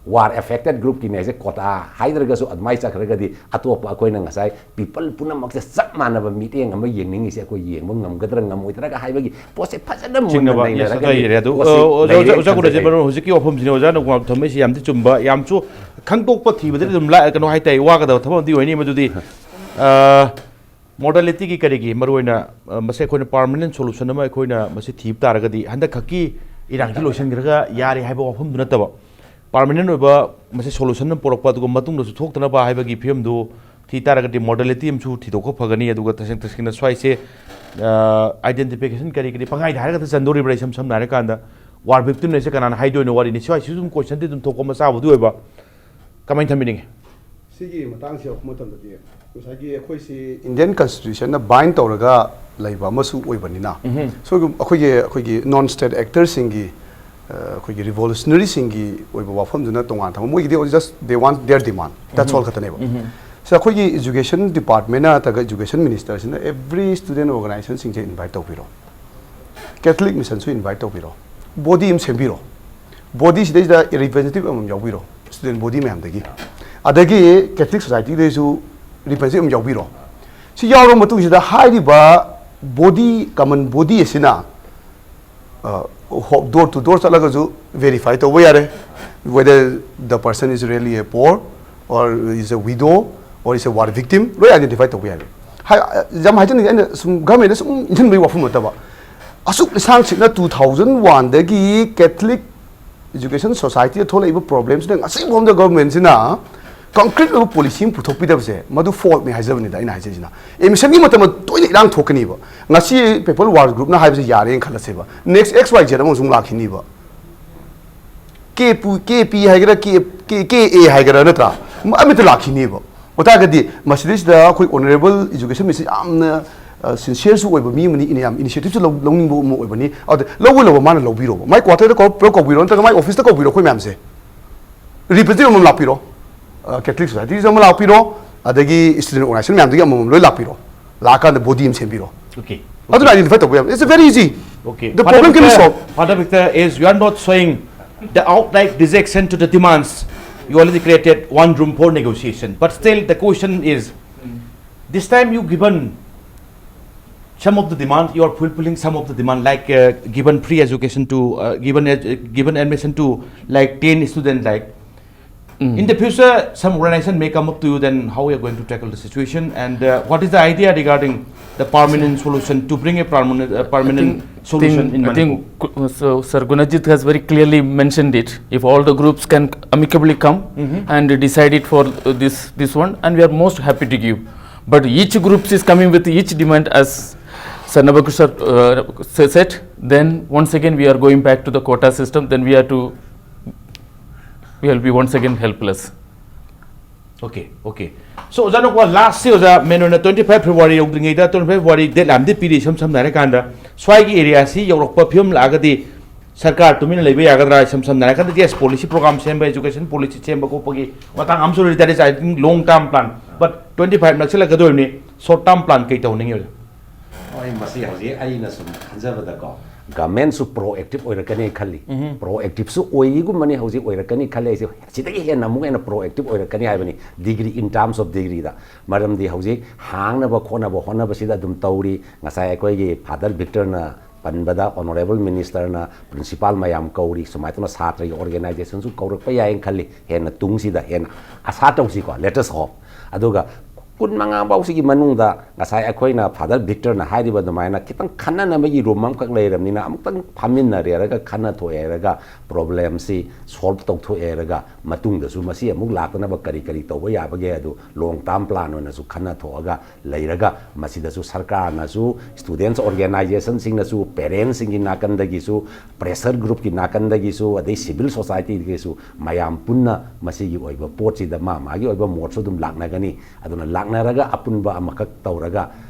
ꯋꯥꯔ ꯑꯦꯐꯦꯛꯇꯦꯠ ꯒ꯭ꯔꯨꯞꯀꯤꯅꯦ ꯍꯥꯏꯁꯦ ꯀꯣꯇꯥ ꯍꯥꯏꯗ꯭ꯔꯒꯁꯨ ꯑꯗꯨꯃꯥꯏꯅ ꯆꯠꯈ꯭ꯔꯒꯗꯤ ꯑꯇꯣꯞꯄ ꯑꯩꯈꯣꯏꯅ ꯉꯁꯥꯏ ꯄꯤꯄꯜ ꯄꯨꯝꯅꯃꯛꯁꯦ ꯆꯞ ꯃꯥꯟꯅꯕ ꯃꯤꯠꯌꯦꯡ ꯑꯃ ꯌꯦꯡꯅꯤꯡꯉꯤꯁꯦ ꯑꯩꯈꯣꯏ ꯌꯦꯡꯕ ꯉꯝꯒꯗ꯭ꯔꯥ ꯉꯝꯃꯣꯏꯗ꯭ꯔꯥꯒ ꯍꯥꯏꯕꯒꯤ ꯄꯣꯠꯁꯦ ꯐꯖꯅ ꯃꯨꯟꯅ ꯆꯤꯡꯅꯕ, yes, ꯅꯩꯅꯔꯒꯗꯤ ꯑꯇꯩ ꯂꯩꯔꯦ꯫ ꯑꯗꯨ, ꯄꯣꯠꯁꯦ ꯑꯣ, ꯑꯣꯖꯥ, ꯂꯩꯔꯦ ꯑꯣꯖꯥ, ꯑꯣꯖꯥ ꯈꯟꯖꯩ ꯒꯨꯅꯖꯤꯠ ꯑꯩ꯫ ꯃꯔꯨꯞ, ꯍꯧꯖꯤꯛꯀꯤ ꯋꯥꯐꯝꯁꯤꯅ ꯑꯣꯖꯥꯅ ꯋꯥ ꯊꯝꯃꯛꯏꯁꯤ ꯌꯥꯝꯗꯤ ꯆꯨꯝꯕ, ꯌꯥꯝꯁꯨ ꯈꯪꯗꯣꯛꯄ ꯊꯤꯕꯗꯗꯤ ꯑꯗꯨꯝ ꯂꯥꯛꯑꯦ, ꯀꯩꯅꯣ ꯍꯥꯏꯇꯥꯔꯦ, ꯋꯥꯒꯗꯕ ꯊꯕꯛ ꯑꯃꯗꯤ ꯑꯣꯏꯅꯤ ꯃꯗꯨꯗꯤ꯫ ꯑ, ꯃꯣꯗꯦꯂꯤꯇꯤꯒꯤ ꯀꯔꯤꯒꯤ ꯃꯔꯨꯑꯣꯏꯅ, ꯑ, ꯃꯁꯤ ꯑꯩꯈꯣꯏꯅ ꯄꯥꯔꯃꯅꯦꯟ ꯁꯣꯂꯨꯁꯟ ꯑꯃ ꯑꯩꯈꯣꯏꯅ ꯃꯁꯤ ꯊꯤꯕ ꯇꯥꯔꯒꯗꯤ ꯍꯟꯗꯛ ꯈꯛꯀꯤ ꯏꯔꯥꯡꯁꯤ ꯂꯣꯏꯁꯤꯟꯈ꯭ꯔꯒ ꯌꯥꯔꯦ ꯍꯥꯏꯕ ꯋꯥꯐꯝꯗꯨ ꯅꯠꯇꯕ, ꯄꯥꯔꯃꯅꯦꯟ ꯑꯣꯏꯕ ꯃꯁꯤ ꯁꯣꯂꯨꯁꯟ ꯑꯃ ꯄꯨꯔꯛꯄ, ꯑꯗꯨꯒ ꯃꯇꯨꯡꯗꯁꯨ ꯊꯣꯛꯇꯅꯕ ꯍꯥꯏꯕꯒꯤ ꯐꯤꯕꯝꯗꯨ ꯊꯤ ꯇꯥꯔꯒꯗꯤ ꯃꯣꯗꯦꯂꯤꯇꯤ ꯑꯃꯁꯨ ꯊꯤꯗꯣꯛꯄ ꯐꯒꯅꯤ꯫ ꯑꯗꯨꯒ ꯇꯁꯦꯡ ꯇꯁꯦꯡꯅ ꯁ꯭ꯋꯥꯏꯁꯦ, ꯑ, ꯑꯥꯏꯗꯦꯟꯇꯤꯐꯤꯀꯦꯁꯟ ꯀꯔꯤ ꯀꯔꯤ ꯄꯪꯍꯥꯏꯗ ꯍꯥꯏꯔꯒꯗ ꯆꯟꯗꯣꯔꯤꯕ꯭ꯔꯥ? ꯏꯁꯝ ꯁꯝꯅ ꯍꯥꯏꯔꯀꯥꯟꯗ ꯋꯥꯔ ꯚꯤꯛꯇꯤꯝ ꯍꯥꯏꯁꯦ ꯀꯅꯥꯅ ꯍꯥꯏꯗꯣꯏꯅꯣ? ꯋꯥꯔꯤꯅꯤ꯫ ꯁ꯭ꯋꯥꯏꯁꯤꯁꯨ ꯑꯗꯨꯝ ꯀꯣꯏꯁꯟꯗꯤ ꯑꯗꯨꯝ ꯊꯣꯛꯄ ꯃꯆꯥꯕꯨꯗꯤ ꯑꯣꯏꯕ꯫ ꯀꯃꯥꯏꯅ ꯊꯝꯕꯤꯅꯤꯡꯉꯤ? ꯁꯤꯒꯤ ꯃꯇꯥꯡꯁꯤ ꯌꯧꯔꯛꯄ ꯃꯇꯝꯗꯗꯤ ꯉꯁꯥꯏꯒꯤ ꯑꯩꯈꯣꯏꯁꯤ ꯏꯟꯗꯤꯌꯟ ꯀꯟꯁꯇꯤꯇ꯭ꯌꯨꯁꯟꯅ ꯕꯥꯏꯟ ꯇꯧꯔꯒ ꯂꯩꯕ ꯑꯃꯁꯨ ꯑꯣꯏꯕꯅꯤꯅ, ꯎꯝꯍꯨꯝ꯫ ꯁꯣꯏꯒꯨꯝ-, ꯑꯩꯈꯣꯏꯒꯤ, ꯑꯩꯈꯣꯏꯒꯤ ꯅꯣꯟ ꯁ꯭ꯇꯦꯠ ꯑꯦꯛꯇꯔꯁꯤꯡꯒꯤ, ꯑ, ꯑꯩꯈꯣꯏꯒꯤ ꯔꯤꯚꯣꯂꯨꯁꯅꯔꯤꯁꯤꯡꯒꯤ ꯑꯣꯏꯕ ꯋꯥꯐꯝꯗꯨꯅ ꯇꯣꯉꯥꯟꯅ ꯊꯝꯕ, ꯃꯣꯏꯒꯤꯗꯤ just they want their demand, that's all ꯎꯝꯍꯨꯝ꯫ ꯈꯛꯇꯅꯦꯕ꯫ ꯎꯝꯍꯨꯝ꯫ ꯁꯤ ꯑꯩꯈꯣꯏꯒꯤ ꯏꯖꯨꯀꯦꯁꯟ ꯗꯤꯄꯥꯔꯠꯃꯦꯟꯅ ꯅꯠꯇ꯭ꯔꯒ ꯏꯖꯨꯀꯦꯁꯟ ꯃꯤꯅꯤꯁꯇꯔꯁꯤꯅ every student organizationꯁꯤꯡꯁꯦ ꯏꯟꯚꯥꯏꯠ ꯇꯧꯕꯤꯔꯣ, ꯀꯦꯊꯂꯤꯛ ꯃꯤꯁꯟꯁꯨ ꯏꯟꯚꯥꯏꯠ ꯇꯧꯕꯤꯔꯣ, ꯕꯣꯗꯤ ꯑꯃ ꯁꯦꯝꯕꯤꯔꯣ, ꯕꯣꯗꯤ ꯁꯤꯗꯩꯁꯤꯗ ꯔꯤꯄ꯭ꯔꯖꯦꯟꯇꯦꯇꯤꯚ ꯑꯃꯃꯝ ꯌꯥꯎꯕꯤꯔꯣ, ꯁ꯭ꯇꯨꯗꯦꯟ ꯕꯣꯗꯤ ꯃꯌꯥꯝꯗꯒꯤ, ꯑꯗꯒꯤ ꯀꯦꯊꯂꯤꯛ ꯁꯣꯁꯥꯏꯇꯤꯗꯩꯁꯨ ꯔꯤꯄ꯭ꯔꯖꯦꯟꯇꯦꯇꯤꯚ ꯑꯃ ꯌꯥꯎꯕꯤꯔꯣ꯫ ꯁꯤ ꯌꯥꯎꯔꯕ ꯃꯇꯨꯡꯁꯤꯗ ꯍꯥꯏꯔꯤꯕ ꯕꯣꯗꯤ, ꯀꯃꯟ ꯕꯣꯗꯤ ꯑꯁꯤꯅ, ꯑ, ꯍꯣ-, ꯗꯣꯔ ꯇꯨ ꯗꯣꯔ ꯆꯠꯂꯒꯁꯨ ꯚꯦꯔꯤꯐꯥꯏ ꯇꯧꯕ ꯌꯥꯔꯦ, whether the person is really a poor or is a widow or is a war victim, ꯂꯣꯏ ꯑꯥꯏꯗꯦꯟꯇꯤꯐꯥꯏ ꯇꯧꯕ ꯌꯥꯔꯦ꯫ ꯍꯥꯏ-, ꯌꯥꯝ ꯍꯥꯏꯖꯅꯤꯡꯉꯤ, ꯑꯩꯅ ꯁꯨꯝ ꯒꯚꯔꯟꯃꯦꯟꯗ ꯁꯨꯝ ꯏꯟꯁꯤꯟꯕꯒꯤ ꯋꯥꯐꯝ ꯅꯠꯇꯕ, ꯑꯁꯨꯛ ꯂꯤꯁꯥꯡ ꯁꯤꯠꯅ two thousand one ꯗꯒꯤ Catholic Education Society ꯗ ꯊꯣꯛꯂꯛꯏꯕ problemꯁꯤꯅ ꯉꯁꯤ ꯐꯥꯎꯗ governmentꯁꯤꯅ concrete ꯑꯣꯏꯕ policy ꯑꯃ ꯄꯨꯊꯣꯛꯄꯤꯗꯕꯁꯦ, ꯃꯗꯨ faultꯅꯤ ꯍꯥꯏꯖꯕꯅꯤꯗ ꯑꯩꯅ ꯍꯥꯏꯖꯩꯁꯤꯅ꯫ Admissionꯒꯤ ꯃꯇꯝꯗ ꯇꯣꯏꯅ ꯏꯔꯥꯡ ꯊꯣꯛꯀꯅꯤꯕ꯫ ꯉꯁꯤ Papal Work Groupꯅ ꯍꯥꯏꯕꯁꯦ ꯌꯥꯔꯦꯅ ꯈꯜꯂꯁꯦꯕ, next X Y Z ꯑꯃꯁꯨ ꯑꯃꯨꯛ ꯂꯥꯛꯈꯤꯅꯤꯕ꯫ ꯀꯦ ꯄꯨ-, ꯀꯦ ꯄꯤ ꯍꯥꯏꯒꯦꯔꯥ, ꯀꯦ, ꯀꯦ, ꯀꯦ ꯑꯦ ꯍꯥꯏꯒꯦꯔꯥ, ꯅꯠꯇ꯭ꯔꯥ? ꯑꯃꯠꯇ ꯂꯥꯛꯈꯤꯅꯤꯕ꯫ ꯑꯣꯏꯇꯥꯔꯒꯗꯤ ꯃꯁꯤꯗꯩꯁꯤꯗ ꯑꯩꯈꯣꯏ honourable education minister ꯌꯥꯝꯅ, ꯑ, sincereꯁꯨ ꯑꯣꯏꯕ ꯃꯤ ꯑꯃꯅꯤ, ꯏꯅ ꯌꯥꯝ initiativeꯁꯨ ꯂꯧ-, ꯂꯧꯅꯤꯡꯕ ꯑꯃ ꯑꯣꯏꯕꯅꯤ꯫ ꯑꯗꯨꯗ ꯂꯧꯕ ꯂꯧꯕ ꯃꯥꯅ ꯂꯧꯕꯤꯔꯣꯕ꯫ ꯃꯥꯏ quarterꯗ ꯀꯧ-, ꯄꯨꯂꯞ ꯀꯧꯕꯤꯔꯣ, ꯅꯠꯇ꯭ꯔꯒ ꯃꯥꯏ officeꯇ ꯀꯧꯕꯤꯔꯣ, ꯑꯩꯈꯣꯏ ꯃꯌꯥꯝꯁꯦ꯫ Representative ꯑꯃ ꯂꯥꯛꯄꯤꯔꯣ, ꯑ, Catholic Societyꯁꯨ ꯑꯃ ꯂꯥꯛꯄꯤꯔꯣ, ꯑꯗꯒꯤ student organisation ꯃꯌꯥꯝꯗꯒꯤ ꯑꯃꯃꯝ ꯂꯣꯏ ꯂꯥꯛꯄꯤꯔꯣ꯫ ꯂꯥꯛꯑꯀꯥꯟꯗ body ꯑꯃ ꯁꯦꯝꯕꯤꯔꯣ꯫ Okay. ꯑꯗꯨꯅ identify ꯇꯧꯕ ꯌꯥꯕ꯫ It's very easy. Okay. The problem can be solved. Father Victor, as you are not showing the outright rejection to the demands, you already created one room for negotiation. But still, the question is, this time you given some of the demand, you are fulfilling some of the demand, like uh, given free education to, uh, given ed- given admission to like ten students, like. In the future, some organization may come up to you. Then, how you are going to tackle the situation, and uh, what is the idea regarding the permanent solution to bring a permanent uh, permanent solution in I Manipur? Think uh, so, Sir Gunajit has very clearly mentioned it. If all the groups can amicably come and decide it for uh, this this one, and we are most happy to give. But each groups is coming with each demand, as Sir Nabaku sir uh, sa- said. Then once again we are going back to the quota system. Then we are to we will be once again helpless. Okay, okay. So, ꯑꯣꯖꯥ ꯅꯀꯣ, ꯂꯥꯁꯁꯤ ꯑꯣꯖꯥ, ꯃꯦꯟ ꯑꯣꯏꯅ twenty five February ꯌꯧꯗ꯭ꯔꯤꯉꯩꯗ, twenty five February deadline ꯑꯃꯗꯤ ꯄꯤꯔꯤ꯫ ꯏꯁꯝ ꯁꯝꯅ ꯍꯥꯏꯔꯀꯥꯟꯗ ꯁ꯭ꯋꯥꯏꯒꯤ ꯑꯦꯔꯤꯌꯥꯁꯤ ꯌꯧꯔꯛꯄ ꯐꯤꯕꯝ ꯂꯥꯛꯑꯒꯗꯤ ꯁꯔꯀꯥꯔ ꯇꯨꯃꯤꯟꯅ ꯂꯩꯕ ꯌꯥꯒꯗ꯭ꯔꯥ? ꯏꯁꯝ ꯁꯝꯅ ꯍꯥꯏꯔꯀꯥꯟꯗ, yes, policy program ꯁꯦꯝꯕ, education policy ꯁꯦꯝꯕ ꯈꯣꯠꯄꯒꯤ ꯃꯇꯥꯡ ꯑꯃꯁꯨ ꯂꯩꯔꯤ꯫ That is, I think, long term plan. But twenty five ꯅꯛꯁꯤꯜꯂꯛꯀꯗꯣꯏꯕꯅꯤ, short term plan ꯀꯩ ꯇꯧꯍꯟꯅꯤꯡꯉꯤ ꯑꯣꯖꯥ? ꯍꯣꯏ, ꯃꯁꯤ ꯍꯧꯖꯤꯛ ꯑꯩꯅ ꯁꯨꯝ ꯈꯟꯖꯕꯗꯀꯣ, ꯒꯃꯦꯟꯁꯨ ꯄ꯭ꯔꯣ ꯑꯦꯛꯇꯤꯞ ꯑꯣꯏꯔꯛꯀꯅꯤ ꯈꯜꯂꯤ꯫ ꯄ꯭ꯔꯣ ꯑꯦꯛꯇꯤꯞꯁꯨ ꯑꯣꯏꯒꯨꯝꯕꯅꯤ, ꯍꯧꯖꯤꯛ ꯑꯣꯏꯔꯛꯀꯅꯤ ꯈꯜꯂꯤ꯫ ꯑꯩꯁꯦ ꯁꯤꯗꯒꯤ ꯍꯦꯟꯅ ꯑꯃꯨꯛ ꯍꯦꯟꯅ ꯄ꯭ꯔꯣ ꯑꯦꯛꯇꯤꯞ ꯑꯣꯏꯔꯛꯀꯅꯤ ꯍꯥꯏꯕꯅꯤ, ꯗꯤꯒ꯭ꯔꯤ, in terms of ꯗꯤꯒ꯭ꯔꯤꯗ꯫ ꯃꯔꯝꯗꯤ ꯍꯧꯖꯤꯛ ꯍꯥꯡꯅꯕ ꯈꯣꯠꯅꯕ ꯍꯣꯠꯅꯕꯁꯤꯗ ꯑꯗꯨꯝ ꯇꯧꯔꯤ꯫ ꯉꯁꯥꯏ ꯑꯩꯈꯣꯏꯒꯤ ꯐꯥꯗꯔ ꯚꯤꯛꯇꯔꯅ ꯄꯟꯕꯗ, ꯑꯣꯅꯔꯦꯕꯜ ꯃꯤꯅꯤꯁꯇꯔꯅ ꯄ꯭ꯔꯤꯟꯁꯤꯄꯥꯜ ꯃꯌꯥꯝ ꯀꯧꯔꯤ, ꯁꯨꯃꯥꯏꯅ ꯇꯧꯅ ꯁꯥꯇ꯭ꯔꯒꯤ ꯑꯣꯔꯒꯦꯅꯥꯏꯖꯦꯁꯟꯁꯨ ꯀꯧꯔꯛꯄ ꯌꯥꯏꯅ ꯈꯜꯂꯤ꯫ ꯍꯦꯟꯅ ꯇꯨꯡꯁꯤꯗ ꯍꯦꯟꯅ ꯑꯁꯥ ꯇꯧꯁꯤꯀꯣ, let us hope꯫ ꯑꯗꯨꯒ ꯀꯨꯟꯃꯉꯥ ꯐꯥꯎꯁꯤꯒꯤ ꯃꯅꯨꯡꯗ ꯉꯁꯥꯏ ꯑꯩꯈꯣꯏꯅ ꯐꯥꯗꯔ ꯚꯤꯛꯇꯔꯅ ꯍꯥꯏꯔꯤꯕ ꯑꯗꯨꯃꯥꯏꯅ ꯈꯤꯇꯪ ꯈꯟꯅꯅꯕꯒꯤ ꯔꯨꯝ ꯑꯃꯈꯛ ꯂꯩꯔꯕꯅꯤꯅ, ꯑꯃꯨꯛꯇꯪ ꯐꯝꯃꯤꯟꯅꯔꯦꯔꯒ ꯈꯟꯅ ꯊꯣꯛꯑꯦꯔꯒ ꯄ꯭ꯔꯣꯕ꯭ꯂꯦꯝꯁꯤ ꯁꯣꯜꯕ ꯇꯧꯊꯣꯛꯑꯦꯔꯒ ꯃꯇꯨꯡꯗꯁꯨ ꯃꯁꯤ ꯑꯃꯨꯛ ꯂꯥꯛꯇꯅꯕ ꯀꯔꯤ ꯀꯔꯤ ꯇꯧꯕ ꯌꯥꯕꯒꯦ, ꯑꯗꯨ ꯂꯣꯡ ꯇꯥꯔꯝ ꯄ꯭ꯂꯥꯟ ꯑꯣꯏꯅꯁꯨ ꯈꯟꯅ ꯊꯣꯛꯑꯒ ꯂꯩꯔꯒ, ꯃꯁꯤꯗꯁꯨ ꯁꯔꯀꯥꯔꯅꯁꯨ, ꯁ꯭ꯇꯨꯗꯦꯟꯠꯁ ꯑꯣꯔꯒꯦꯅꯥꯏꯖꯦꯁꯟꯁꯤꯡꯅꯁꯨ, ꯄꯦꯔꯦꯟꯁꯁꯤꯡꯒꯤ ꯅꯥꯀꯟꯗꯒꯤꯁꯨ, ꯄ꯭ꯔꯦꯁꯔ ꯒ꯭ꯔꯨꯞꯀꯤ ꯅꯥꯀꯟꯗꯒꯤꯁꯨ, ꯑꯗꯩ ꯁꯤꯚꯤꯜ ꯁꯣꯁꯥꯏꯇꯤꯗꯒꯤꯁꯨ ꯃꯌꯥꯝ ꯄꯨꯟꯅ ꯃꯁꯤꯒꯤ ꯑꯣꯏꯕ ꯄꯣꯠꯁꯤꯗ ꯃꯥ ꯃꯥꯒꯤ ꯑꯣꯏꯕ ꯃꯣꯠꯁꯨ ꯑꯗꯨꯝ ꯂꯥꯛꯅꯒꯅꯤ꯫ ꯑꯗꯨꯅ ꯂꯥꯛꯅꯔꯒ ꯑꯄꯨꯟꯕ ꯑꯃꯈꯛ ꯇꯧꯔꯒ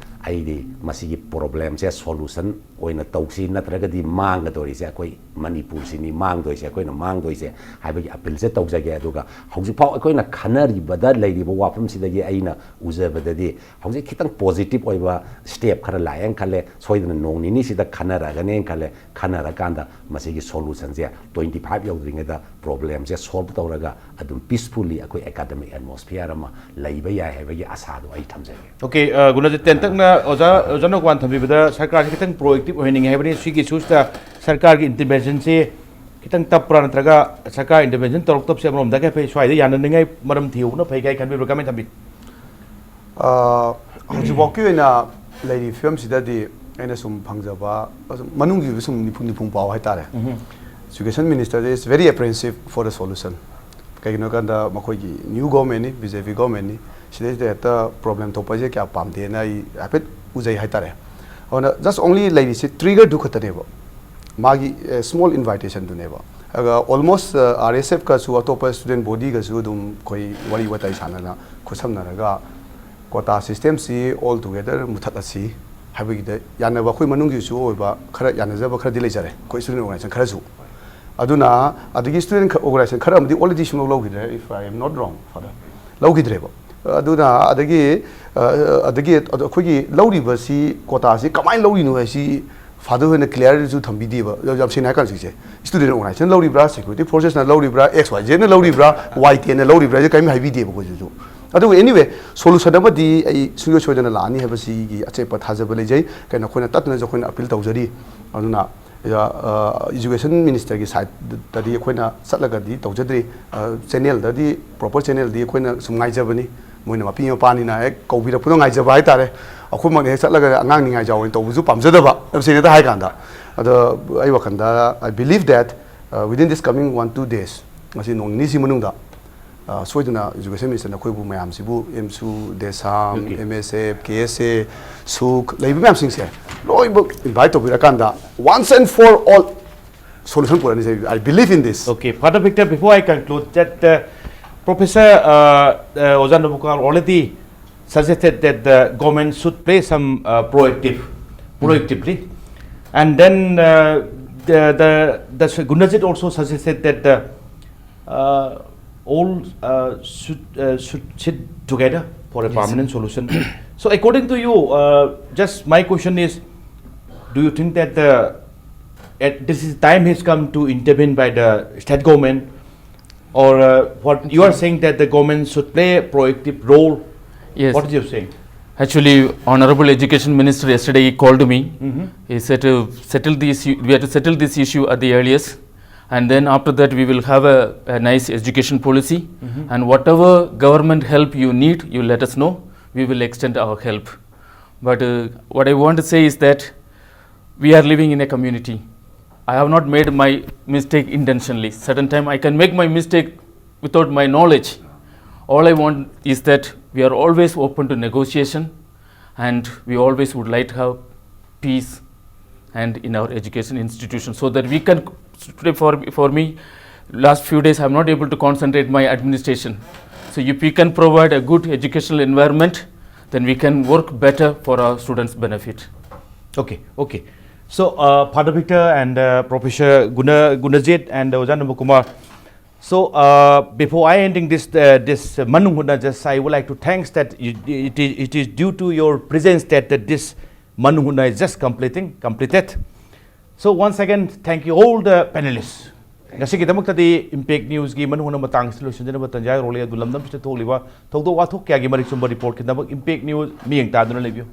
ꯑꯩꯗꯤ ꯃꯁꯤꯒꯤ ꯄ꯭ꯔꯣꯕ꯭ꯂꯦꯝꯁꯦ ꯁꯣꯂꯨꯁꯟ ꯑꯣꯏꯅ ꯇꯧꯁꯤ, ꯅꯠꯇ꯭ꯔꯒꯗꯤ ꯃꯥꯡꯒꯗꯧꯔꯤꯁꯦ ꯑꯩꯈꯣꯏ ꯃꯅꯤꯄꯨꯔꯁꯤꯅꯤ, ꯃꯥꯡꯗꯣꯏꯁꯦ, ꯑꯩꯈꯣꯏꯅ ꯃꯥꯡꯗꯣꯏꯁꯦ ꯍꯥꯏꯕꯒꯤ ꯑꯄꯤꯜꯁꯦ ꯇꯧꯖꯒꯦ꯫ ꯑꯗꯨꯒ ꯍꯧꯖꯤꯛꯐꯥꯎ ꯑꯩꯈꯣꯏꯅ ꯈꯟꯅꯔꯤꯕꯗ ꯂꯩꯔꯤꯕ ꯋꯥꯐꯝꯁꯤꯗꯒꯤ ꯑꯩꯅ ꯎꯖꯕꯗꯗꯤ ꯍꯧꯖꯤꯛ ꯈꯤꯇꯪ ꯄꯣꯖꯤꯇꯤꯚ ꯑꯣꯏꯕ ꯁ꯭ꯇꯦꯞ ꯈꯔ ꯂꯥꯛꯑꯦꯅ ꯈꯜꯂꯦ꯫ ꯁꯣꯏꯗꯅ ꯅꯣꯡ ꯅꯤꯅꯤꯁꯤꯗ ꯈꯟꯅꯔꯛꯑꯒꯅꯦꯅ ꯈꯜꯂꯦ꯫ ꯈꯟꯅꯔꯀꯥꯟꯗ ꯃꯁꯤꯒꯤ ꯁꯣꯂꯨꯁꯟꯁꯦ ꯇ꯭ꯋꯦꯟꯇꯤ ꯐꯥꯏꯚ ꯌꯧꯗ꯭ꯔꯤꯉꯩꯗ ꯄ꯭ꯔꯣꯕ꯭ꯂꯦꯝꯁꯦ ꯁꯣꯜꯕ ꯇꯧꯔꯒ ꯑꯗꯨꯝ ꯄꯤꯁꯐꯨꯜꯂꯤ ꯑꯩꯈꯣꯏ ꯑꯦꯀꯥꯗꯃꯤꯛ ꯑꯦꯠꯃꯣꯁꯐꯤꯌꯔ ꯑꯃ ꯂꯩꯕ ꯌꯥꯏ ꯍꯥꯏꯕꯒꯤ ꯑꯁꯥꯗꯣ ꯑꯩ ꯊꯝꯖꯒꯦ꯫ ꯑꯣꯀꯦ, ꯑ, ꯒꯨꯅꯖꯤꯠ, ꯇꯦꯟꯇꯛꯅ ꯑꯣꯖꯥ, ꯑꯣꯖꯥ ꯅꯧꯀ꯭ꯋꯥꯟ ꯊꯝꯕꯤꯕꯗ ꯁꯔꯀꯥꯔꯁꯤ ꯈꯤꯇꯪ ꯄ꯭ꯔꯣꯑꯦꯛꯇꯤꯚ ꯑꯣꯏꯍꯟꯅꯤꯡꯉꯦ ꯍꯥꯏꯕꯅꯤ꯫ ꯁꯤꯒꯤ ꯏꯁꯨꯁꯤꯗ ꯁꯔꯀꯥꯔꯒꯤ ꯏꯟꯇꯔꯚꯦꯟꯁꯟꯁꯤ ꯈꯤꯇꯪ ꯇꯞꯄ꯭ꯔꯥ, ꯅꯠꯇ꯭ꯔꯒ ꯁꯔꯀꯥꯔ ꯏꯟꯇꯔꯚꯦꯟꯁꯟ ꯇꯧꯔꯛꯇꯕꯁꯦ ꯑꯃꯔꯣꯝꯗ ꯀꯩ ꯐꯩ, ꯁ꯭ꯋꯥꯏꯗ ꯌꯥꯅꯅꯤꯡꯉꯥꯏ ꯃꯔꯝ ꯊꯤꯍꯧꯕꯅ ꯐꯩ ꯀꯥꯏ ꯈꯟꯕꯤꯕ꯭ꯔꯥ? ꯀꯃꯥꯏꯅ ꯊꯝꯕꯤ? ꯑ, ꯍꯧꯖꯤꯛꯐꯥꯎꯒꯤ ꯑꯣꯏꯅ ꯂꯩꯔꯤꯕ ꯐꯤꯕꯝꯁꯤꯗꯗꯤ ꯑꯩꯅ ꯁꯨꯝ ꯐꯪꯖꯕ, ꯃꯅꯨꯡꯒꯤ ꯑꯣꯏꯕ ꯁꯨꯝ ꯅꯤꯐꯨ ꯅꯤꯐꯨ ꯄꯥꯎ ꯍꯥꯏꯇꯥꯔꯦ꯫ Education minister is very apprehensive for the solution. ꯀꯩꯒꯤꯅꯣ ꯍꯥꯏꯀꯥꯟꯗ ꯃꯈꯣꯏꯒꯤ ꯅ꯭ꯌꯨ ꯒꯣꯔꯃꯦꯟꯅꯤ, ꯕꯤ ꯖꯦ ꯄꯤ ꯒꯣꯔꯃꯦꯟꯅꯤ, ꯁꯤꯗꯩꯁꯤꯗ ꯍꯦꯛꯇ ꯄ꯭ꯔꯣꯕ꯭ꯂꯦꯝ ꯊꯣꯛꯄ ꯍꯥꯏꯁꯦ ꯀꯌꯥ ꯄꯥꯝꯗꯦꯅ ꯑꯩ ꯍꯥꯏꯐꯦꯠ ꯎꯖꯩ ꯍꯥꯏꯇꯥꯔꯦ꯫ ꯑꯗꯨꯅ just only ꯂꯩꯔꯤꯁꯤ ꯇ꯭ꯔꯤꯒꯔꯗꯨ ꯈꯛꯇꯅꯦꯕ, ꯃꯥꯒꯤ ꯁ꯭ꯃꯣꯜ ꯏꯟꯚꯥꯏꯇꯦꯁꯟꯗꯨꯅꯦꯕ꯫ ꯑꯗꯨꯒ ꯑꯣꯜꯃꯣꯁ ꯑꯥꯔ ꯑꯦꯁ ꯑꯦꯐꯀꯁꯨ ꯑꯇꯣꯞꯄ ꯁ꯭ꯇꯨꯗꯦꯟ ꯕꯣꯗꯤꯒꯁꯨ ꯑꯗꯨꯝ ꯑꯩꯈꯣꯏ ꯋꯥꯔꯤ ꯋꯥꯇꯥꯏ ꯁꯥꯟꯅꯅ ꯈꯨꯠꯁꯝꯅꯔꯒ ꯀꯣꯇꯥ ꯁꯤꯁꯇꯦꯝꯁꯤ ꯑꯣꯜ ꯇꯨꯒꯦꯗꯔ ꯃꯨꯊꯠꯂꯁꯤ ꯍꯥꯏꯕꯒꯤꯗ ꯌꯥꯅꯕ ꯑꯩꯈꯣꯏ ꯃꯅꯨꯡꯒꯤꯁꯨ ꯑꯣꯏꯕ ꯈꯔ ꯌꯥꯅꯖꯕ ꯈꯔꯗꯤ ꯂꯩꯖꯔꯦ, ꯑꯩꯈꯣꯏ ꯁ꯭ꯇꯨꯗꯦꯟ ꯑꯣꯔꯒꯅꯥꯏꯖꯦꯁꯟ ꯈꯔꯁꯨ꯫ ꯑꯗꯨꯅ ꯑꯗꯒꯤ ꯁ꯭ꯇꯨꯗꯦꯟ ꯑꯣꯔꯒꯅꯥꯏꯖꯦꯁꯟ ꯈꯔ ꯑꯃꯗꯤ ꯑꯣꯜꯔꯦꯗꯤ ꯁꯨꯡꯂꯧ ꯂꯧꯈꯤꯗ꯭ꯔꯦ, if I am not wrong, father, ꯂꯧꯈꯤꯗ꯭ꯔꯦꯕ꯫ ꯑꯗꯨꯅ ꯑꯗꯒꯤ ꯑ, ꯑꯗꯒꯤ ꯑꯗꯣ ꯑꯩꯈꯣꯏꯒꯤ ꯂꯧꯔꯤꯕꯁꯤ, ꯀꯣꯇꯥꯁꯤ ꯀꯃꯥꯏꯅ ꯂꯧꯔꯤꯅꯣ ꯍꯥꯏꯁꯤ ꯐꯥꯗꯔ ꯍꯣꯏꯅ ꯀ꯭ꯂꯤꯌꯥꯔꯁꯨ ꯊꯝꯕꯤꯗꯦꯕ꯫ ꯌꯥꯝ ꯌꯥꯝ ꯁꯦꯡꯅ ꯍꯥꯏꯔ ꯀꯥꯟꯗ ꯍꯧꯖꯤꯛꯁꯦ ꯁ꯭ꯇꯨꯗꯦꯟ ꯑꯣꯔꯒꯅꯥꯏꯖꯦꯁꯟ ꯂꯧꯔꯤꯕ꯭ꯔꯥ, ꯁꯦꯀ꯭ꯌꯨꯔꯤꯇꯤ ꯐꯣꯔꯁꯦꯁꯅ ꯂꯧꯔꯤꯕ꯭ꯔꯥ, ꯑꯦꯛꯁ ꯋꯥꯏ ꯖꯦꯗꯅ ꯂꯧꯔꯤꯕ꯭ꯔꯥ, ꯋꯥꯏ ꯇꯦꯟꯅ ꯂꯧꯔꯤꯕ꯭ꯔꯥ ꯍꯥꯏꯁꯦ ꯀꯔꯤꯝ ꯍꯥꯏꯕꯤꯗꯦꯕ ꯑꯩꯈꯣꯏꯁꯤꯁꯨ꯫ ꯑꯗꯨꯕꯨ ꯑꯦꯅꯤꯋꯦ, ꯁꯣꯂꯨꯁꯟ ꯑꯃꯗꯤ ꯑꯩ ꯁꯨꯡꯁꯣꯏ ꯁꯣꯏꯗꯅ ꯂꯥꯛꯑꯅꯤ ꯍꯥꯏꯕꯁꯤꯒꯤ ꯑꯆꯦꯠꯄ ꯊꯥꯖꯕ ꯂꯩꯖꯩ꯫ ꯀꯩꯅꯣ ꯑꯩꯈꯣꯏꯅ ꯇꯠꯇꯅꯁꯨ ꯑꯩꯈꯣꯏꯅ ꯑꯄꯤꯜ ꯇꯧꯖꯔꯤ꯫ ꯑꯗꯨꯅ ꯏꯖꯨꯀꯦꯁꯟ ꯃꯤꯅꯤꯁꯇꯔꯒꯤ ꯁꯥꯏꯠꯇꯗꯤ ꯑꯩꯈꯣꯏꯅ ꯆꯠꯂꯒꯗꯤ ꯇꯧꯖꯗ꯭ꯔꯤ꯫ ꯆꯦꯅꯦꯜꯗꯗꯤ, ꯄ꯭ꯔꯣꯄꯔ ꯆꯦꯅꯦꯜꯗꯤ ꯑꯩꯈꯣꯏꯅ ꯁꯨꯝ ꯉꯥꯏꯖꯕꯅꯤ꯫ ꯃꯣꯏꯅ ꯃꯄꯤ ꯃꯄꯥꯅꯤꯅ ꯍꯦꯛ ꯀꯧꯕꯤꯔꯛꯄꯗꯣ ꯉꯥꯏꯖꯕ ꯍꯥꯏꯇꯥꯔꯦ꯫ ꯑꯩꯈꯣꯏꯃꯛꯅ ꯍꯦꯛ ꯆꯠꯂꯒ ꯑꯉꯥꯡ ꯅꯤꯡꯉꯥꯏꯖꯥꯎ ꯑꯣꯏꯅ ꯇꯧꯕꯁꯨ ꯄꯥꯝꯖꯗꯕ, ꯌꯥꯝ ꯁꯦꯡꯅ ꯍꯥꯏ ꯀꯥꯟꯗ꯫ ꯑꯗꯣ ꯑꯩ ꯋꯥꯈꯜꯗ, I believe that, uh, within this coming one two days, ꯉꯁꯤ ꯅꯣꯡ ꯅꯤꯅꯤꯁꯤ ꯃꯅꯨꯡꯗ, ꯑ, ꯁꯣꯏꯗꯅ education minister ꯅ ꯑꯩꯈꯣꯏꯕꯨ ꯃꯌꯥꯝꯁꯤꯕꯨ ꯑꯦꯝꯁꯨ, ꯗꯦꯁꯥꯝ, Okay. ꯑꯦꯝ ꯑꯦꯁ ꯑꯦꯐ, ꯀꯦ ꯑꯦꯁ ꯑꯦ, ꯁꯨꯛ ꯂꯩꯕ ꯃꯌꯥꯝꯁꯤꯡꯁꯦ ꯂꯣꯏꯅꯃꯛ invite ꯇꯧꯕꯤꯔꯀꯥꯟꯗ, once and for all solution ꯄꯨꯔꯛꯑꯅꯤ꯫ I believe in this. Okay, Father Victor, before I conclude, that uh, Professor uh, uh, Oja Nobukar already suggested that the government should play some uh, proactive, proactively, and then uh, the the the Gunajit also suggested that the uh, all uh, should uh, should sit together for a Yes. permanent solution. So, according to you, uh, just my question is, do you think that the at this is time has come to intervene by the state government, or uh, what you are saying that the government should play a proactive role? Yes. What is your saying? Actually, Honorable Education Minister yesterday he called me. Mhm. He said to settle the issue. We have to settle this issue at the earliest, and then after that we will have a, a nice education policy. Mhm. And whatever government help you need, you let us know. We will extend our help. But uh, what I want to say is that we are living in a community. I have not made my mistake intentionally. Certain time I can make my mistake without my knowledge. All I want is that we are always open to negotiation, and we always would like to have peace and in our education institution, so that we can, today for, for me, last few days I'm not able to concentrate my administration. So if we can provide a good educational environment, then we can work better for our students' benefit. Okay, okay. So, uh, Father Victor and uh, Professor Guna, Gunajit and uh, Oja Nobukar. So, uh, before I ending this uh, this uh, Manung Hutna, just I would like to thanks that you, it, is, it is due to your presence that, that this Manung Hutna is just completing completed. So once again, thank you all the panelists. ꯉꯁꯤꯒꯤꯗꯃꯛꯇꯗꯤ Impact News ꯀꯤ ꯃꯅꯨꯡ ꯍꯨꯠꯅ ꯃꯇꯥꯡꯁꯤ ꯂꯣꯏꯁꯤꯟꯖꯅꯕ ꯇꯟꯖꯥ ꯌꯧꯔꯛꯂꯦ꯫ ꯑꯗꯨ ꯂꯝꯗꯝꯁꯤꯗ ꯊꯣꯛꯂꯤꯕ ꯊꯧꯗꯣꯛ ꯋꯥꯊꯣꯛ ꯀꯌꯥꯒꯤ ꯃꯔꯤꯛ ꯆꯨꯝꯕ report ꯀꯤꯗꯃꯛ Impact News ꯃꯤꯠꯌꯦꯡ ꯇꯥꯗꯨꯅ ꯂꯩꯕꯤꯌꯨ꯫